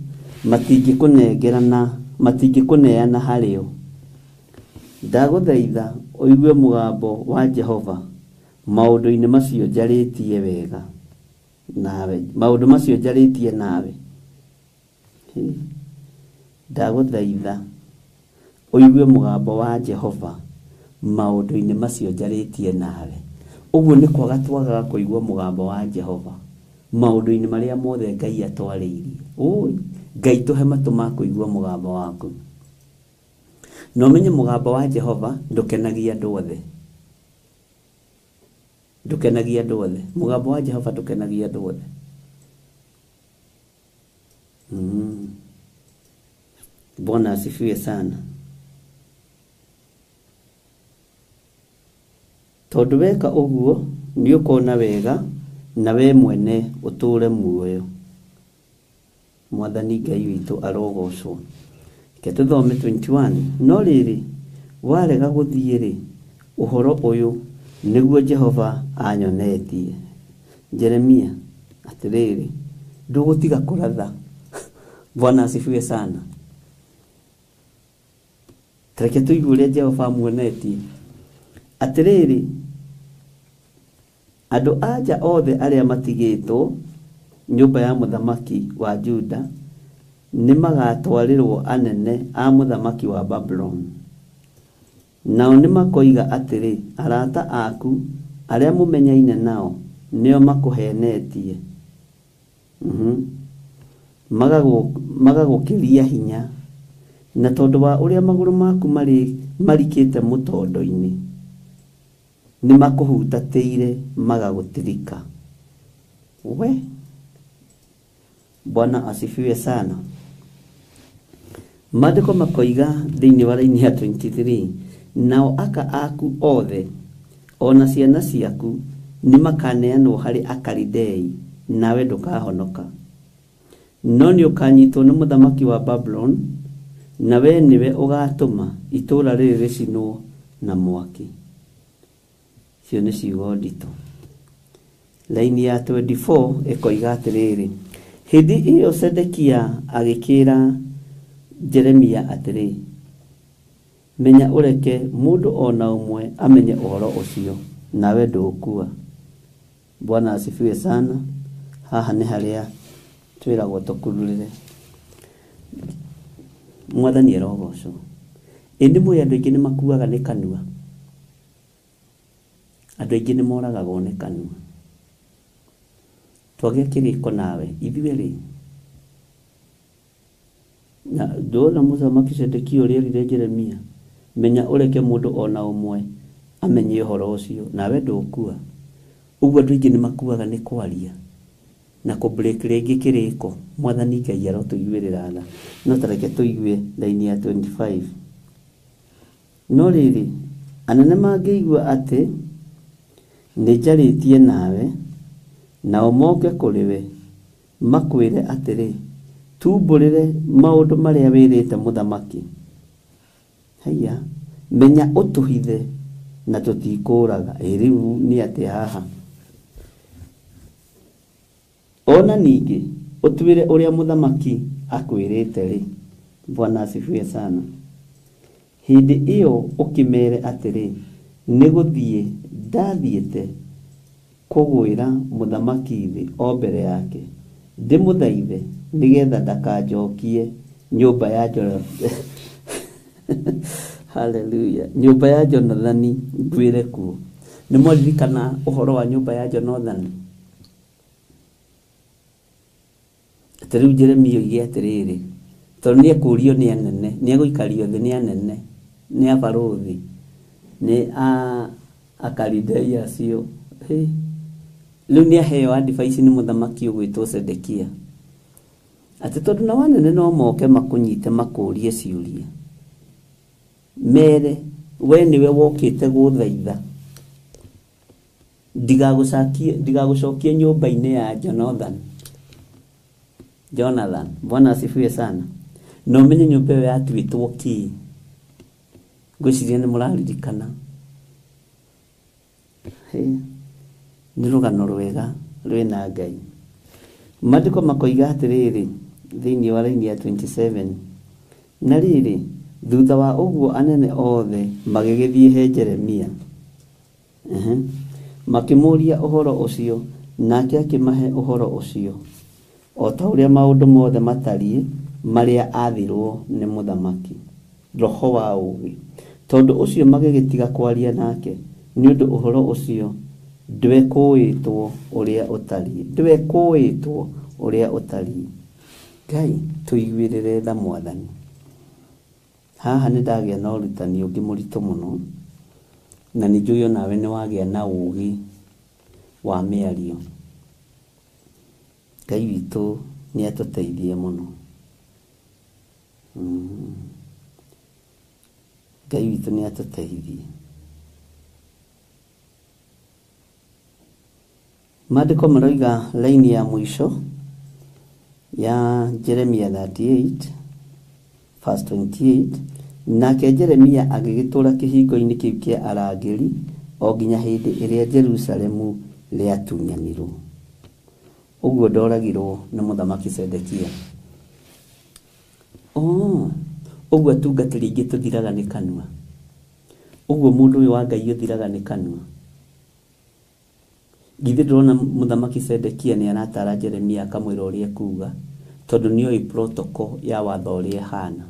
matingĩkũnengerana, matingĩkũneana harĩo. Ndagũthaitha ũigue mũgambo wa Jehova maũndũ-inĩ macio njarĩtie wega nawe, maũndũ macio njarĩtie nawe. Ndagũthaitha ũigue mũgambo wa Jehova maũndũ-inĩ macio njarĩtie nawe. Ũguo nĩ kwaga twagaga kũigua mũgambo wa Jehova maũndũ-inĩ marĩa mothe Ngai atwarĩirie. Oi, Ngai tũhe matũ ma kũigua mũgambo waku. Na ũmenye mũgambo wa Jehova ndũkenagia andũ othe. Ndũkenagia andũ othe. Mũgambo wa Jehova ndũkenagia andũ othe. Bwana asifiwe sana. Tondũ weka ũguo nĩ ũkona wega na we mwene ũtũũre muoyo. Mwathani Ngai witũ arogocwo. Reke tũthome 21. No rĩrĩ, warega gũthiĩ rĩ, ũhoro ũyũ nĩguo Jehova anyonetie. Jeremia, atĩrĩrĩ, ndũgũtiga kũratha. Bwana asifiwe sana. Reke tũigue ũrĩa Jehova amuonetie. Atĩrĩrĩ, andũ a nja othe arĩa matigĩtwo nyũmba ya mũthamaki wa Juda nĩ magatwarĩrwo anene a mũthamaki wa Babuloni. Nao nĩ makoiga atĩrĩ, arata aku arĩa mũmenyaine nao nĩo makũhenetie. Magagũkĩria hinya, na tondũ wa ũrĩa magũrũ maku marikĩte mũtondo-inĩ, nĩ makũhutatĩire magagũtirika. We Bwana asifiwe sana. Maandĩko makoiga thĩinĩ wa raini ya 23, nao aka aku othe ona ciana ciaku nĩmakaneanwo harĩ Akalidei, nawe ndũkahonoka. No nĩũkanyitwo nĩ mũthamaki wa Babuloni, na we nĩwe ũgatũma itũũra rĩrĩ rĩcinwo na mwaki. Icio nĩ ciugo nditũ. Laini ya 24 ĩkoiga atĩrĩrĩ, hĩndĩ ĩyo Sedekia agĩkĩra Jeremia atĩrĩ, menya ũreke mũndũ ona ũmwe amenye ũhoro ũcio, nawe ndũkua. Bwana asifiwe sana. Haha nĩ harĩa twĩragwo tũkururĩre. Mwathani arogocwo. Ĩndĩ mũĩ andũ aingĩ nĩ makuaga nĩ kanua. Andũ aingĩ nĩ moragagwo nĩ kanua. Twagĩa kĩrĩko nawe ithuĩ rĩ, na ndona mũthamaki Sedekia ũrĩa erire Jeremia, menya ũreke mũndũ ona ũmwe amenye ũhoro ũcio, nawe ndũkua. Ũguo andũ aingĩ nĩ makuaga nĩ kwaria na kũ break rĩngĩ kĩrĩko. Mwathani Ngai arotũiguĩrĩra tha. No tareke tũigue laini ya 25. No rĩrĩ, anene mangĩigua atĩ nĩ njarĩtie nawe, nao moke kũrĩ we makwĩre atĩrĩ, tumbũrĩre maũndũ marĩa wĩrĩte mũthamaki. Haiya, menya ũtũhithe na tũtikũraga. Ĩ rĩu nĩ atĩa haha? Ona ningĩ ũtwĩre ũrĩa mũthamaki akwĩrĩte rĩ. Bwana asifiwe sana. Hĩndĩ ĩyo ũkĩmere atĩrĩ, nĩ gũthiĩ ndathiĩte kũgwĩra mũthamaki thĩ o mbere yake, ndĩmũthaithe nĩgetha ndakanjokie nyũmba ya Jonathan. Hallelujah. Nyũmba ya Jonathani ngwĩre kuo. Nĩ mwaririkana ũhoro wa nyũmba ya Jonathani? Atĩ rĩu Jeremia oige atĩrĩrĩ, tondũ nĩ ekũrio nĩ anene, nĩ egũikario thĩ nĩ anene, nĩ abarũthi, nĩ Akalidei acio. Rĩu nĩ aheo advice nĩ mũthamaki ũgwĩtwo Sedekia, atĩ tondũ nao anene no moke makũnyite makũrie ciũria, mere we nĩwe wokĩte gũthaitha ndigagũcokie nyũmba-inĩ ya Jonathan. Jonathan, Bwana asifiwe sana. Na ũmenye nyũmba ĩyo yatuĩtwo kĩ? Ngwĩciria nĩ mũraririkana. Nĩ rũgano rwega rwĩna Ngai. Maandĩko makoiga atĩrĩrĩ thĩinĩ wa raini ya 27, na rĩrĩ, thutha wa ũguo anene othe magĩgĩthiĩ he Jeremia, makĩmũũria ũhoro ũcio, nake akĩmahe ũhoro ũcio o ta ũrĩa maũndũ mothe matariĩ marĩa aathirwo nĩ mũthamaki. Roho wa ũũgĩ. Tondũ ũcio magĩgĩtiga kwaria nake, nĩ ũndũ ũhoro ũcio ndwekũĩtwo ũrĩa ũtariĩ. Ndwekũĩtwo ũrĩa ũtariĩ. Ngai tũiguĩrĩre tha Mwathani. Haha nĩ ndagĩa na ũrutani ũngĩ mũritũ mũno, na nĩ njũĩ onawe nĩ wagĩa na ũũgĩ wa mĩario. Ngai witũ nĩ atũteithie mũno. Ngai witũ nĩ atũteithie. Maandĩko maroiga laini ya mũico ya Jeremia 38 verse 28, nake Jeremia agĩgĩtũũra kĩhingo-inĩ kĩu kĩa arangĩri o nginya hĩndĩ ĩrĩa Jerusalemu rĩatunyanirwo. Ũguo ndoragirwo nĩ mũthamaki Sedekia. Ũguo atungatĩri aingĩ tũthiraga nĩ kanua. Ũguo mũndũ ũyũ wa Ngai ũthiraga nĩ kanua. Githĩ ndũrona mũthamaki Sedekia nĩ aratara Jeremia akamwĩra ũrĩa ekuga, tondũ nĩoĩ protocol ya watho ũrĩa ĩhana.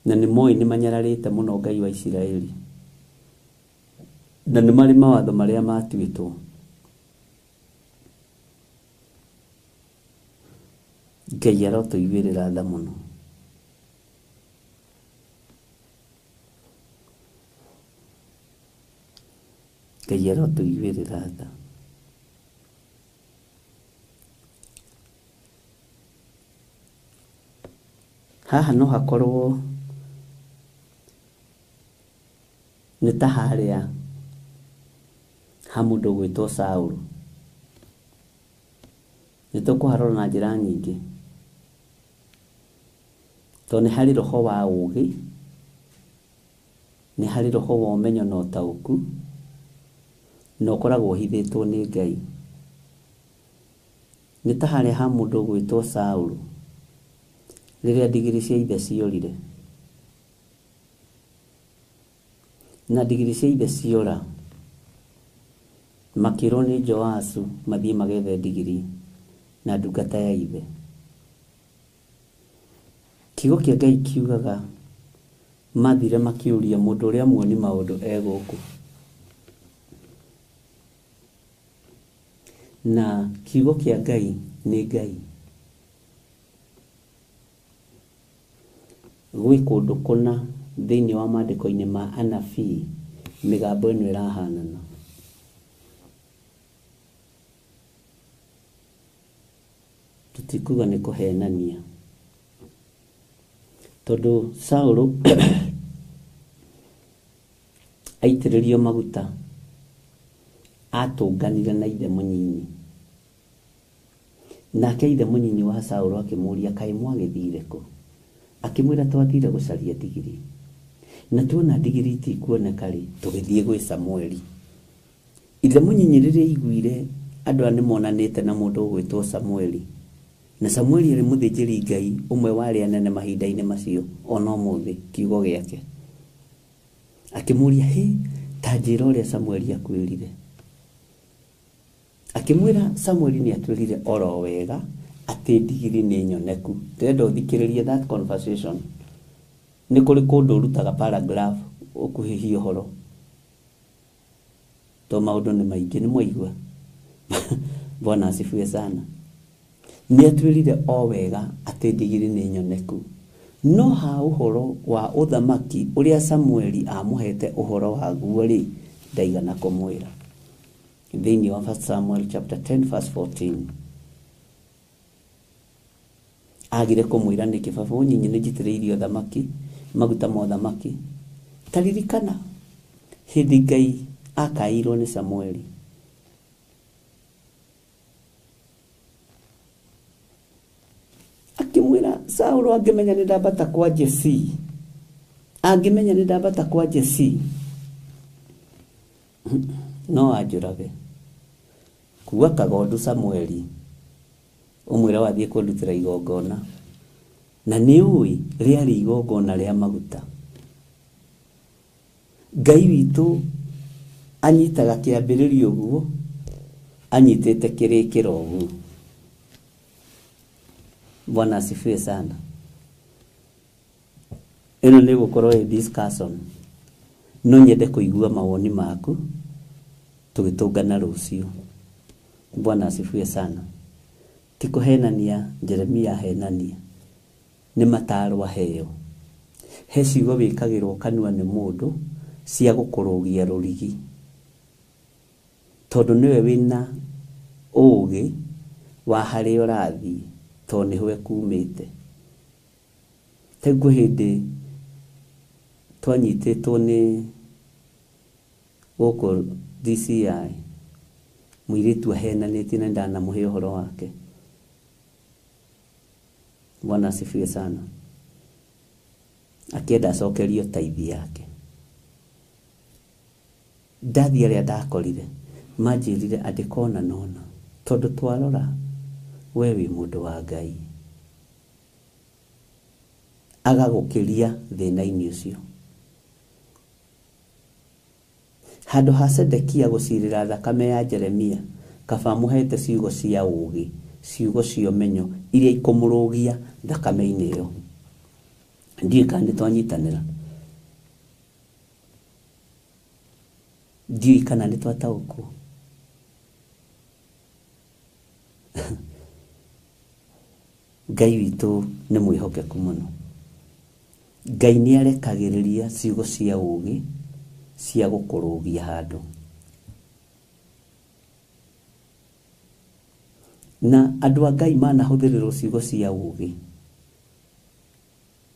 Na nĩ moĩ nĩ manyararĩte mũno Ngai wa Isiraeli. Na nĩ marĩ mawatho marĩa matuĩtwo. Ngai arotũiguĩrĩra tha mũno. Ngai arotũiguĩrĩra tha. Haha no hakorwo nĩ ta harĩa ha mũndũ ũgwĩtwo Saũlũ. Nĩ tũkũharora na njĩra nyingĩ, tondũ nĩ harĩ roho wa ũũgĩ, nĩ harĩ roho wa ũmenyo na ũtaũku, na ũkoragwo ũhithĩtwo nĩ Ngai. Nĩ ta harĩa ha mũndũ ũgwĩtwo Saũlũ, rĩrĩa ndigiri cia ithe ciorire. Na ndigiri cia ithe ciora, makĩrwo nĩ Joasu mathiĩ magethe ndigiri na ndungata ya ithe. Kiugo kĩa Ngai kiugaga mathire makĩũria mũndũ ũrĩa muoni maũndũ e gũkũ. Na kiugo kĩa Ngai nĩ Ngai. Gwĩ kũndũ kũna thĩinĩ wa maandĩko-inĩ ma anabii mĩgambo ĩno ĩrahanana. Tũtikuga nĩ kũhenania, tondũ Saũlũ aitĩrĩrio maguta atũnganire na ithe mũnyinyi. Nake ithe mũnyinyi wa Saũlũ akĩmũũria, kaĩ mwagĩthire kũ? Akĩmwĩra, twathire gũcaria ndigiri, na tuona ndigiri itikuoneka rĩ, tũgĩthiĩ gwĩ Samueli. Ithe mũnyinyi rĩrĩa aiguire andũ aya nĩmonanĩte na mũndũ ũgwĩtwo Samueli, na Samueli arĩ mũthĩnjĩri Ngai ũmwe wa arĩa anene mahinda-inĩ macio ona ũmũthĩ, kiugo gĩake. Akĩmũũria, hĩ, ta njĩra ũrĩa Samueli akwĩrire. Akĩmwĩra, Samueli nĩ atwĩrire oro wega atĩ ndigiri nĩ nyoneku. Ndĩrenda ũthikĩrĩrie that conversation. Nĩ kũrĩ kũndũ ũrutaga paragraph ũkuhĩhie ũhoro, to maũndũ nĩ maingĩ, nĩ mwaigua. Bwana asifiwe sana. Nĩ atwĩrire o wega atĩ ndigiri nĩ nyoneku, no ha ũhoro wa ũthamaki ũrĩa Samueli amũhete ũhoro waguo rĩ, ndaigana kũmwĩra. Thĩinĩ wa 1 Samuel chapter 10 verse 14. Agire kũmwĩra nĩkĩ? Baba ũnyinyi nĩ njitĩrĩirie ũthamaki, maguta ma ũthamaki. Ta ririkana hĩndĩ Ngai akaĩirwo nĩ Samueli. Akĩmwĩra, Saũlũ angĩmenya nĩ ndambata kwa Jesii, angĩmenya nĩ ndambata kwa Jesii, no anjũrage. Kua kagondu Samueli, ũmwĩre wathiĩ kũndutĩra igongona. Na nĩ ũĩ rĩarĩ igongona rĩa maguta. Ngai witũ anyitaga kĩambĩrĩria ũguo, anyitĩte kĩrĩkĩro ũguo. Bwana asifiwe sana. Ĩno nĩ gũkorwo ĩ discussion. No nyende kũigua mawoni maku tũgĩtũngana rũciũ. Bwana asifiwe sana. Ti kũhenania Jeremia ahenania, nĩ mataro aheo. He ciugo wĩkagĩrwo kanua nĩ mũndũ cia gũkũrũgia rũrigi, tondũ nĩwe wĩna ũũgĩ wa harĩa ũrathiĩ, tondũ nĩho kumĩte. Teguo hĩndĩ twanyitĩtwo nĩ gũkũ DCI, mũirĩtu ahenanĩtie na ndanamũhe ũhoro wake. Bwana asifiwe sana. Akĩenda acokerio taithi yake. Ndathiĩ arĩa ndakorire manjĩrire andĩka ona nona, tondũ twarora we wĩ mũndũ wa Ngai, agagũkĩria thĩna-inĩ ũcio. Handũ ha Sedekia gũcirĩra thakame ya Jeremia, kaba amũhete ciugo cia ũũgĩ, ciugo cia ũmenyo iria ikũmũrũgia thakame-inĩ ĩyo. Ndiũĩ kana nĩ twanyitanĩra, ndiũĩ kana nĩ twataũkwo. Ngai witũ nĩ mwĩhokeku mũno. Ngai nĩ arekagĩrĩria ciugo cia ũũgĩ cia gũkũrũgia handũ. Na andũ a Ngai manahũthĩrĩrwo ciugo cia ũũgĩ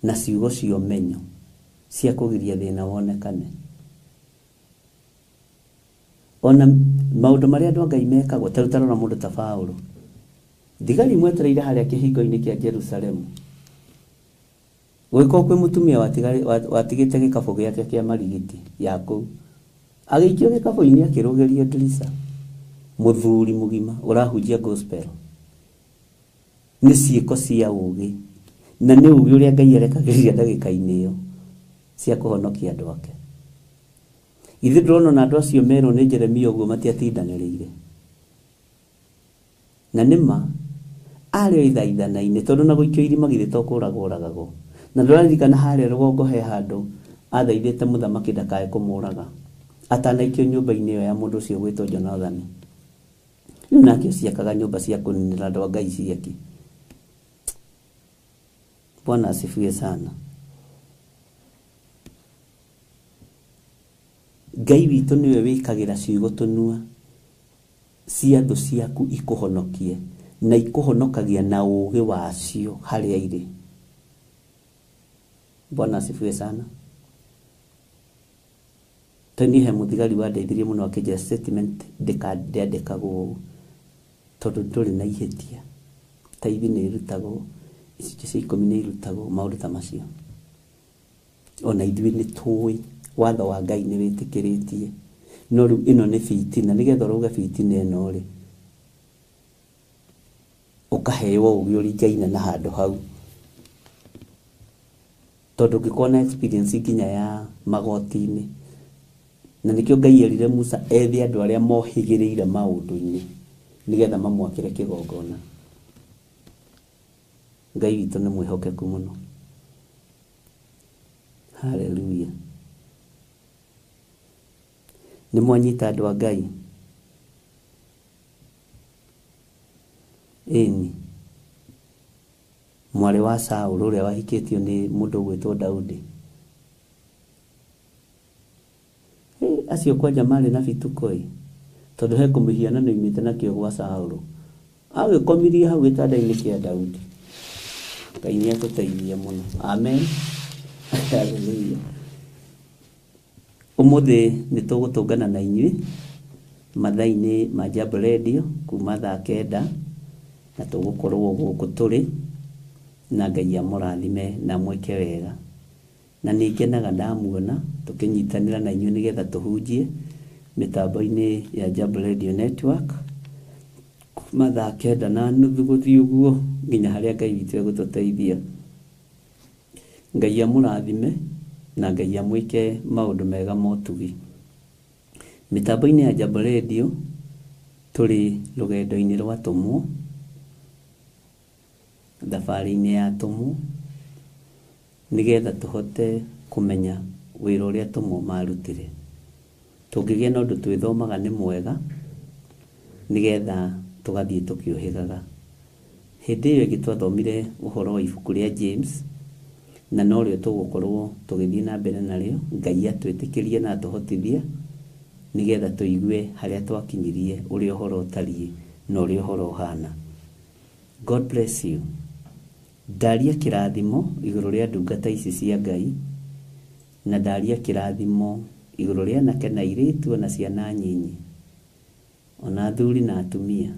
Na ciugo cia ũmenyo cia kũgiria thĩna wonekane. Ona maũndũ marĩa andũ a Ngai mekagwo, ta rĩu ta rora mũndũ ta Paũlũ. Thigari imwetereire harĩa kĩhingo-inĩ kĩa Jerusalemu. Gũgĩkorwo kwĩ mũtumia watigĩte gĩkabũ gĩake kĩa marigiti ya kũu. Agĩikio gĩkabũ-inĩ akĩrũgĩrio ndirica. Mũthuri mũgima ũrahunjia gospel. Nĩ ciĩko cia ũũgĩ. Na nĩ ũũgĩ ũrĩa Ngai arekagĩrĩria ndagĩka-inĩ ĩyo cia kũhonokia andũ ake. Ithuĩ ndĩrona ona andũ acio merwo nĩ Jeremia ũguo matiatindanĩrĩire. Na nĩma arĩ o ithaithana-inĩ tondũ na gũikio irima githĩ to kũragwo oragagwo. Na ndũraririkana harĩa rũgongo he handũ athaithĩte mũthamaki ndakae kũmũraga atanaikio nyũmba-inĩ ĩyo ya mũndũ ũcio ũgwĩtwo Jonathani. Rĩu nake ũcio akaga nyũmba cia kũninĩra andũ a Ngai ciake. Bwana asifiwe sana. Ngai witũ nĩwe wĩkagĩra ciugo tũnua cia thũ ciaku ikũhonokie na ikũhonokagia na ũũgĩ wacio harĩa irĩ. Bwana asifiwe sana. Tondũ he mũthigari wandeithirie mũno akĩnjĩra statement ndĩandĩkagwo ũũ tondũ ndũrĩ na ihĩtia. Taithi nĩ irutagwo, icunjĩ cia ikũmi nĩ irutagwo, maũndũ ta macio. Ona ithuĩ nĩ tũĩ watho wa Ngai nĩ wĩtĩkĩrĩtie. No rĩu ĩno nĩ bitina, nĩgetha ũrauga bitina ĩno rĩ, ũkaheo ũũgĩ ũringaine na handũ hau. Tondũ ũngĩkorwo na experience nginya ya magoti-inĩ. Na nĩkĩo Ngai erire Musa ethe andũ arĩa mohĩgĩrĩire maũndũ-inĩ nĩgetha mamwakĩre kĩgongona. Ngai witũ nĩ mwĩhokeku mũno. Hallelujah. Nĩ mwanyita andũ a Ngai? Ĩni. Mwarĩ wa Saũlũ ũrĩa wahikĩtio nĩ mũndũ ũgwĩtwo Daudi. Acio kwanja marĩ na bituko ĩ, tondũ he kũmĩhianano imĩte nakĩo gwa Saũlũ. Agĩkomirie hau gĩtanda-inĩ kĩa Daudi. Ngai nĩ atũteithie mũno. Amen. Hallelujah. Ũmũthĩ nĩ tũgũtũngana na inyuĩ mathaa-inĩ ma Jambo Radio kuma thaa 9 na tũgũkorwo gũkũ tũrĩ na Ngai amũrathime na amwĩke wega. Na nĩ ngenaga ndamuona tũkĩnyitanĩra na inyuĩ nĩgetha tũhunjie mĩtambo-inĩ ya Jambo Radio Network kuma thaa 9:30 gũthiĩ ũguo nginya harĩa Ngai witũ egũtũteithia. Ngai amũrathime na Ngai amwĩke maũndũ mega ma ũtugi. Mĩtambo-inĩ ya Jambo Radio tũrĩ rũgendo-inĩ rwa atũmwo, thabarĩ-inĩ ya atũmwo, nĩgetha tũhote kũmenya wĩra ũrĩa atũmwo marutire. Tũngĩgĩa na ũndũ twĩthomaga nĩ mwega, nĩgetha tũgathiĩ tũkĩũhĩgaga. Hĩndĩ ĩyo ĩngĩ twathomire ũhoro wa ibuku rĩa James, na norĩo tũgũkorwo tũgĩthiĩ na mbere narĩo. Ngai atwĩtĩkĩrie na atũhotithie nĩgetha tũigue harĩa twakinyirie, ũrĩa ũhoro ũtariĩ na ũrĩa ũhoro ũhana. God bless you. Ndaria kĩrathimo igũrũ rĩa ndungata ici cia Ngai, na ndaria kĩrathimo igũrũ rĩa anake na airĩtu ona ciana nyinyi, ona athuri na atumia.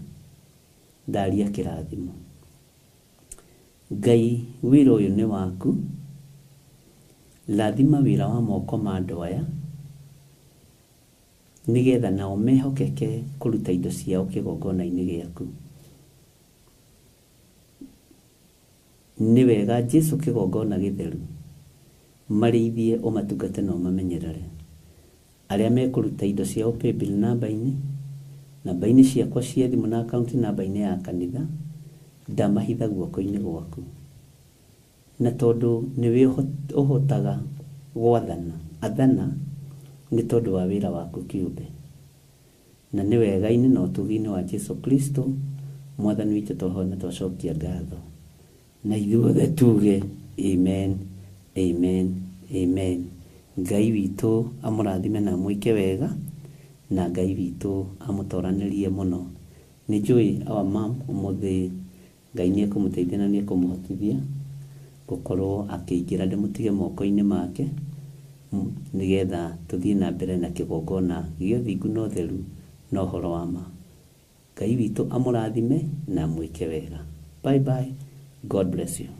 Ndaria kĩrathimo. Ngai, wĩra ũyũ nĩ waku. Rathima wĩra wa moko ma andũ aya nĩgetha nao mehokeke kũruta indo ciao kĩgongona-inĩ gĩaku. Nĩ wega Jesũ kĩgongona gĩtheru, marĩithie ũmatungate na ũmamenyerere. Arĩa mekũruta indo ciao paybill namba-inĩ, namba-inĩ ciakwa cia thimũ na akaunti namba-inĩ ya kanitha, ndamahitha guoko-inĩ gwaku. Na tondũ nĩwe ũhotaga gwathana, athana nĩ tondũ wa wĩra waku kĩũmbe. Na nĩ wega-inĩ na ũtugi-inĩ wa Jesũ Kristo mwathani witũ twahoya na twacokia ngatho. Na ithuothe tuge amen, amen, amen. Ngai witũ amũrathime na amwĩke wega, na Ngai witũ amũtoranĩrie mũno. Nĩ njũĩ our mom ũmũthĩ Ngai nĩ ekũmũteithia na nĩ ekũmũhotithia Gũkorwo akĩingĩra ndĩmũtige moko-inĩ make nĩgetha tũthiĩ na mbere na kĩgongona gĩa ũthingu na ũtheru na ũhoro wa ma. Ngai witũ amũrathime na amwĩke wega. Bye bye. God bless you.